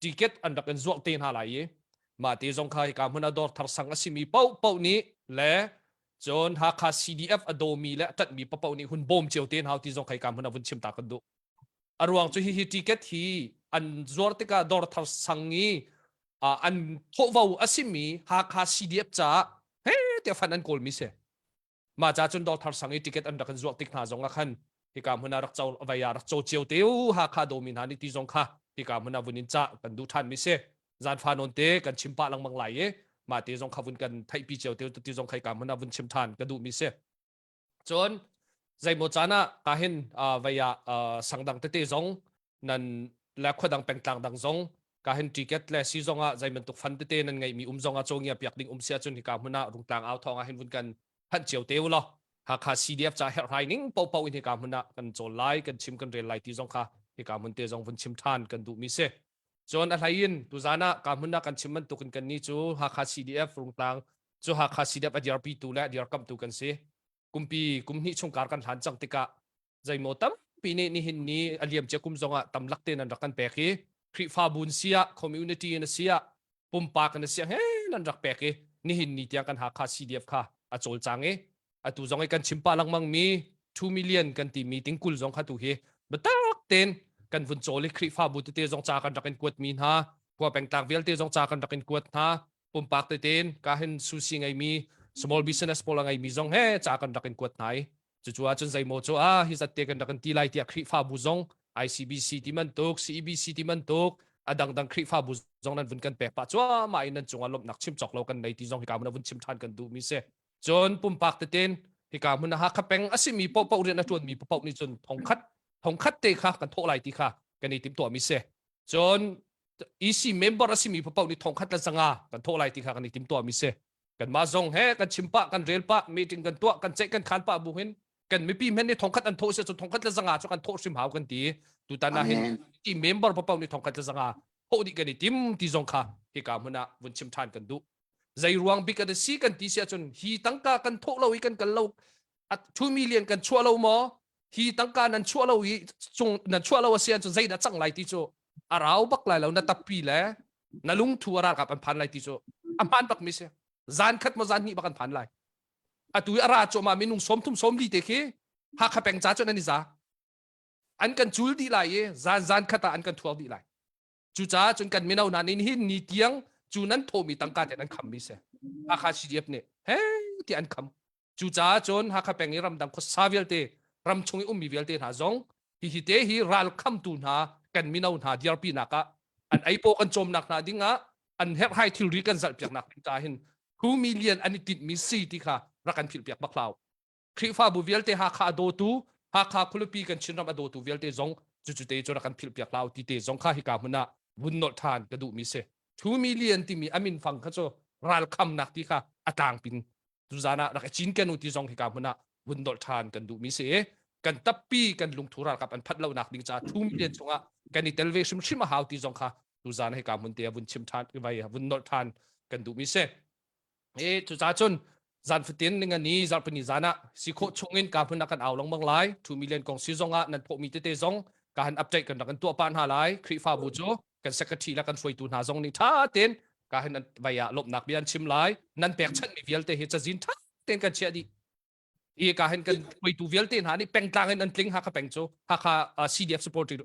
ticket an rak in zuah te hna lai i mah te zong kha hika hmun ah dawr thar sang a simi paoh paoh nih le cun Hakha CDF a dawmi le a ṭanhmi paoh nih hun bawm cio te hna ti zong kha hika hmun ah vun chim ta kan duh. A ruang cu hihi ticket hi an zuar tikah dawr thar sang i an thawhvo a simi Hakha CDF caah he tiah fan an kawlmi si. Mah ca cun Dawr Thar sang i ticket an rak in zuah tik hna zong ah khan hika hmun ah rak co vei ah rak co cio te u Hakha dawmi hna nih ti zong kha hika hmun ah vun in cah kan duh ṭhan mi si. Zanfa nawn te kan chim pah lengmang lai i mah te zong kha vun kan theihpi cio te ti zong kha hika hmun ah vun chim ṭhan ka duh mi si. Cun zeimaw caan ah ka hin vei ah sang dang tete zong nan le khua dang pengtlang dang zong ka hin ticket le si zong ah zei bantuk fan tete nan ngeihmi um zong ah cawngia piak ding um si ahcun hika hmun ah rungtlang au thawng ah hin vun kan phanh cio te u law Hakha CDF ca herhhai ning popo in hika hmun ah kan cawl lai kan chim kan rel lai ti zong kha hika hmun te zong vun chim than kan duh mi si cun a hlei in tuzan ah ka hmun ah kan chim bantuk in kan ni cu Hakha CDF rungtlang cu Hakha CDF a dirpi tu le a dirkamh tu kan si kumpi kum hnih chung kar kan hlan cang tikah zeimaw tampi nih nihin ni a liamcia kum zongah tamlak te nan rak kan pek i Khrihfabu in siah community in a siah pumpak in a siah he nan rak pek i nihin ni tiang kan Hakha CDF kha a cawlcang i atu zong i kan chim pah lengmang mi 2 million kan timi tingkul zong kha tu hi biatak tein kan vun cawl i Khrihfabu tete zong ca kan rak in kuat mi hna khua pengtlang vialte zong ca kan rak in kuat hna pumpak tete in ka hin susi ngeimi small business pawl a ngeimi zong he ca kan rak in kuat hna i Cucu ahcun zeimaw cu ah hi zat te kan rak in ti lai tiah Khrihfabu zong ICBC ti bantuk CEBC ti bantuk a dangdang Khrihfabu zong nan vun kan pek pah cuahmah in nan cungah lawmhnak chim cawk lo kan nei ti zong hika hmun ah vun chim ṭhan kan duhmi si. Cun pumpak teten hika hmun ah Hakha peng a simi paohpaoh rian a ṭuanmi paohpaoh nih cun thongkhat thongkhat te kha kan thawh lai ti kha kan i timhtuahmi si. Cun EC member a simi paohpaoh nih thongkhat le zanga kan thawh lai ti kha kan i timhtuahmi si. Kanmah zong he kan chim pah kan rel pah meeting kan tuah kan ceih kan khan pah bu hin kan mipi men nih thongkhat an thawh si cu thongkhat le zanga cu kan thawh hrim hau kan ti tutan ah hin ti member paoh nih thongkhat le zanga thawh dih kan i tim ti zong kha hika hmun ah vun chim than kan duh zei ruang bik an si kan ti si ahcun hi tangka kan thawh lo i kan kal lo 2 million kan chuah lo maw hi tangka nan chuah lo i cung nan chuah lo a si ahcun zeidah cang lai ti cu a rau bak lai lo na tappi le na lungthu a ralkap an phan lai ti cu a hmaan bak mi si zan khat maw zan hnih bak an phan lai atu i a ra cuahmah minung 30 sawmli te khi Hakha peng ca cun an i za an kan cul dih lai i zan zan khat ah an kan thuak dih lai cucaah cun kan mino hna nih hin ni tiang cu nan thawhmi tangka te an kham mi si Hakha CDF nih he ti an kham. Cucaah cun Hakha peng i ramdang khuasa vialte, ramchung i ummi vialte hna zong hihi te hi ral khamtu hna kan mino hna dirpinak ah an eipaw kan cawmnak hna ding ah an herhhai thilri kan zalhpiaknak ding ca hin 2 million an i tinhmi si ti kha rak kan philhpiak bak hlah. Khrihfabu vialte Hakha a dawtu, Hakha khualipi kan Chinram a dawtu vialte zong cucu te cu rak kan philhpiak hlah ti te zong kha hika hmun ah vun nolh ṭhan ka duhmi si. 2 million timi a minfang kha cu ralkhamnak ti kha a tlangpin tuzan ah rak i cinken u ti zong hika hmun ah vun nolh ṭhan kan duhmi si i kan tappi kan lungthu ralkap an phat lonak ding caah 2 million chungah kan i tel ve hrimhrim a hau ti zong kha tuzan hika hmun te ah vun chim ṭhan vai vun nolh ṭhan kan duhmi si. E cucaah cun zan fatin ningani zarhpini zan ah si khawh chungin ka hmun ah kan au lengmang lai 2 million kong si zong ah nan phawhmi tete zong ka han update kan rak in tuah pah hna lai Khrihfabu cu kan secretary le kan hruaitu hna zong nih tha tein ka han vai ah lawmhnak bia an chim lai nan pekchanhmi vialte hi cazin tha tein kan chiah dih i ka hin kan hruaitu vialte hna nih pengtlang in an tling Hakha peng cu Hakha CDF supporter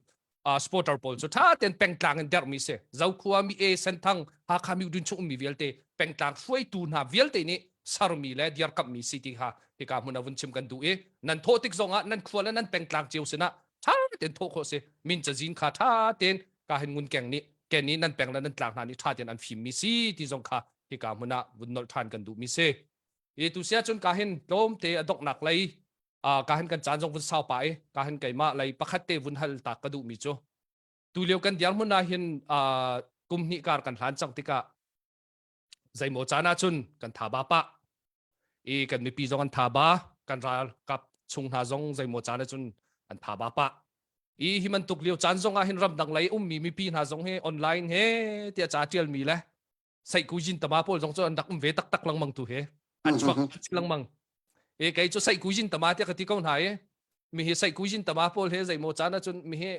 supporter pawl cu tha tein pengtlang in dermi si Zokhua mi e Senthang Hakha mi dun chung ummi vialte pengtlang hruaitu hna vialte nih sarmi le dirkamhmi si ti kha hika hmun ah vun chim kan duh i nan thawh tik zong ah nan khua le nan pengtlang cio sinah tha tein thawh khawh si min cazin kha tha tein ka hin ngun keng nih ken nih nan peng le nan tlang hna nih tha tein an fimmi si ti zong kha hika hmun ah vun nolh than kan duhmi si I tu sia cun ka hin tlawmte a donghnak lei ka hin kan caan zong vun sau pa i ka hin keimah lei pakhat te vun hal tak ka duhmi cu tu lio kan dirhmun ah hin kum hnih kar kan hlan cang tikah zeimaw caan ah cun kan tha ba pah i kan mipi zong an tha ba kan ralkap chung hna zong zeimaw caan ah cun an tha ba pah i hi bantuk lio caan zong ah hin ramdang lei ummi mipi hna zong hi online he tiah ca tialmi le Saikujin tama pawl zong cu an rak um ve taktak lengmang tu he an chuak lengmang e kei cu saikujin tama tiah ka ti ko hna i mi hi saikujin tama pawl he zeimaw caan ahcun mi hi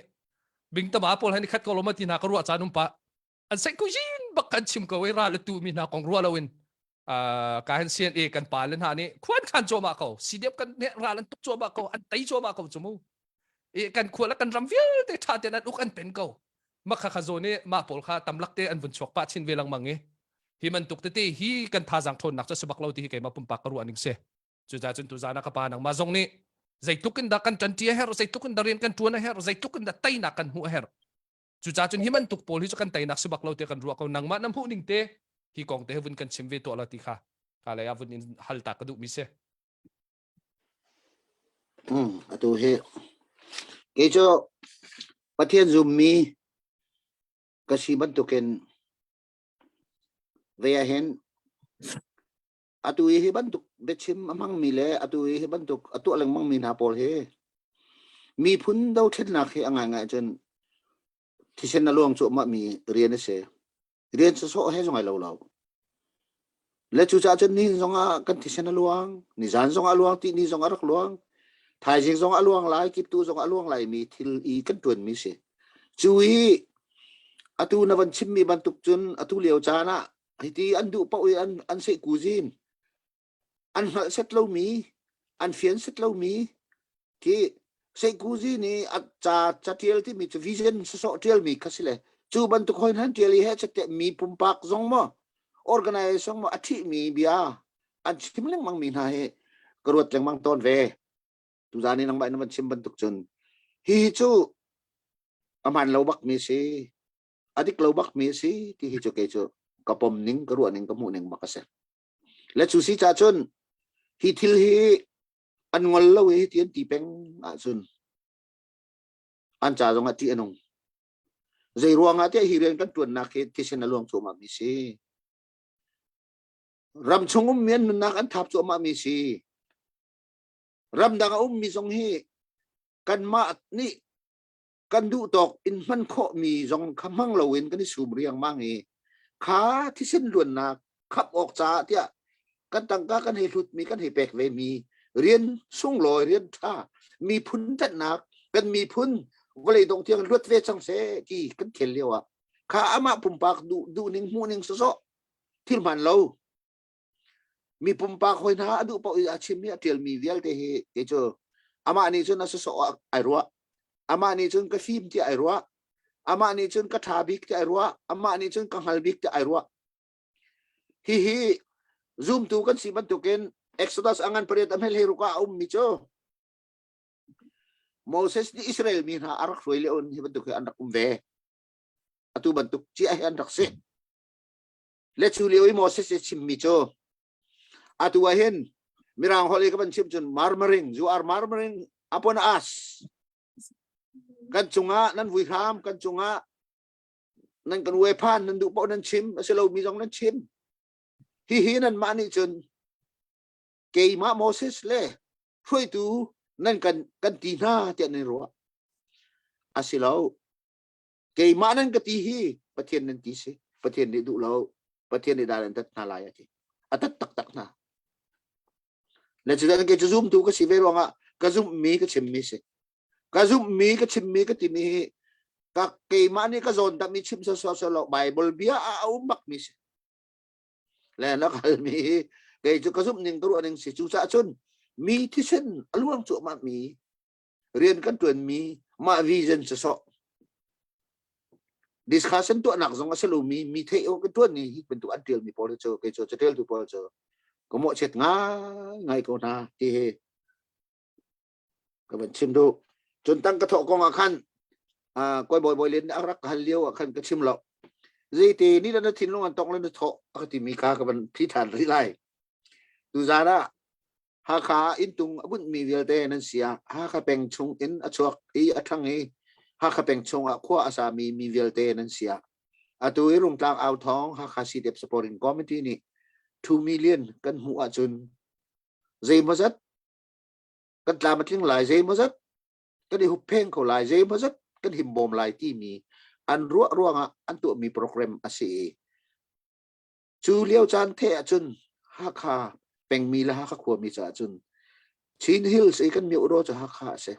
bing tama pawl he ni khat ko lo ma ti hna ka ruah caan um pa an saikujin bak kan chim ko i ral tu mi hna kong ruah loin ka han CNA kan pa le hna nih khuan khan cuahmah ko CDF kan ne ral an tuk cuahmah ko an tei cuahmah ko cu mu i kan khua le kan ram vialte ṭha tein an uk an pen ko makha kha zawn i mah pawl kha tamlak te an vun chuak pah chin ve lengmang i hi bantuk tete hi kan thazaang ṭhawnnak cu si bak lo ti hi keimah pumpak ka ruah ning si cucaah cun tuzaan ah ka pa nangmah zong nih zeitluk in dah kan ṭanṭi a herh zeitluk in dah rian kan ṭuan a herh zeitluk in dah teinak kan hmuh a herh cucaah cun hi bantuk pawl hi cu kan teinak si bak lo ti kan ruah ko nangmah na hmuh ning te hi kong te hi vun kan chim ve tuah la ti kha ka lei ah vun in hal ta ka duh mi si Atu hi kei cu Pathian zummi ka si bantukin ve ah hin atu i hi bantuk biachim a hmangmi le atu i hi bantuk a tuah lengmangmi hna pawl hi miphun dothlennak hi a ngaingai cun thisen a luang cuahmahmi rian a si. Rian sawsawh he zong ai lo lo. Le cucaah cun nihin zongah kan thisen a luang, nizan zongah a luang, tihni zong a rak luang, thaizing zong a luang lai, kiptu zong a luang lai mi thil i kan ṭuanmi si. Cu i atu na van chimmi bantuk cun atu lio caan ah hiti an duh paoh i an an seh kuzin an hngalh set lomi an fian set lomi khi Seikuzi nih a ca catial timi cu vision sawsawh tialmi kha si le cu bantuk hoi hnan tial i he chette mi pumpak zong maw organization maw a thihmi bia an chim lengmang mi hna hi ka ruat lengmang tawn ve tuzan i nangmah in van chim bantuk cun hi cu a hmaan lo bak mi si a dik lo bak mi si ti hi cu kei cu ka pom ning ka ruah ning ka hmuh ning bak a si le cu si ca cun hi thil hi an ngol lo i ti an ti peng ahcun an ca zong ah ṭih a nung zei ruangah tiah hi rian kan ṭuannak hi thisen a luang cuahmah mi si ram chung ummi an nunnak an thap cuahmah mi si ramdang a ummi zong hi kanmah nih kan duh tawk in hman khawhmi zong kha hmang loin kan i sum riangmang i kha thisen luannak khap awk caah tiah kan tangka kan hei hlutmi kan hei pek ve mi rian sunglawi rian ṭha miphun ṭanhnak kan miphun vawlei dong tiang luat ve cang seh ti kan khel lio ah kha amah pumpak duh duhning hmuhning sawsawh thil hman lo Mi pumpak hoi hna a duh paoh i a chimmi a ṭialmi vialte hi kei cu amah nih cun a sawsawh ah ai ruah. Amah nih cun ka fim tiah ai ruah. Amah nih cun ka ṭha bik tiah ai ruah. Amah nih cun ka hngal bik tiah ai ruah. Hihi zumtu kan si bantukin. Exodus angan pariat a hmel ruka a ummi cu Moses nih Israel mi hna a rak hruai le on hi bantuk hi an rak um ve. Atu bantuk cia hi an rak si. Le cu lio i Moses i chimmi cu atu ah hin Mirang holh i ka van chim cun murmuring, you are murmuring upon us. Kan cungah nan vui hram, kan cungah nan kan uai phan, nan duh paoh nan chim, a si lomi zong nan chim. Hihi nanmah nih cun keimah Moses le hruaitu nan kan kan ti hna tiah nan ruah. A si lo. Keimah nan ka ti hi Pathian nan ti si. Pathian nih duh lo. Pathian nih dan an tat hna lai a ti. A tat taktak hna. Le cu kei cu zumtu ka si ve ruangah ka zumhmi ka chimmi si. Ka zumhmi ka chimmi ka timi hi ka keimah nih ka zawn dahmi chim sawsawh lo Bible bia ah a um bakmi si. Le na kalmi hi kei cu ka zumh ning ka ruah ning si. Cucaah cun mi thisen a luang cuahmah mi rian kan ṭuanmi mah vision sawsawh discussion tuahnak zong a si lomi mi theih awk ka ṭuan ni hi bantuk an ṭialmi pawl cu kei cu caṭialtu pawl cu ka mawhchiat ngai ngai ko hna ti hi ka van chim duh. Cun tang ka thawh kong ah khan kawi bawi bawi len a rak hal lio ah khan ka chim lo. Zeite ni na thinlung an tong le na thawh a ka timi kha ka van phi ṭhan rih lai. Tuzaan ah Hakha inntung a bunhmi vialte nan si ah Hakha peng chung in a chuak i a ṭhang i Hakha peng chung ah khua a sami mi vialte nan si ah atu i Rungtlang au thawng Hakha CDF Supporting Committee nih 2 million kan hmuh ahcun zeimawzat kan tlam a tling lai, zeimawzat kan i huppheng kho lai, zeimawzat kan himbawm lai timi an ruah ruangah an tuahmi program a si i Cu lio caan the ahcun Hakha pengmi le Hakha khuami caah cun Chin Hills i kan miohraw cu Hakha a si.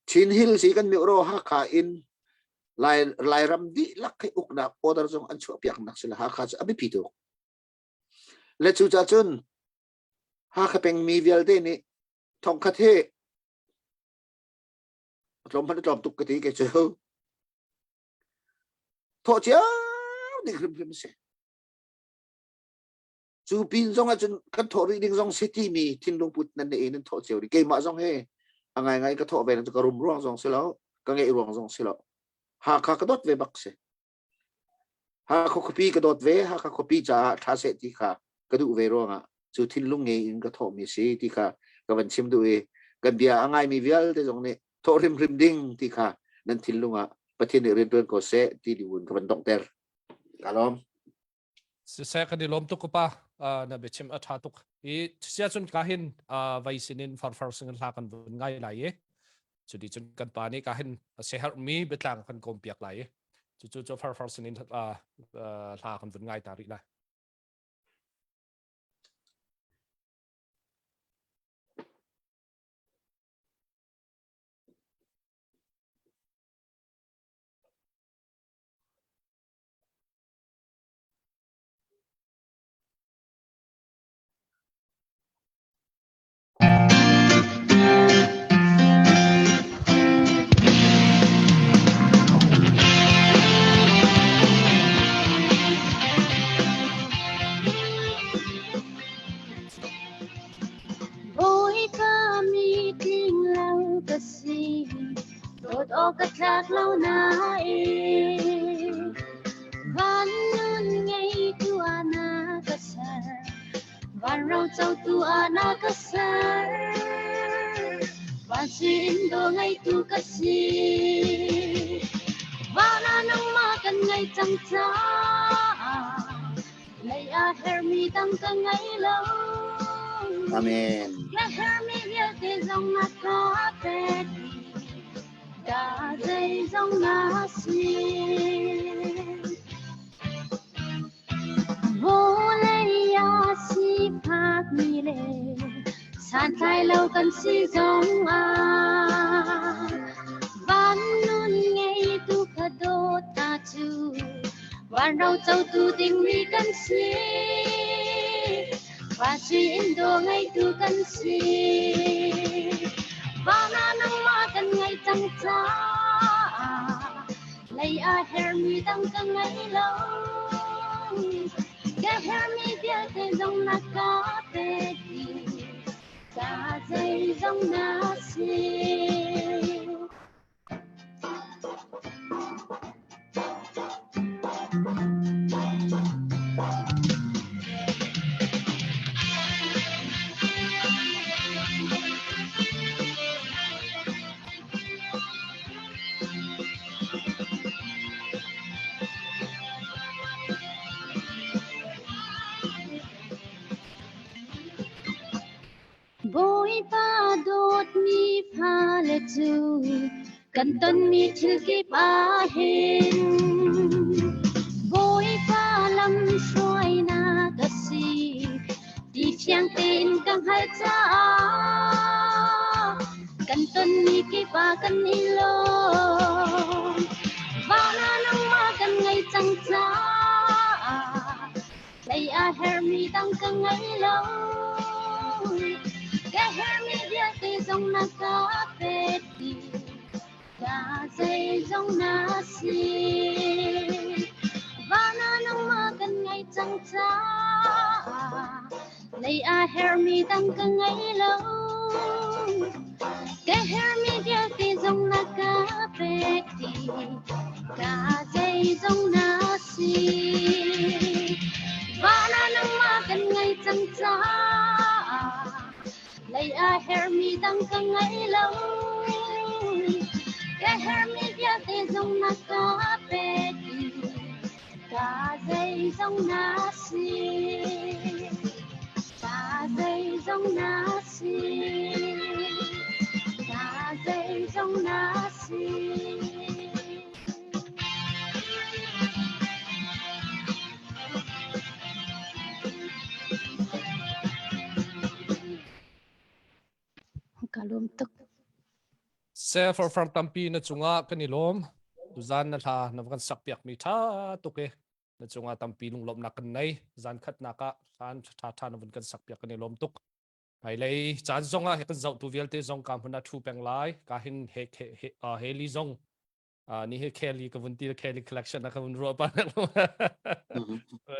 Chin Hills i kan miohraw Hakha in Lai, Lairam dihlak hi uknak order zong an chuahpiaknak si le Hakha cu a biapi tuk. Le cucaah cun Hakha pengmi vialte nih thongkhat hi a tlawm hmanh a tlawm tuk ka ti kei cu. Thawh cio ding hrimhrim a si. Cu pin zong ahcun kan thawh rih ding zong si timi thinlung put nan nei nan thawh cio rih. Keimah zong he a ngaingai ka thawh ve ka rum ruang zong si lo, ka ngeih ruang zong si lo. Hakha ka dawt ve bak si. Hakha khuapi ka dawt ve, Hakha khuapi caah ṭha seh ti kha ka duh ve ruangah cu thinlung ngei in ka thawhmi si ti kha ka van chim duh i kan bia a ngaimi vialte zong nih thawh hrimhrim ding ti kha nan thinlung ah Pathian nih rianṭuan ko seh ti ding ka van donghter. Ka lawm. Siseh kan i lawm tuk pa na biachim a ṭha tuk. I sia cun ka hin vai sinin farfar singin hla kan vun ngai lai i cuti cun kan pa nih ka hin a seherhmi biatlang kan kawm piak lai i cucu cu farfar sinin hla kan vun ngai ta rih lai. Bawipa mi tling lo ka si, dawt awk ka tlak lo nain. Van nun ngeitu ah na ka ser, van ro cotu ah na ka ser. Van sin do ngeitu ka si. Van ah nangmah kan ngei cang caah, Lei ah hermi dang ka ngei lo. Amen. Na hermi vialte zong na ka pek. Da zeizong na si. Vawlei ah sifakmi le santlai lo kan si zong ah van nun ngeitu kha dawt ta cu Van ro cotu dingmi kan si. Van sui in do ngeitu kan si. Van ah nangmah kan ngei cang caah lei ah hermi dang ka ngei lo. Ka herhmi vialte zong na ka pek dih. Ka zeizong na si. Bawipa dawtmi fale cu kan tonmi thil kip ah hin Bawipa lam hruainak a si ti fiang tein ka hngalh caah kan tonmi kip ah kan i lawm. Van ah nangmah kan ngei cang caah Lei a herhmi dang ka ngei lo. Ka herhmi vialte zong na ka pek dih. Ka zeizong na si. Van ah nangmah kan ngei cang caah lei a herhmi dang ka ngei lo. Ka herhmi vialte zong na ka pek dih. Ka zeizong na si. Van ah nangmah kan ngei cang caah lei a herhmi dang ka ngei lo. Ka herhmi vialte zong na ka pek dih. Ka zeizong na si. Ka zeizong na si. Ka zeizong na si. Ka lawm tuk. Se farfar tampi na cungah kan i lawm. Tuzan na hla na kan sak piak mi tha tuk e. Na cungah tampi lunglawmhnak kan nei. Zan khatnak ah hlan tha tha na vun kan sak piak kan i lawm tuk. Hmailei caan zong ah he kan zohtu vialte zong ka hmun ah thu peng lai. Ka hin he he he Haley zong ni hi Kelly ka vun ti Kelly collection ka vun ruah pa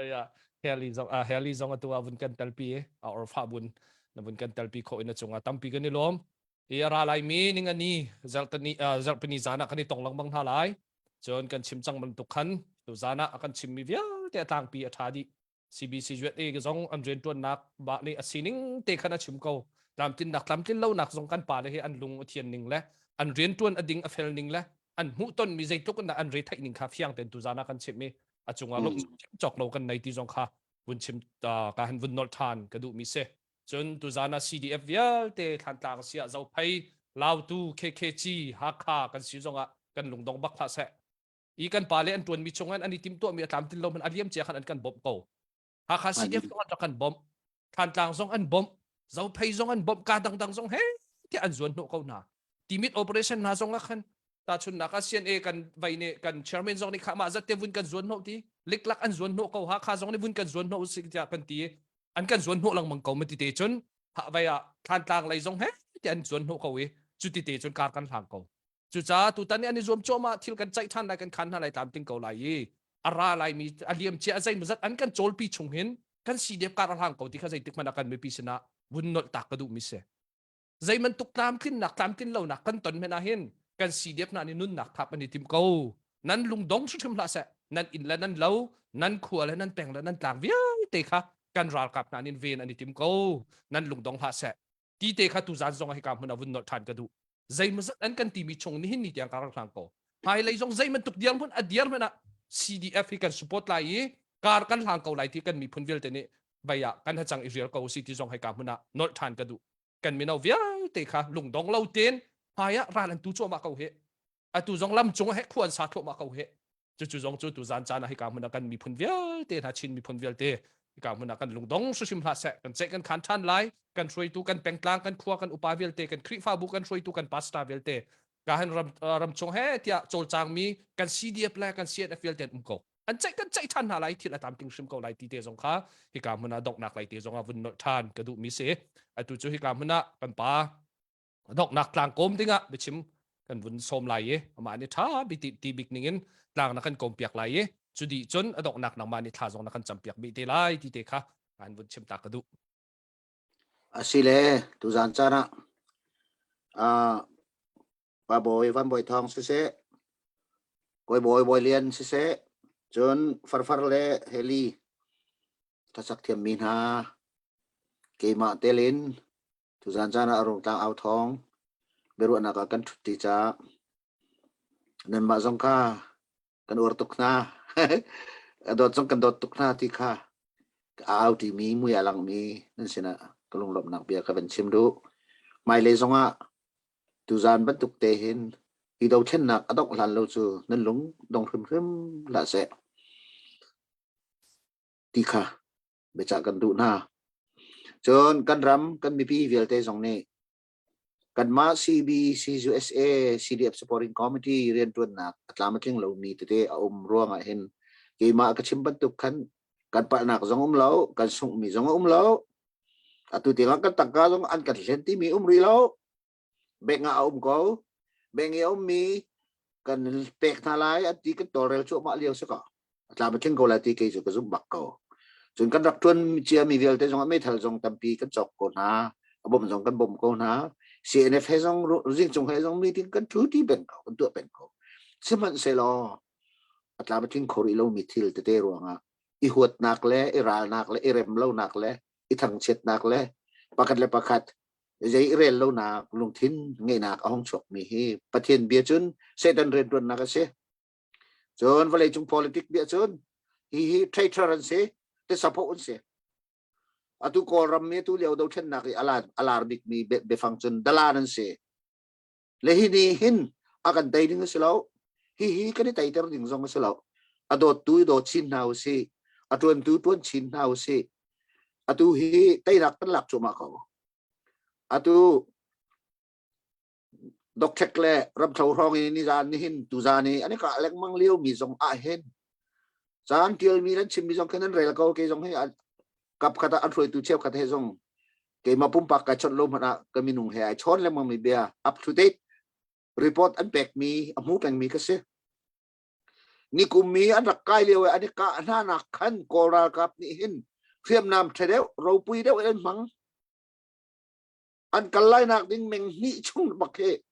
ya Kelly zong ah Kelly zong atu ah vun kan telpi a orfa bun na vun kan telpi kho in a chungah tampi kan i lawm i ra lai mi ningani zartani zarpini zana kan i tong lengmang hna lai cun kan chim cang bantuk khan tu zana a kan chim mi vialte a tlangpi a tha dih CBC USA zong an rianṭuannak mah nih a sining te khan a chim ko. Tlamtlinnak tlamtlin lonak zong kan pale hi an lung a thian ning le an rianṭuan a ding a fel ning le an hmuhton mi zeitluk in an retheih ning kha fiang tein tuzan ah kan chimh i a cungah lung cawk lo kan nei ti zong kha vun chim ka han vun nolh ṭhan ka duh mi si. Cun tuzan ah CDF vialte Thlantlang siah Zophei Lautu KKG Hakha kan si zongah kan lungdong bak hlah seh. I kan pale an ṭuanmi chungin an i timhtuahmi a tlamtlin lo hmanh a liam cia khan an kan bawmh ko. Hakha CDF zong an rak kan bawmh. Thantlang zong an bawmh. Zophei zong an bawmh. Ka dangdang zong he tiah an zuan hnawh ko hna. Timit operation hna zong ah khan tahchunnak ah CNA kan vai nih kan chairman zong nih kha mah zat te vun kan zuan hnawh ti liklak an zuan hnawh ko Hakha zong nih vun kan zuan hnawh usih tiah kan ti an kan zuan hnawh lengmang ko ma ti te cun ha vai ah Thantlang lei zong he tiah an zuan hnawh ko i cu ti te cun kar kan hlang ko Cucaah tutan i an i zuam cuahmah thil kan ceih ṭhan lai kan khan hna lai tlamtling ko lai i a ra laimi a liam cia a zeimawzat an kan cawlpi chung hin kan CDF kar a hlang ko ti kha zeitik hmanh ah kan mipi sinah vun nolh tak ka duhmi si. Zeibantuk tlamtlinnak tlamtlin lonak kan ton hmanh ah hin kan CDF hna nih nunnak thap an i tim ko. Nan lungdong hrimhrim hlah seh. Nan inn le nan lo, nan khua le nan peng le nan tlang vialte kha kan ralkap hna nih ven an i tim ko. Nan lungdong hlah seh. Ti te kha tuzan zong ah hika hmun ah vun nolh ṭhan ka duh. Zeimawzat an kan timi chung nihin ni tiang ka rak hlang ko. Hmailei zong zeibantuk dirhmun a dir hmanh ah CDF hi kan support lai i kar kan hlang ko lai ti kan miphun vialte nih vei ah kan hacang i rial ko si ti zong hika hmun ah nolh ṭhan ka duh. Kan mino vialte kha lungdong lo tein hmai ah ral an tu cuahmah ko hi. Atu zong lam cung ah he khua an sa thluahmah ko hi. Cucu zong cu tuzan caan ah hika hmun ah kan miphun vialte hna Chin miphun vialte hika hmun ah kan lungdong hrimhrim hlah seh kan ceih kan khan ṭhan lai kan hruaitu kan pengtlang kan khua kan upa vialte kan Khrihfabu kan hruaitu kan pastor vialte ka han ram ram chung he tiah cawlcangmi kan CDF le kan CNF vialte an um ko an ceih kan ceih ṭhan hna lai thil a tlamtling hrim ko lai ti te zong kha hika hmun ah donghnak lai te zong ah vun nolh ṭhan ka duhmi si atu cu hika hmun ah kan pa donghnak tlang kawm dingah biachim kan vun sawm lai i amah nih ṭha bi ti, ti bik ningin tlang na kan kawm piak lai i. Cu dih cun a donghnak nangmah nih thla zong na kan campiak bih te lai ti te kha kan vun chim ta ka duh. Asile tuzan caan ah uh, Pa Bawi Van Bawi Thawng siseh, Kawi Bawi Bawi Lian siseh, cun Farfar le Heli hlasak thiammi hna keimah telin tuzan caan ah Rungtlang au thawng biaruahnak ah kan ṭhut ti caah nanmah zong kha kan uar tuk hna. A dawt zong kan dawt tuk hna ti kha a au ṭimi mui a langmi nan sinah ka lunglawmhnak bia ka van chim duh. Hmailei zongah tuzaan bantuk te hin hi dothlennak a dongh hlan lo cu nan lung dong hrimhrim hlah seh ti kha biacah kan duh hna. Cun kan ram kan mipi vialte zong nih Kanmah CBCUSA CDF Supporting Committee rianṭuannak a tlam a tling lomi tete a um ruangah hin keimah ka chim bantuk khan kan palhnak zong um lo, kan sunghmi zong a um lo. Atu tiangah kan tangka zong an kan hlen timi um rih lo. Bank ah a um ko. Bank i a ummi kan pek hna lai an ti kan tawlrel cuahmah lio si ko. A tlam a tling ko lai ti kei cu ka zumh bak ko. Cun kan rak ṭuan ciami vialte zong ah meithal zong tampi kan cawk ko hna. A bawmh zong kan bawmh ko hna. CNF he zong zingcung he zong meeting kan ṭhu ti peng ko, kan tuah peng ko. Sihmanhsehlaw a tlam a tling kho rih lomi thil tete ruangah i huatnak le i ralnak le i rem lonak le i thangchiatnak le pakhat le pakhat zei i rel lonak lungthin ngeihnak a hung chuakmi hi Pathian bia cun Satan rianṭuannak a si. Cun vawleicung politic bia cun hihi traitor an si, tisapho an si. Atu Kawlram mi atu lio dothlennak i a lar bikmi biafang cun dalan an si. Le hi ni hin a kan tei ding a si lo. Hihi kan i teiter ding zong a si lo. A dawttu i dawt chin hna usih. A tuantu tuan chin hna usih. Atu hi teinak kan lak cuahmah ko. Atu Dokthek le ramthlo hrawng i nizan nihin tuzan i an i kah lengmang lio mi zong ah hin caan tialmi nan chimmi zong khin nan rel ko. Kei zong hi kap khat ah an hruaitu cheukhat he zong keimah pumpak kai chawnh lo hmanh ah ka minung he ai chawn lengmang mi bia up to date report an pekmi a hmu pengmi ka si. Nikum mi an rak kai lio i an i kah hna nak khan Kawl ralkap nih hin hriamnam ṭha deuh ropui deuh in an hmang. An kal lai nak ding meng hnih chung bak hi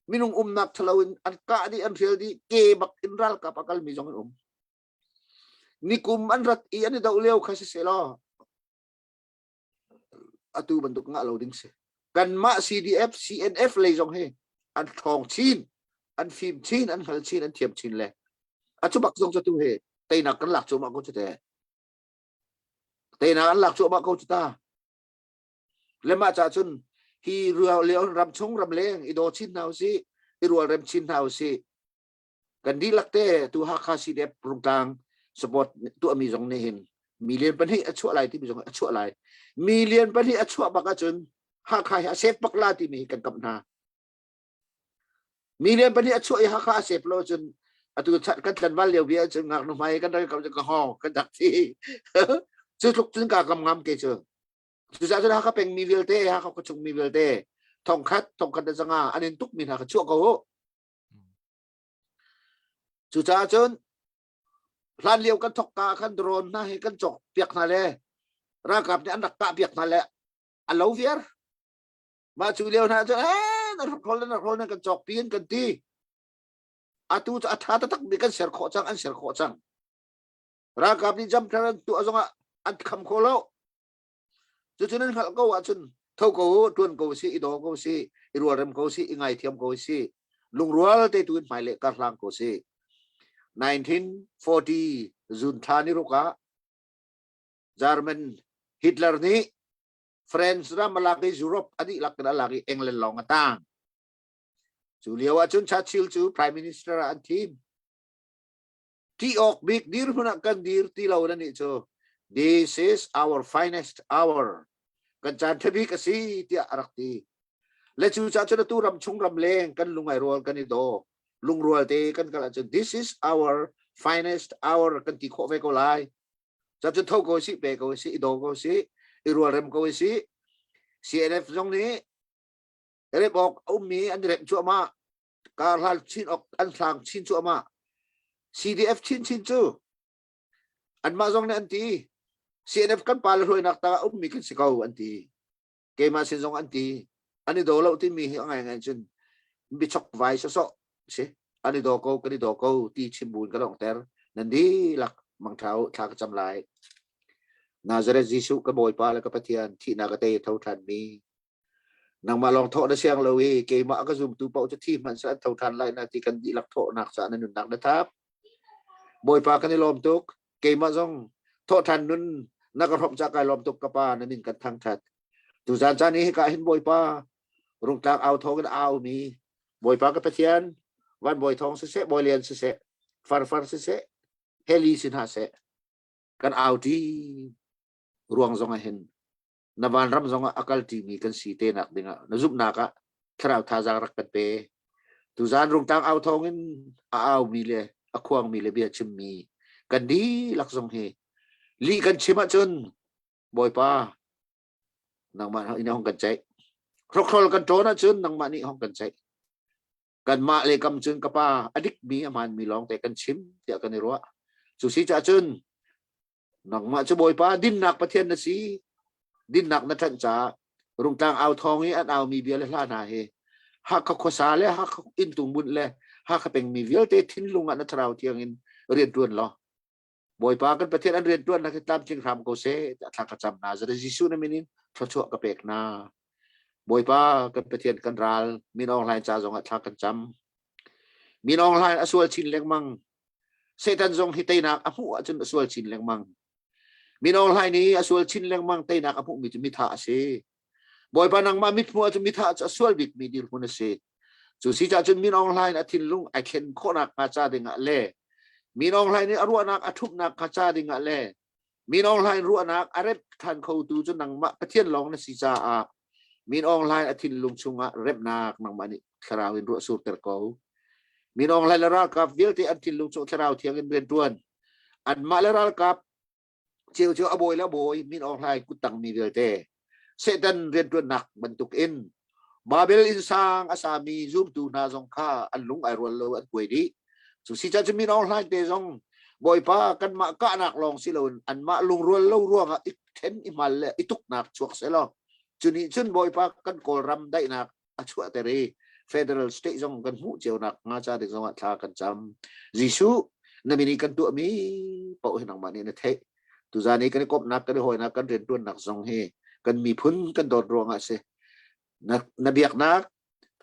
minung umnak thalo in an kah dih, an hrial dih. Ke bak in ralkap a kalmi zong an um. Nikum an rat i an i doh lio kha si selaw atu bantuk ngah lo ding si. Kanmah CDF CNF lei zong hi an ṭhawng chin, an fim chin, an hngal chin, an thiam chin le a cu bak zong cu tu hi teinak kan lak cuahmah ko cu te. Teinak an lak cuahmah ko cu ta. Le mah ca cun hi rual ram chung ram leng i daw chin hna usih, i rualrem chin hna usih. Kan dihlak te tu Hakha CDF Rungtlang support tuahmi zong nih hin million 2 a chuah lai timi zong a chuah lai. Million 2 a chuah bak ahcun Hakha hi a sef bak la timi kan kamh hna. Million 2 a chuah i Hakha a sef lo cun atu kan tlanval lio bia cun ngaknu hmai kan rak kam ka hong kan dak thi. Cu tluk cun ka kam ngam ke cu. Cucaah cun Hakha peng mi vialte, Hakha khuachung mi vialte, 1000, 1100 an in tuk mi hna kha chuah ko u. Cucaah cun hlan lio kan thok ka khan drone hna hi kan cawk piak hna le ralkap nih an rak kah piak hna le a lo viar. Mah cu lio hna cun eh na rak hol na rak hol na kan cawk pi in kan ti. Atu cu a tha taktak mi kan ser khawh cang, an ser khawh cang. Ralkap nih jam thar an tuah zongah an kham kho lo. Cucu nan hngalh ko ahcun tho ko u, ṭuan ko si, i daw ko si, i rualrem ko si, i ngaithiam ko si, lungrual te tu in hmailei kar hlang ko si. 1940 June thla ni ruk ah German Hitler nih France ram a lak i Europe a dihlak in a lak i England lawng a tang. Cu lio ahcun Churchill cu Prime Minister ah an thim. Ti awk bik dirhmun ah kan dir ti lo na nih cu this is our finest hour, kan caan ṭha bik a si tiah a rak ti. Le cu ca cun atu ram chung ram leng kan lungai rual kan i daw lungrual te kan kal ahcun this is our finest hour kan ti khawh ve ko lai. Ca cun tho ko si, pe ko si, i daw ko si, i rualrem ko si. CNF zong nih rep awk a ummi an rep cuahmah, kar hlan chin awk an hlang chin cuahmah. CDF chinchin cu. Anmah zong nih an ti. CNF kan pa le hruainak tangah ummi kan si ko an ti. Keimah sin zong an ti. An i daw lo timi hi a ngaingai cun biachok vai sawsawh si. An i daw ko, kan i daw ko ti chim buin ka longhter. Nan dihlak mangṭha u, thla ka cam lai. Nazareth Jesuh ka Bawipa le ka Pathian thihnak a tei a tho ṭhanmi Nangmah lawng thawh na siang lo i keimah a ka zumtu paoh cu thi hmanh seh an tho ṭhan lai na ti kan dihlak thawhnak caah na nunnak na thap. Bawipa kan i lawm tuk. Keimah zong thawhṭhan nun na ka hrawmh caah kai lawm tuk ka pa na min kan thangṭhat. Tuzan caan i hika hin Bawipa rungtlak au thawng in a aumi Bawipa ka Pathian van bawi thawng siseh bawi lian siseh farfar siseh heli si hna seh kan au ṭi ruang zong ah hin na vanram zongah a kal ṭimi kan si te nak dingah na zumhnak ah thlarau thazaang rak kan pe. Tuzan rungtang au thawngin a aumi le a khuangmi le bia chimmi kan dihlak zong hi lih kan chim ahcun Bawipa nangmah in hong kan ceih. Hrokhrol kan ṭawn ahcun nangmah nih hong kan ceih. Kanmah le kam cun ka pa a dikmi a hmaanmi lawng te kan chim tiah kan i ruah. Cu si caah cun Nangmah cu Bawipa dinnak Pathian na si. Dinnak na ṭanh caah rungtlang au thawng i an aumi bia le hla hna hi Hakha khuasa le Hakha inntung bunh le Hakha pengmi vialte thinlung ah na thlarau thiang in rian ṭuan law Bawipa kan Pathian an rian ṭuannak hi tlamtling hram ko seh tiah thla ka cam hna. Zara Jesuh na min in thluachuah ka pek hna. Bawipa kan Pathian kan ral Min Aung Hlaing ca zongah thla kan cam. Min Aung Hlaing a sual chin lengmang. Satan zong hi teinak a hmuh ahcun a sual chin lengmang. Min Aung Hlaing nih a sual chin lengmang teinak a hmuhmi cu mitha a si. Bawipa nangmah mithmuh ahcun mitha cu a sual bikmi dirhmun a si. Cu si caah cun Min Aung Hlaing a thinlung ai thlen khawhnak hnga ca dingah le Min Aung Hlaing nih a ruahnak a ṭhumhnak hnga ca dingah le Min Aung Hlaing ruahnak a remh ṭhan khotu cu nangmah Pathian lawng na si caah Min Aung Hlaing a thinlung chungah remnak nangmah nih thlarau in ruah surter ko. Min Aung Hlaing le ralkap vialte an thinlung chung thlarau thiang in rian ṭuan. Anmah le ralkap ceu cu a bawi le a bawi Min Aung Hlaing kuttang mi vialte Satan rianṭuannak bantuk in Babel innsang a sami zumtu hna zong kha an lung ai rual lo an kuai dih. Cu si cun Min Aung Hlaing te zong Bawipa kanmah kahnak lawng si loin anmah lungrual lo ruangah i ṭhen i hmal le i tuknak chuak selaw cu nih cun Bawipa kan Kawlram daihnak a chuahter i federal state zong kan hmuh cio nak hnga ca ding zongah thla kan cam. Jesuh na min i kan tuahmi paoh hi nangmah nih na theih. Tuzan i kan i komhnak kan i hawinak kan rianṭuannak zong hi kan miphun kan dawt ruangah a si. Na, na biaknak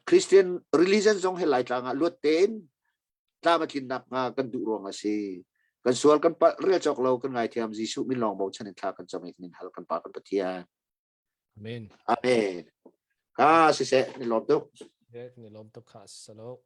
Christian religion zong hi Laitlang ah luat tein tlam a tlinnak hnga kan duh ruang a si. Kan sual kan palh rel cawk lo kan ngaithiam Jesuh min lawng bochan in thla kan cam i kan in hal kan Pa kan Pathian. Amen. Amen. Ka siseh ni lawm tuk. Ni lawm tuk kha salo.